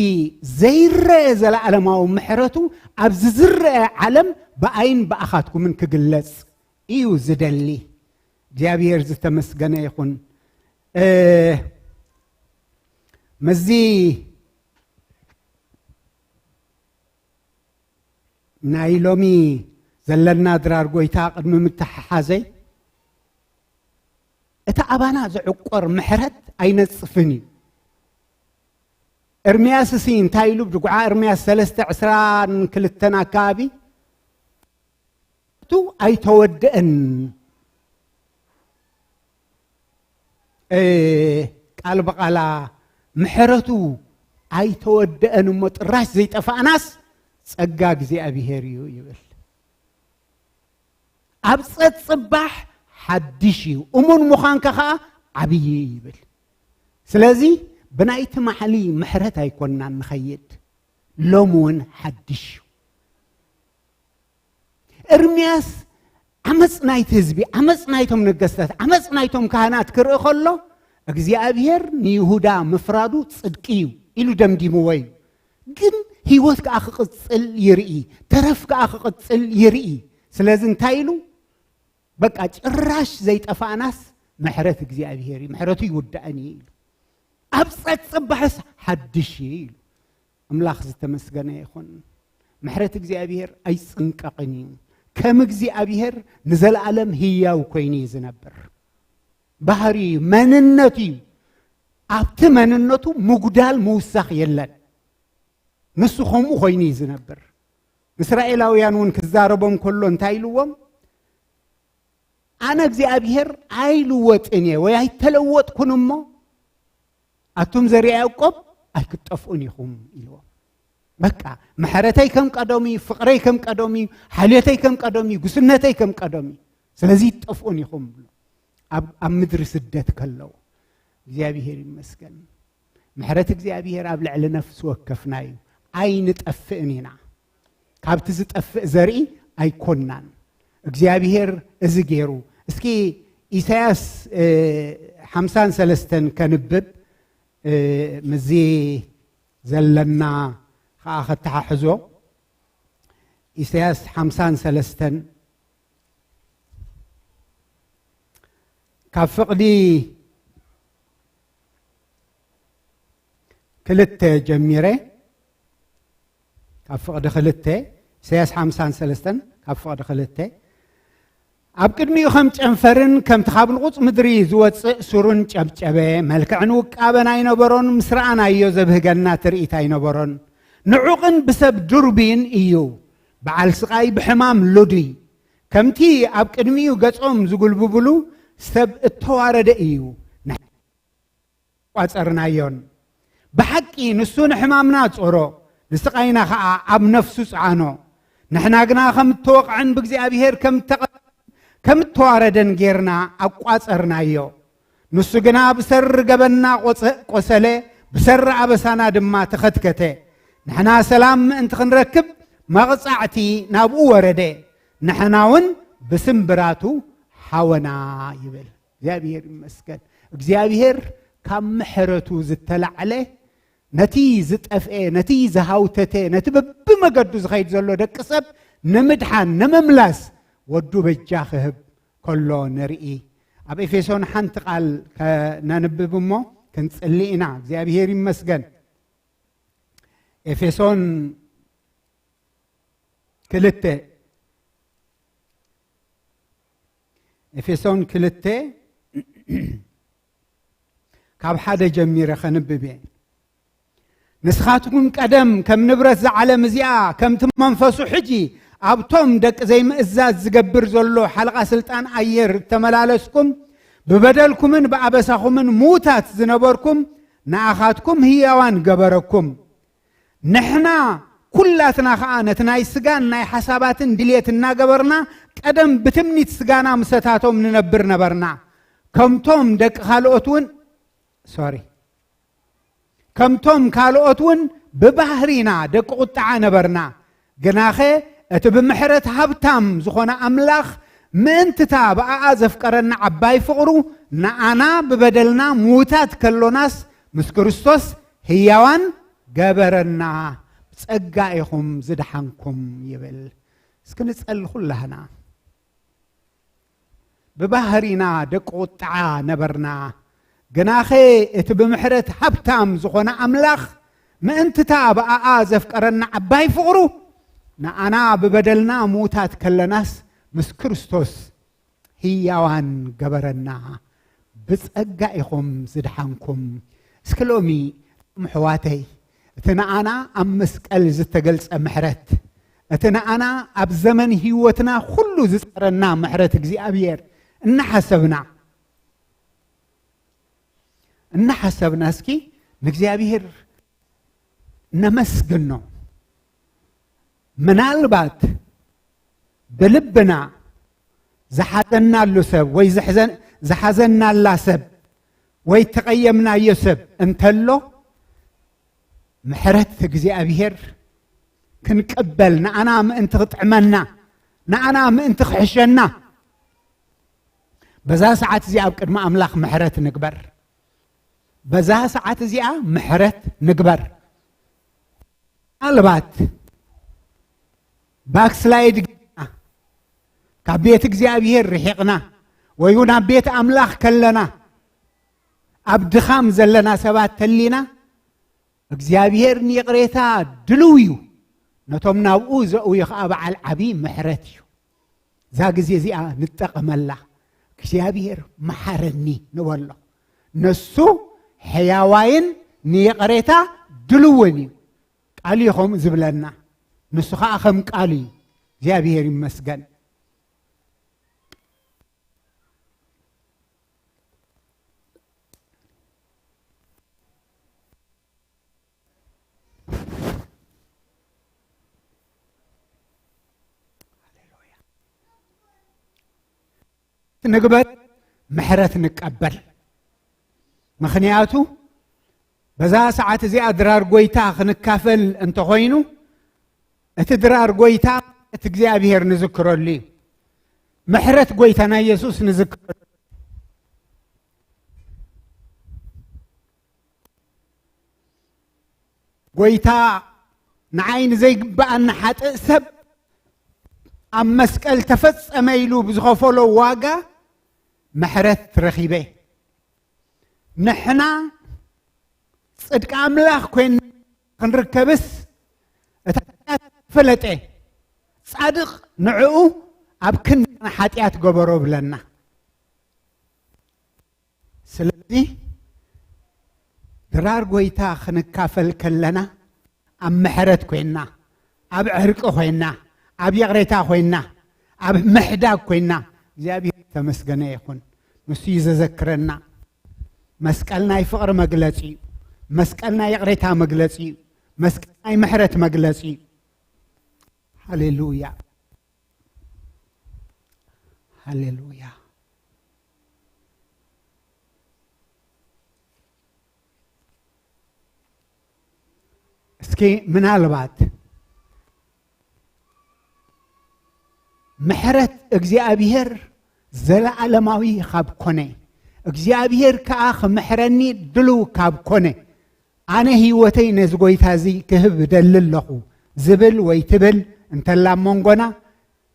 ዘይረአ ዘለዓለማዊ ምሕረቱ ኣብዚ ዝረአ ዓለም ብኣይን ብኣኻትኩምን ክግለጽ እዩ ዝደሊ። እግዚኣብሔር ዝተመስገነ ይኹን። እ፣ ምስዚ ናይ ሎሚ ዘለና ድራር ጎይታ ቅድሚ ምትሕሓዘይ፣ እቲ ኣባና ዝዕቆር ምሕረት ኣይነጽፍን እዩ። ኤርምያስ እሲ እንታይ ኢሉ? ብድጉዓ ኤርምያስ ሰለስተ ዕስራን ክልተን ኣካባቢ፣ "ምሕረቱ ኣይተወደአን፣ እ፣ ቃል ብቓላ ምሕረቱ ኣይተወደአን እሞ ጥራሽ ዘይጠፋእናስ ጸጋ እግዚኣብሔር እዩ" ይብል። ኣብ ጸጽባሕ ሓድሽ እዩ፣ እሙን ምዃንካ ኸኣ ዓብዪ እዩ ይብል። ስለዚ ብናይ ትማሊ ምሕረት ኣይኮንናን ንኸይድ፣ ሎሚ እውን ሓድሽ እዩ። ኤርምያስ ዓመፅ ናይቲ ህዝቢ፣ ዓመፅ ናይቶም ነገስታት፣ ዓመፅ ናይቶም ካህናት ክርኢ ከሎ እግዚኣብሔር ንይሁዳ ምፍራዱ ፅድቂ እዩ ኢሉ ደምዲምዎ እዩ። ግን ህይወት ከዓ ክቕፅል ይርኢ፣ ተረፍ ከዓ ክቕፅል ይርኢ። ስለዚ እንታይ ኢሉ? በቃ ጭራሽ ዘይጠፋእናስ ምሕረት እግዚኣብሔር እዩ፣ ምሕረቱ ይውዳእን እዩ ኢሉ። ኣብ ፀጥ ፅባሕስ ሓድሽ እዩ ኢሉ። ኣምላኽ ዝተመስገነ ይኹን። ምሕረት እግዚኣብሔር ኣይፅንቀቕን እዩ። ከም እግዚኣብሔር ንዘለኣለም ህያው ኮይኑ እዩ ዝነብር። ባህሪ እዩ፣ መንነቱ እዩ። ኣብቲ መንነቱ ምጉዳል ምውሳኽ የለን። ንሱ ከምኡ ኮይኑ እዩ ዝነብር። ንእስራኤላውያን እውን ክዛረቦም ከሎ እንታይ ኢልዎም? ኣነ እግዚኣብሔር ኣይልወጥን እየ ወይ ኣይተለወጥኩን እሞ ኣቱም ዘርያ ያዕቆብ ኣይክትጠፍኡን ኢኹም ኢልዎም። በቃ ምሕረተይ ከም ቀደሙ እዩ፣ ፍቕረይ ከም ቀደሙ እዩ፣ ሓልዮተይ ከም ቀደሙ እዩ፣ ጉስነተይ ከም ቀደሙ እዩ። ስለዚ ይጠፍኡን ኢኹም ብሎ ኣብ ኣብ ምድሪ ስደት ከለዉ እግዚኣብሔር ይመስገን። ምሕረት እግዚኣብሔር ኣብ ልዕሊ ነፍሲ ወከፍና እዩ። ኣይንጠፍእን ኢና። ካብቲ ዝጠፍእ ዘርኢ ኣይኮናን። እግዚኣብሔር እዚ ገይሩ። እስኪ ኢሳያስ ሓምሳን ሰለስተን ከንብብ፣ ምዚ ዘለና ከዓ ከተሓሕዞ። ኢሳያስ ሓምሳን ሰለስተን ካብ ፍቕዲ ክልተ ጀሚረ፣ ካብ ፍቕዲ ክልተ፣ ኢሳያስ ሓምሳን ሰለስተን ካብ ፍቕዲ ክልተ፣ ኣብ ቅድሚኡ ከም ጨንፈርን ከምቲ ካብ ልቑጽ ምድሪ ዝወጽእ ሱርን ጨብጨበ። መልክዕን ውቃበን ኣይነበሮን፣ ምስ ረኣናዮ ዘብህገና ትርኢት ኣይነበሮን። ንዑቕን ብሰብ ድርቡይን እዩ፣ በዓል ስቓይ ብሕማም ልዱይ። ከምቲ ኣብ ቅድሚኡ ገጾም ዝጉልብብሉ ሰብ እተዋረደ እዩ። ቋጸርናዮን። ብሓቂ ንሱ ንሕማምና ጾሮ፣ ንስቓይና ኸኣ ኣብ ነፍሱ ጸዓኖ። ንሕና ግና ከም እተወቕዐን ብእግዚኣብሔር ከም እተቐ-፣ ከም እተዋረደን ጌርና ኣቋጸርናዮ። ንሱ ግና ብሰሪ ገበንና ቆጸ-፣ ቆሰለ፣ ብሰሪ ኣበሳና ድማ ተኸትከተ። ንሕና ሰላም ምእንቲ ክንረክብ መቕጻዕቲ ናብኡ ወረደ። ንሕና እውን ብስምብራቱ ሓወና ይብል። እግዚኣብሔር ይመስገን። እግዚኣብሔር ካብ ምሕረቱ ዝተላዕለ ነቲ ዝጠፍኤ፣ ነቲ ዝሃውተተ፣ ነቲ በብመገዱ ዝኸይድ ዘሎ ደቂ ሰብ ንምድሓን፣ ንምምላስ ወዱ በጃ ክህብ ከሎ ንርኢ። ኣብ ኤፌሶን ሓንቲ ቃል ከነንብብ እሞ ክንጽሊ ኢና። እግዚኣብሔር ይመስገን። ኤፌሶን ክልተ፣ ኤፌሶን ክልተ ካብ ሓደ ጀሚረ ከንብብ እየ። ንስኻትኩም ቀደም ከም ንብረት እዛ ዓለም እዚኣ፣ ከምቲ መንፈሱ ሕጂ ኣብቶም ደቂ ዘይምእዛዝ ዝገብር ዘሎ ሓለቓ ስልጣን ኣየር እተመላለስኩም፣ ብበደልኩምን ብኣበሳኹምን ምዉታት ዝነበርኩም፣ ንኣኻትኩም ህያዋን ገበረኩም። ንሕና ኩላትና ኸኣ ነቲ ናይ ስጋን ናይ ሓሳባትን ድልየት እናገበርና፣ ቀደም ብትምኒት ስጋና ምሰታቶም ንነብር ነበርና። ከምቶም ደቂ ካልኦት እውን፣ ሶሪ፣ ከምቶም ካልኦት እውን ብባህሪና ደቂ ቁጥዓ ነበርና። ግናኸ እቲ ብምሕረት ሃብታም ዝኾነ ኣምላኽ፣ ምእንትታ ብኣኣ ዘፍቀረና ዓባይ ፍቕሩ፣ ንኣና ብበደልና ምዉታት ከሎናስ፣ ምስ ክርስቶስ ህያዋን ገበረና። ብጸጋ ኢኹም ዝደሓንኩም ይብል። እስኪ ንጸሊ ኩላህና። ብባህሪና ደቂ ቁጥዓ ነበርና። ግናኸ እቲ ብምሕረት ሃብታም ዝኾነ ኣምላኽ፣ ምእንትታ ብኣኣ ዘፍቀረና ዓባይ ፍቕሩ፣ ንኣና ብበደልና ምዉታት ከለናስ፣ ምስ ክርስቶስ ህያዋን ገበረና። ብጸጋ ኢኹም ዝደሓንኩም። እስኪ ሎሚ እቶም ኣሕዋተይ፣ እቲ ንኣና ኣብ መስቀል ዝተገልጸ ምሕረት፣ እቲ ንኣና ኣብ ዘመን ህይወትና ኩሉ ዝጸረና ምሕረት እግዚኣብሔር እናሓሰብና፣ እናሓሰብና እስኪ ንእግዚኣብሔር ነመስግኖ። ምናልባት ብልብና ዝሓዘናሉ ሰብ ወይ ዝሕዘን-፣ ዝሓዘናላ ሰብ ወይ ተቐየምናዮ ሰብ እንተሎ፣ ምሕረት እግዚኣብሔር ክንቅበል፣ ንኣና ምእንቲ ክጥዕመና፣ ንኣና ምእንቲ ክሕሸና፣ በዛ ሰዓት እዚኣ ኣብ ቅድሚ ኣምላኽ ምሕረት ንግበር። በዛ ሰዓት እዚኣ ምሕረት ንግበር። ምናልባት ባክስላይድ ጌርና፣ ካብ ቤት እግዚኣብሔር ርሒቕና፣ ወይ እውን ኣብ ቤት ኣምላኽ ከለና ኣብ ድኻም ዘለና ሰባት ተሊና፣ እግዚኣብሔር ንይቕሬታ ድልው እዩ። ነቶም ናብኡ ዘእውዩ ኸዓ በዓል ዓብዪ ምሕረት እዩ። እዛ ግዜ እዚኣ ንጠቐመላ። እግዚኣብሔር መሓረኒ ንበሎ። ንሱ ሕያዋይን ንይቕሬታ ድልውን እዩ። ቃሉ እዩ ከምኡ ዝብለና። ንሱ ኸዓ ከም ቃሉ እዩ። እግዚኣብሔር ይመስገን። ንግበር፣ ምሕረት ንቀበል። ምኽንያቱ በዛ ሰዓት እዚኣ ድራር ጎይታ ክንካፈል እንተኾይኑ፣ እቲ ድራር ጎይታ እቲ እግዚኣብሔር ንዝክረሉ እዩ። ምሕረት ጎይታና ኢየሱስ ንዝክረሉ። ጎይታ ንዓይ ንዘይግብኣኒ ሓጥእ ሰብ ኣብ መስቀል ተፈጸመ ኢሉ ብዝኸፈሎ ዋጋ ምሕረት ረኺበ። ንሕና ጽድቂ ኣምላኽ ኮይን ክንርከብስ፣ እቲ ሓጢኣት ፈለጠ፣ ጻድቕ ንዕኡ ኣብ ክንዳና ሓጢኣት ገበሮ ብለና። ስለዚ ድራር ጎይታ ክንካፈል ከለና ኣብ ምሕረት ኮይና፣ ኣብ ዕርቂ ኮይና፣ ኣብ ይቕሬታ ኮይና፣ ኣብ ምሕዳግ ኮይና፣ እግዚኣብሔር ተመስገነ ይኹን። ንሱ እዩ ዘዘክረና። መስቀል ናይ ፍቕሪ መግለጺ እዩ። መስቀል ናይ ይቕሬታ መግለጺ እዩ። መስቀል ናይ ምሕረት መግለጺ እዩ። ሃሌሉያ። ሃሌሉያ። እስኪ ምናልባት ምሕረት እግዚኣብሔር ዘለዓለማዊ ካብ ኮነ፣ እግዚኣብሔር ከኣ ክምሕረኒ ድሉው ካብ ኮነ፣ ኣነ ህይወተይ ነዚ ጎይታ እዚ ክህብ እደሊ ኣለኹ ዝብል ወይ ትብል እንተላ ኣብ መንጎና፣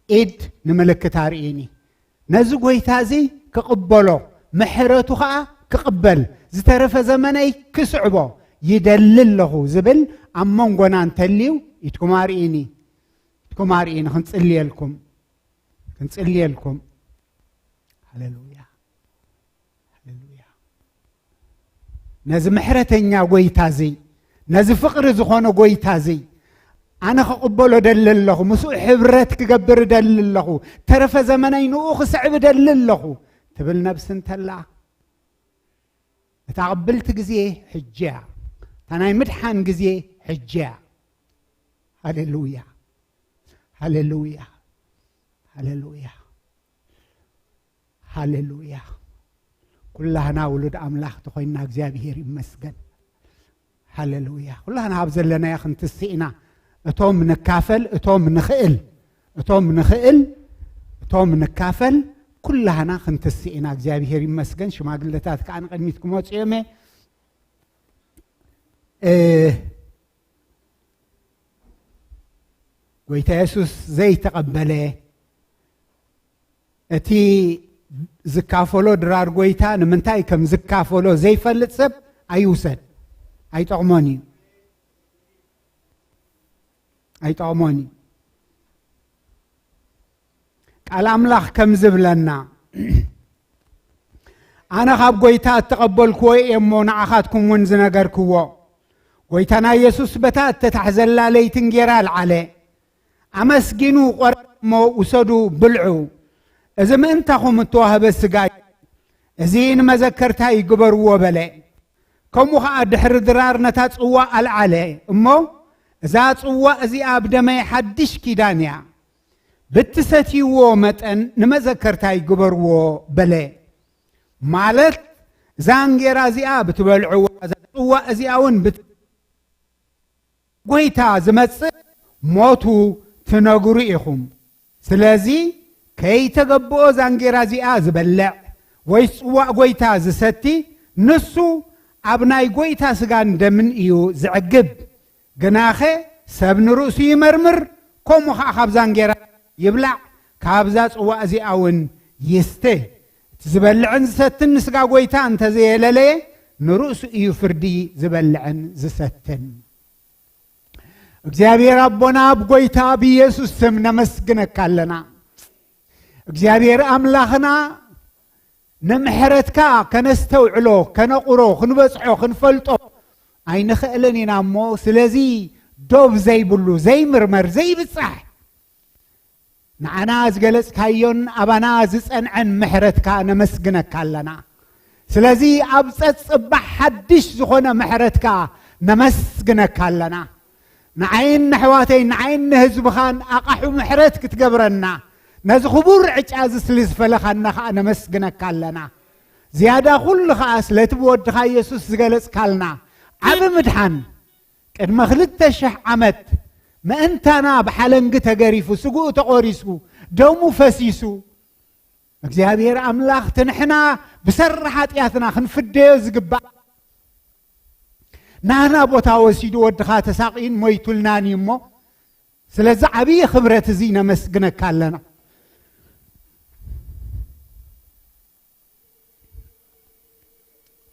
ኢድ ንምልክት ኣርእይኒ። ነዚ ጎይታ እዚ ክቕበሎ፣ ምሕረቱ ኸኣ ክቕበል፣ ዝተረፈ ዘመነይ ክስዕቦ ይደሊ ኣለኹ ዝብል ኣብ መንጎና እንተልዩ፣ ኢድኩም ኣርእይኒ። ኢድኩም ኣርእይኒ፣ ክንጽልየልኩም። ክንጽልየልኩም። ሃሌሉያ። ሃሌሉያ። ነዚ ምሕረተኛ ጎይታ እዚ፣ ነዚ ፍቕሪ ዝኾነ ጎይታ እዚ ኣነ ክቕበሎ ደሊ ኣለኹ፣ ምስኡ ሕብረት ክገብር ደሊ ኣለኹ፣ ተረፈ ዘመነይ ንኡ ክስዕብ ደሊ ኣለኹ ትብል ነብሲ እንተላ፣ እታ ቅብልቲ ግዜ ሕጂ እያ። እታ ናይ ምድሓን ግዜ ሕጂ እያ። ሃሌሉያ። ሃሌሉያ። ሃሌሉያ። ሃሌሉያ። ኩላህና ውሉድ ኣምላኽ ተኾይንና እግዚኣብሔር ይመስገን። ሃሌሉያ። ኩላህና ኣብ ዘለናዮ ክንትስእ ኢና። እቶም ንካፈል፣ እቶም ንኽእል፣ እቶም ንኽእል፣ እቶም ንካፈል፣ ኩላህና ክንትስእ ኢና። እግዚኣብሔር ይመስገን። ሽማግለታት ከኣ ንቕድሚት ክመጹ እዮም። እ፣ ጎይታ የሱስ ዘይተቐበለ፣ እቲ ዝካፈሎ ድራር ጎይታ ንምንታይ ከም ዝካፈሎ ዘይፈልጥ ሰብ ኣይውሰድ። ኣይጠቕሞን እዩ። ኣይጠቕሞን እዩ። ቃል ኣምላኽ ከም ዝብለና፣ ኣነ ካብ ጎይታ እተቐበልክዎ እየ እሞ ንዓኻትኩም እውን ዝነገርክዎ። ጎይታና የሱስ በታ እተታሕዘላ ለይቲ እንጌራ ኣልዓለ። ኣመስጊኑ ቆረሰ እሞ፣ ውሰዱ፣ ብልዑ። እዚ ምእንታኹም እተዋህበ ስጋይ እዩ። እዚ ንመዘከርታይ ግበርዎ በለ። ከምኡ ኸዓ ድሕሪ ድራር ነታ ጽዋእ ኣልዓለ እሞ፣ እዛ ጽዋእ እዚኣ ኣብ ደመይ ሓድሽ ኪዳን እያ። ብትሰትይዎ መጠን ንመዘከርታይ ግበርዎ በለ። ማለት እዛ እንጌራ እዚኣ ብትበልዕዋ፣ እዛ ጽዋእ እዚኣ እውን ብት-፣ ጎይታ ዝመጽእ ሞቱ ትነግሩ ኢኹም። ስለዚ ከይተገብኦ እዛ እንጌራ እዚኣ ዝበልዕ፣ ወይ ጽዋእ ጐይታ ዝሰቲ፣ ንሱ ኣብ ናይ ጐይታ ስጋን ደምን እዩ ዝዕግብ። ግናኸ ሰብ ንርእሱ ይመርምር፣ ከምኡ ኸዓ ካብዛ እንጌራ ይብላዕ፣ ካብዛ ጽዋእ እዚኣ እውን ይስተ። እቲ ዝበልዕን ዝሰትን ንስጋ ጐይታ እንተ ዘየለለየ፣ ንርእሱ እዩ ፍርዲ ዝበልዕን ዝሰትን። እግዚኣብሔር ኣቦና፣ ኣብ ጐይታ ብኢየሱስ ስም ነመስግነካ ኣለና። እግዚኣብሔር ኣምላኽና፣ ንምሕረትካ ከነስተውዕሎ፣ ከነቑሮ፣ ክንበጽሖ፣ ክንፈልጦ ኣይንኽእልን ኢና እሞ፣ ስለዚ ዶብ ዘይብሉ፣ ዘይምርመር፣ ዘይብጻሕ፣ ንዓና ዝገለጽካዮን ኣባና ዝጸንዐን ምሕረትካ ነመስግነካ ኣለና። ስለዚ ኣብ ጸጽባሕ ሓድሽ ዝኾነ ምሕረትካ ነመስግነካ ኣለና። ንዓይን ንኣሕዋተይን፣ ንዓይን ንህዝብኻን ኣቓሑ ምሕረት ክትገብረና፣ ነዚ ክቡር ዕጫ እዚ ስለ ዝፈለኻና ኸኣ ነመስግነካ ኣለና። ዝያዳ ኩሉ ኸኣ ስለቲ ብወድኻ የሱስ ዝገለጽካልና ዓቢ ምድሓን፣ ቅድሚ ክልተ ሽሕ ዓመት ምእንታና ብሓለንጊ ተገሪፉ፣ ስግኡ ተቖሪሱ፣ ደሙ ፈሲሱ፣ እግዚኣብሔር ኣምላኽ፣ እቲ ንሕና ብሰሪ ሓጢኣትና ክንፍደዮ ዝግባእ ናህና ቦታ ወሲዱ፣ ወድኻ ተሳቕዩን ሞይቱልናን እዩ እሞ፣ ስለዚ ዓብዪ ክብረት እዚ ነመስግነካ ኣለና።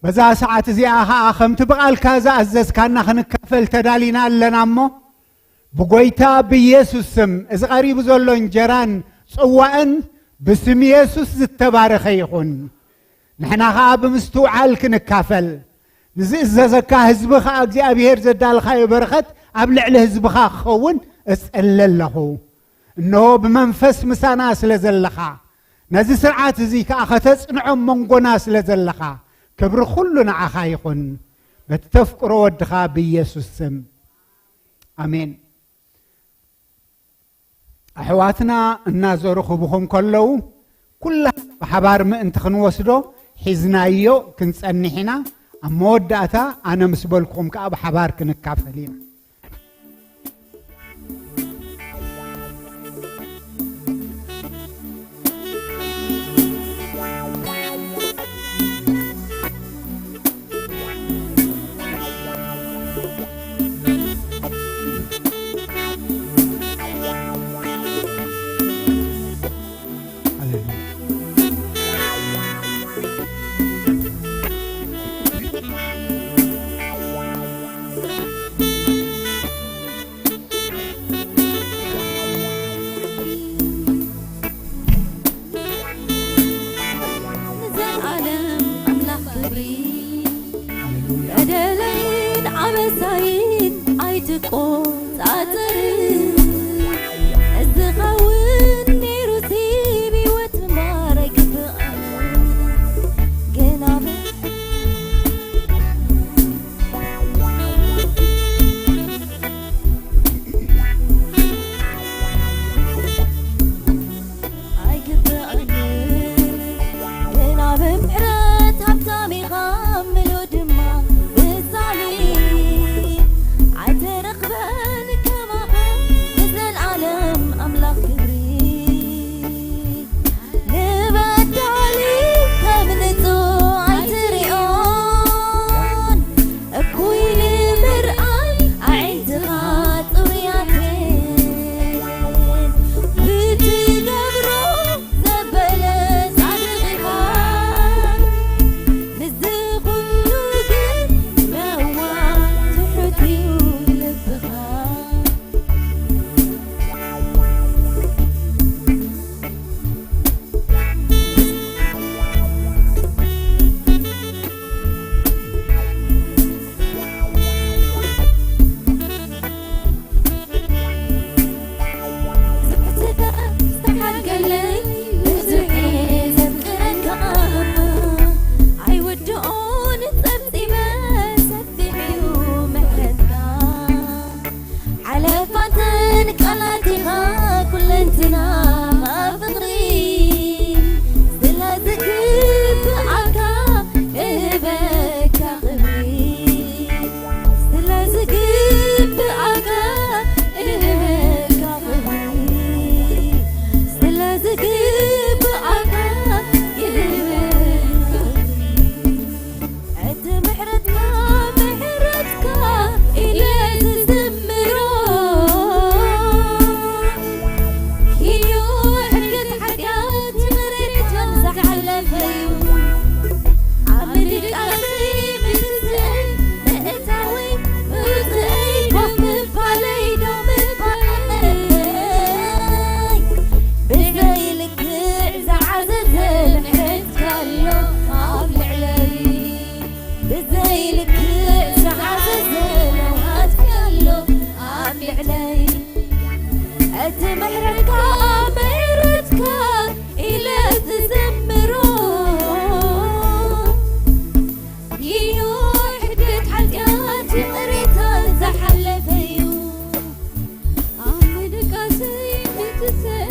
በዛ ሰዓት እዚኣ ኸዓ፣ ከምቲ ብቓልካ ዝኣዘዝካና ክንካፈል ተዳሊና ኣለና እሞ፣ ብጐይታ ብኢየሱስ ስም፣ እዚ ቐሪቡ ዘሎ እንጀራን ጽዋእን ብስም የሱስ ዝተባረኸ ይኹን። ንሕና ኸኣ ብምስትውዓል ክንካፈል፣ ንዝእዘዘካ ህዝቢ ኸኣ እግዚኣብሔር ዘዳለኻዮ በረኸት ኣብ ልዕሊ ህዝብኻ ክኸውን እጽሊ ኣለኹ። እንሆ ብመንፈስ ምሳና ስለ ዘለኻ፣ ነዚ ስርዓት እዚ ከኣ ከተጽንዖ ኣብ መንጎና ስለ ዘለኻ፣ ክብሪ ኩሉ ንዓኻ ይኹን። በቲ ተፍቅሮ ወድኻ ብኢየሱስ ስም። ኣሜን። ኣሕዋትና እናዘሩ ክቡኹም ከለዉ፣ ኩላ ብሓባር ምእንቲ ክንወስዶ ሒዝናዮ ክንጸንሕ ኢና። ኣብ መወዳእታ ኣነ ምስ በልኩኹም ከኣ ብሓባር ክንካፈል ኢና። ንዘለዓለም ኣምላኽ ክብሪ። በደለይን ዓመፃይን ኣይትቆፃፀር። እዚ ኸውን ነይሩሲ ብህይወት ምንባር ኣይግብኣን። ግን ኣበ- ኣይግብኣንን። ግን ኣብ ምሕረት ሃብታም ኢኻ፣ ምሉእ ድማ ብሳሊ። ኣይተረኽበን ከማኻ ንዘለዓለም ኣምላኽ ክብሪ። ንበዳሊ ከም ንጹህ ኣይትሪኦን፣ እኩይ ንምርኣይ ኣዒንትኻ ጽሩያት እየን። ብትገብሮ ዘበለ ጻድቕ ኢኻ፣ ንዚ ኹሉ ግን ለዋህ ትሑት እዩ ልብኻ። ኣይወድኦን ጸብጺበ፣ ሰፊሕ እዩ ምሕረትካ። ሓለፋትን ቃላትኻ ኩለንትና ፍቕሪ። ስለ ዝግብኣካ እህበካ ክብሪ። ስለ ዝግብኣካ እህበካ ክብሪ። ስለ ዝግብኣካ እህበካ ምሕረትካ፣ ምሕረትካ ኢለ ዝዘምሮ፣ ይኖሕ ሕድገት ሓጢኣት ይቕሬታ ዝሓለፈ እዩ። ኣምልካሰይ ንትሰይ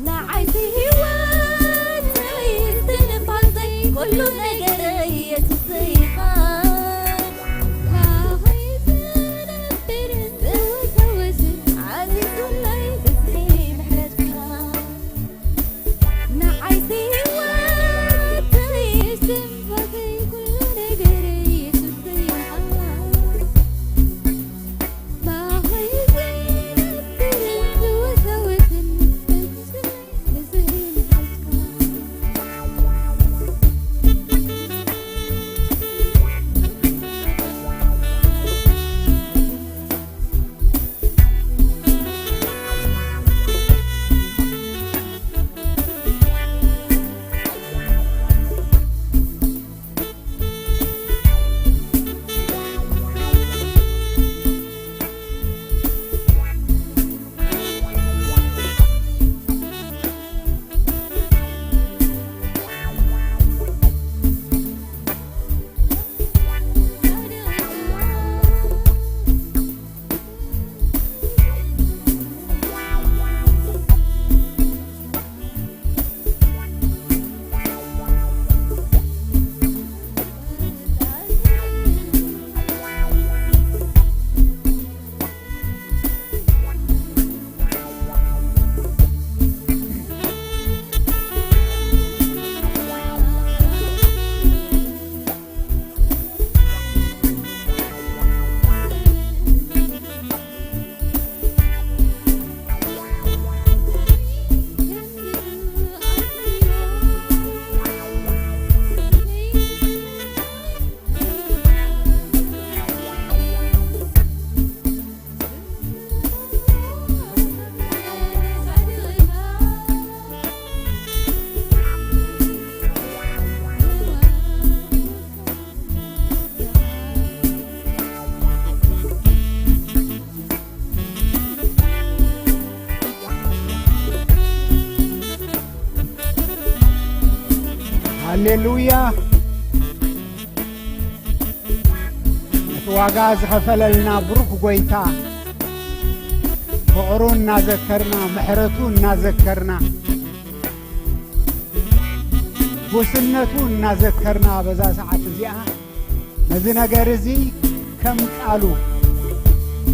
ንዓይቲ ህይወተይ እስትንፋሰይ ኩሉ ነገረይ የሱሰይ ኢኻ። ካባይ ዝነብርን ዝወሰወስን ዓዚዙለይ ብዝሒ ምሕረትካ። ንዓይቲ ህይወተይ እስትንፋሰይ ኩሉ ነገረይ የሱሰይ ኢኻ። ሃሌሉያ። እቲ ዋጋ ዝኸፈለልና ብሩኽ ጎይታ፣ ፍቕሩ እናዘከርና፣ ምሕረቱ እናዘከርና፣ ጉስነቱ እናዘከርና፣ በዛ ሰዓት እዚኣ ነዚ ነገር እዚ ከም ቃሉ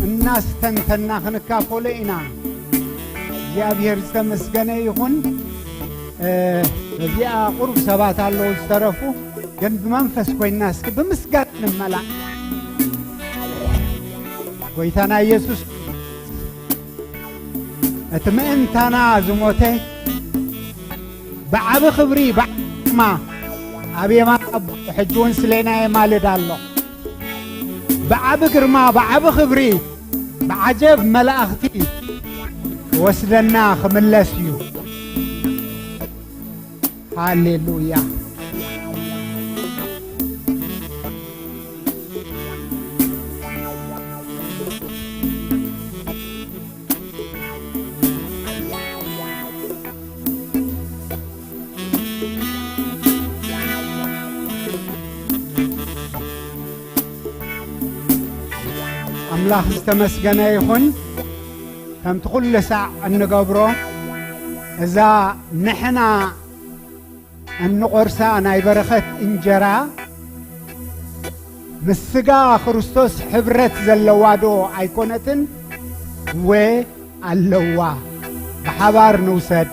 እናስተንተና ክንካፈሎ ኢና። እግዚኣብሔር ዝተመስገነ ይኹን። እ፣ በዚኣ ቁሩብ ሰባት ኣለዉ ዝተረፉ፣ ግን ብመንፈስ ኮይንና እስኪ ብምስጋና ንመላእ። ጎይታና ኢየሱስ፣ እቲ ምእንታና ዝሞተ ብዓቢ ክብሪ፣ ብዓቢ ግርማ ኣብ የማን ኣቦ ሕጂ እውን ስሌና የማልድ ኣሎ። ብዓቢ ግርማ፣ ብዓቢ ክብሪ፣ ብዓጀብ መላእኽቲ ክወስደና ክምለስ እዩ። ሃሌሉያ። ኣምላኽ ዝተመስገነ ይኹን። ከምቲ ኩሉ ሳዕ እንገብሮ፣ እዛ ንሕና እንቖርሳ ናይ በረኸት እንጀራ ምስ ስጋ ክርስቶስ ሕብረት ዘለዋ ዶ ኣይኮነትን? እወ ኣለዋ። ብሓባር ንውሰድ።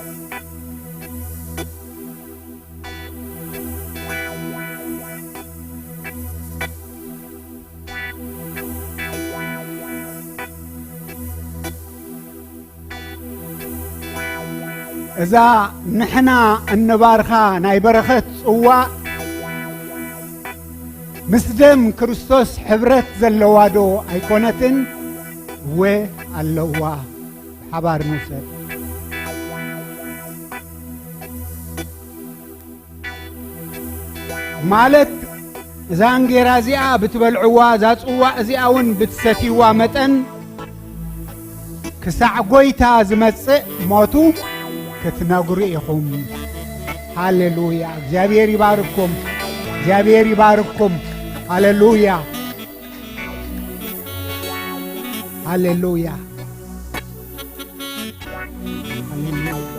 እዛ ንሕና እንባርኻ ናይ በረኸት ጽዋእ ምስ ደም ክርስቶስ ሕብረት ዘለዋ ዶ ኣይኮነትን? እወ ኣለዋ። ብሓባር ንውሰድ። ማለት እዛ እንጌራ እዚኣ ብትበልዕዋ፣ እዛ ጽዋእ እዚኣ እውን ብትሰትይዋ መጠን ክሳዕ ጐይታ ዝመጽእ ሞቱ ክትነግሩ ኢኹም። ሃሌሉያ። እግዚኣብሔር ይባርኩም። እግዚኣብሔር ይባርኩም። ሃሌሉያ። ሃሌሉያ። ሃሌሉያ።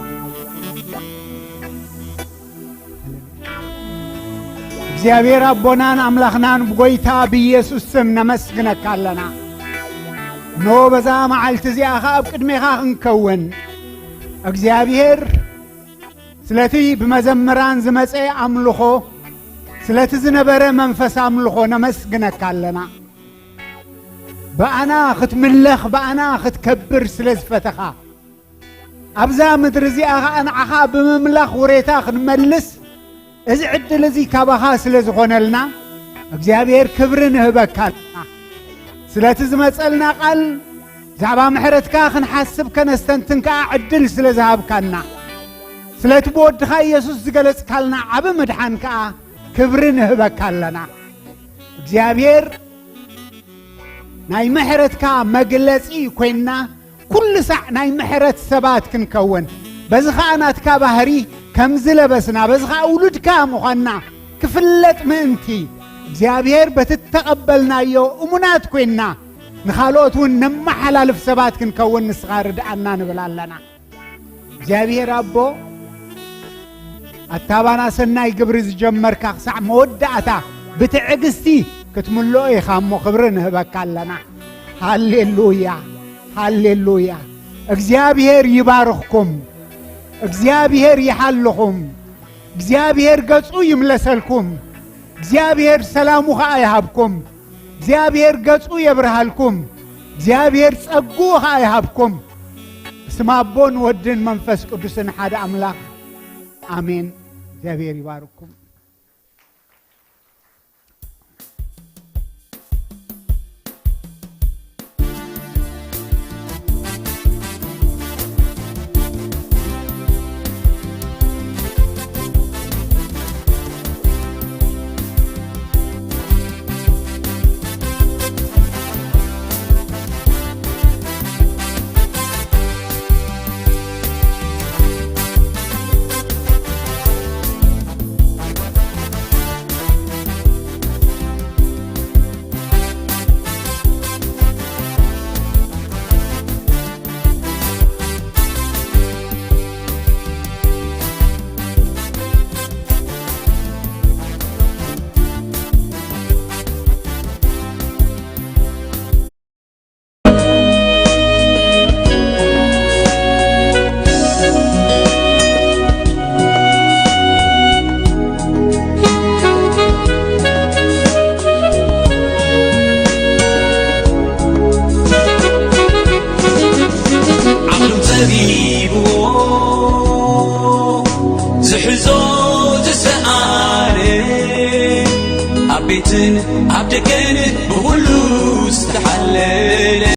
እግዚኣብሔር ኣቦናን ኣምላኽናን ብጎይታ ብኢየሱስ ስም ነመስግነካ ኣለና። እነሆ በዛ መዓልቲ እዚኣ ኸኣ ኣብ ቅድሜኻ ክንከውን እግዚኣብሔር ስለቲ ብመዘምራን ዝመጸ ኣምልኾ፣ ስለቲ ዝነበረ መንፈስ ኣምልኾ ነመስግነካ ኣለና። ብኣና ክትምለኽ፣ ብኣና ክትከብር ስለ ዝፈተኻ፣ ኣብዛ ምድሪ እዚኣ ኸኣ ንዓኻ ብምምላኽ ውሬታ ክንመልስ እዚ ዕድል እዚ ካባኻ ስለ ዝኾነልና እግዚኣብሔር ክብሪ ንህበካ ኣለና። ስለቲ ዝመጸልና ቃል ብዛዕባ ምሕረትካ ክንሓስብ ከነስተንትን ከኣ ዕድል ስለ ዝሃብካና፣ ስለቲ ብወድኻ ኢየሱስ ዝገለጽካልና ዓቢ ምድሓን ከኣ ክብሪ ንህበካ ኣለና። እግዚኣብሔር ናይ ምሕረትካ መግለጺ ኮይንና፣ ኩሉ ሳዕ ናይ ምሕረት ሰባት ክንከውን፣ በዚ ኸኣ ናትካ ባህሪ ከም ዝለበስና፣ በዚ ኸኣ ውሉድካ ምዃንና ክፍለጥ ምእንቲ፣ እግዚኣብሔር በቲ እተቐበልናዮ እሙናት ኮይንና፣ ንኻልኦት እውን ነመሓላልፍ ሰባት ክንከውን ንስኻ ርድኣና ንብል ኣለና። እግዚኣብሔር ኣቦ፣ ኣታ ባና ሰናይ ግብሪ ዝጀመርካ ክሳዕ መወዳእታ ብትዕግስቲ ክትምልኦ ኢኻ እሞ ክብሪ ንህበካ ኣለና። ሃሌሉያ፣ ሃሌሉያ። እግዚኣብሔር ይባርኽኩም፣ እግዚኣብሔር ይሓልኹም፣ እግዚኣብሔር ገጹ ይምለሰልኩም፣ እግዚኣብሔር ሰላሙ ኸኣ ይሃብኩም፣ እግዚኣብሔር ገጹ የብርሃልኩም፣ እግዚኣብሔር ጸግኡ ኸኣ ይሃብኩም። ብስም ኣቦን ወድን መንፈስ ቅዱስን ሓደ ኣምላኽ ኣሜን። እግዚኣብሔር ይባርኩም። ዓቕሉ ጸቢብዎ ዝሕዞ ዝሰኣነ፣ ኣብ ቤትን ኣብ ደገን ብኹሉ ዝተሓለለ።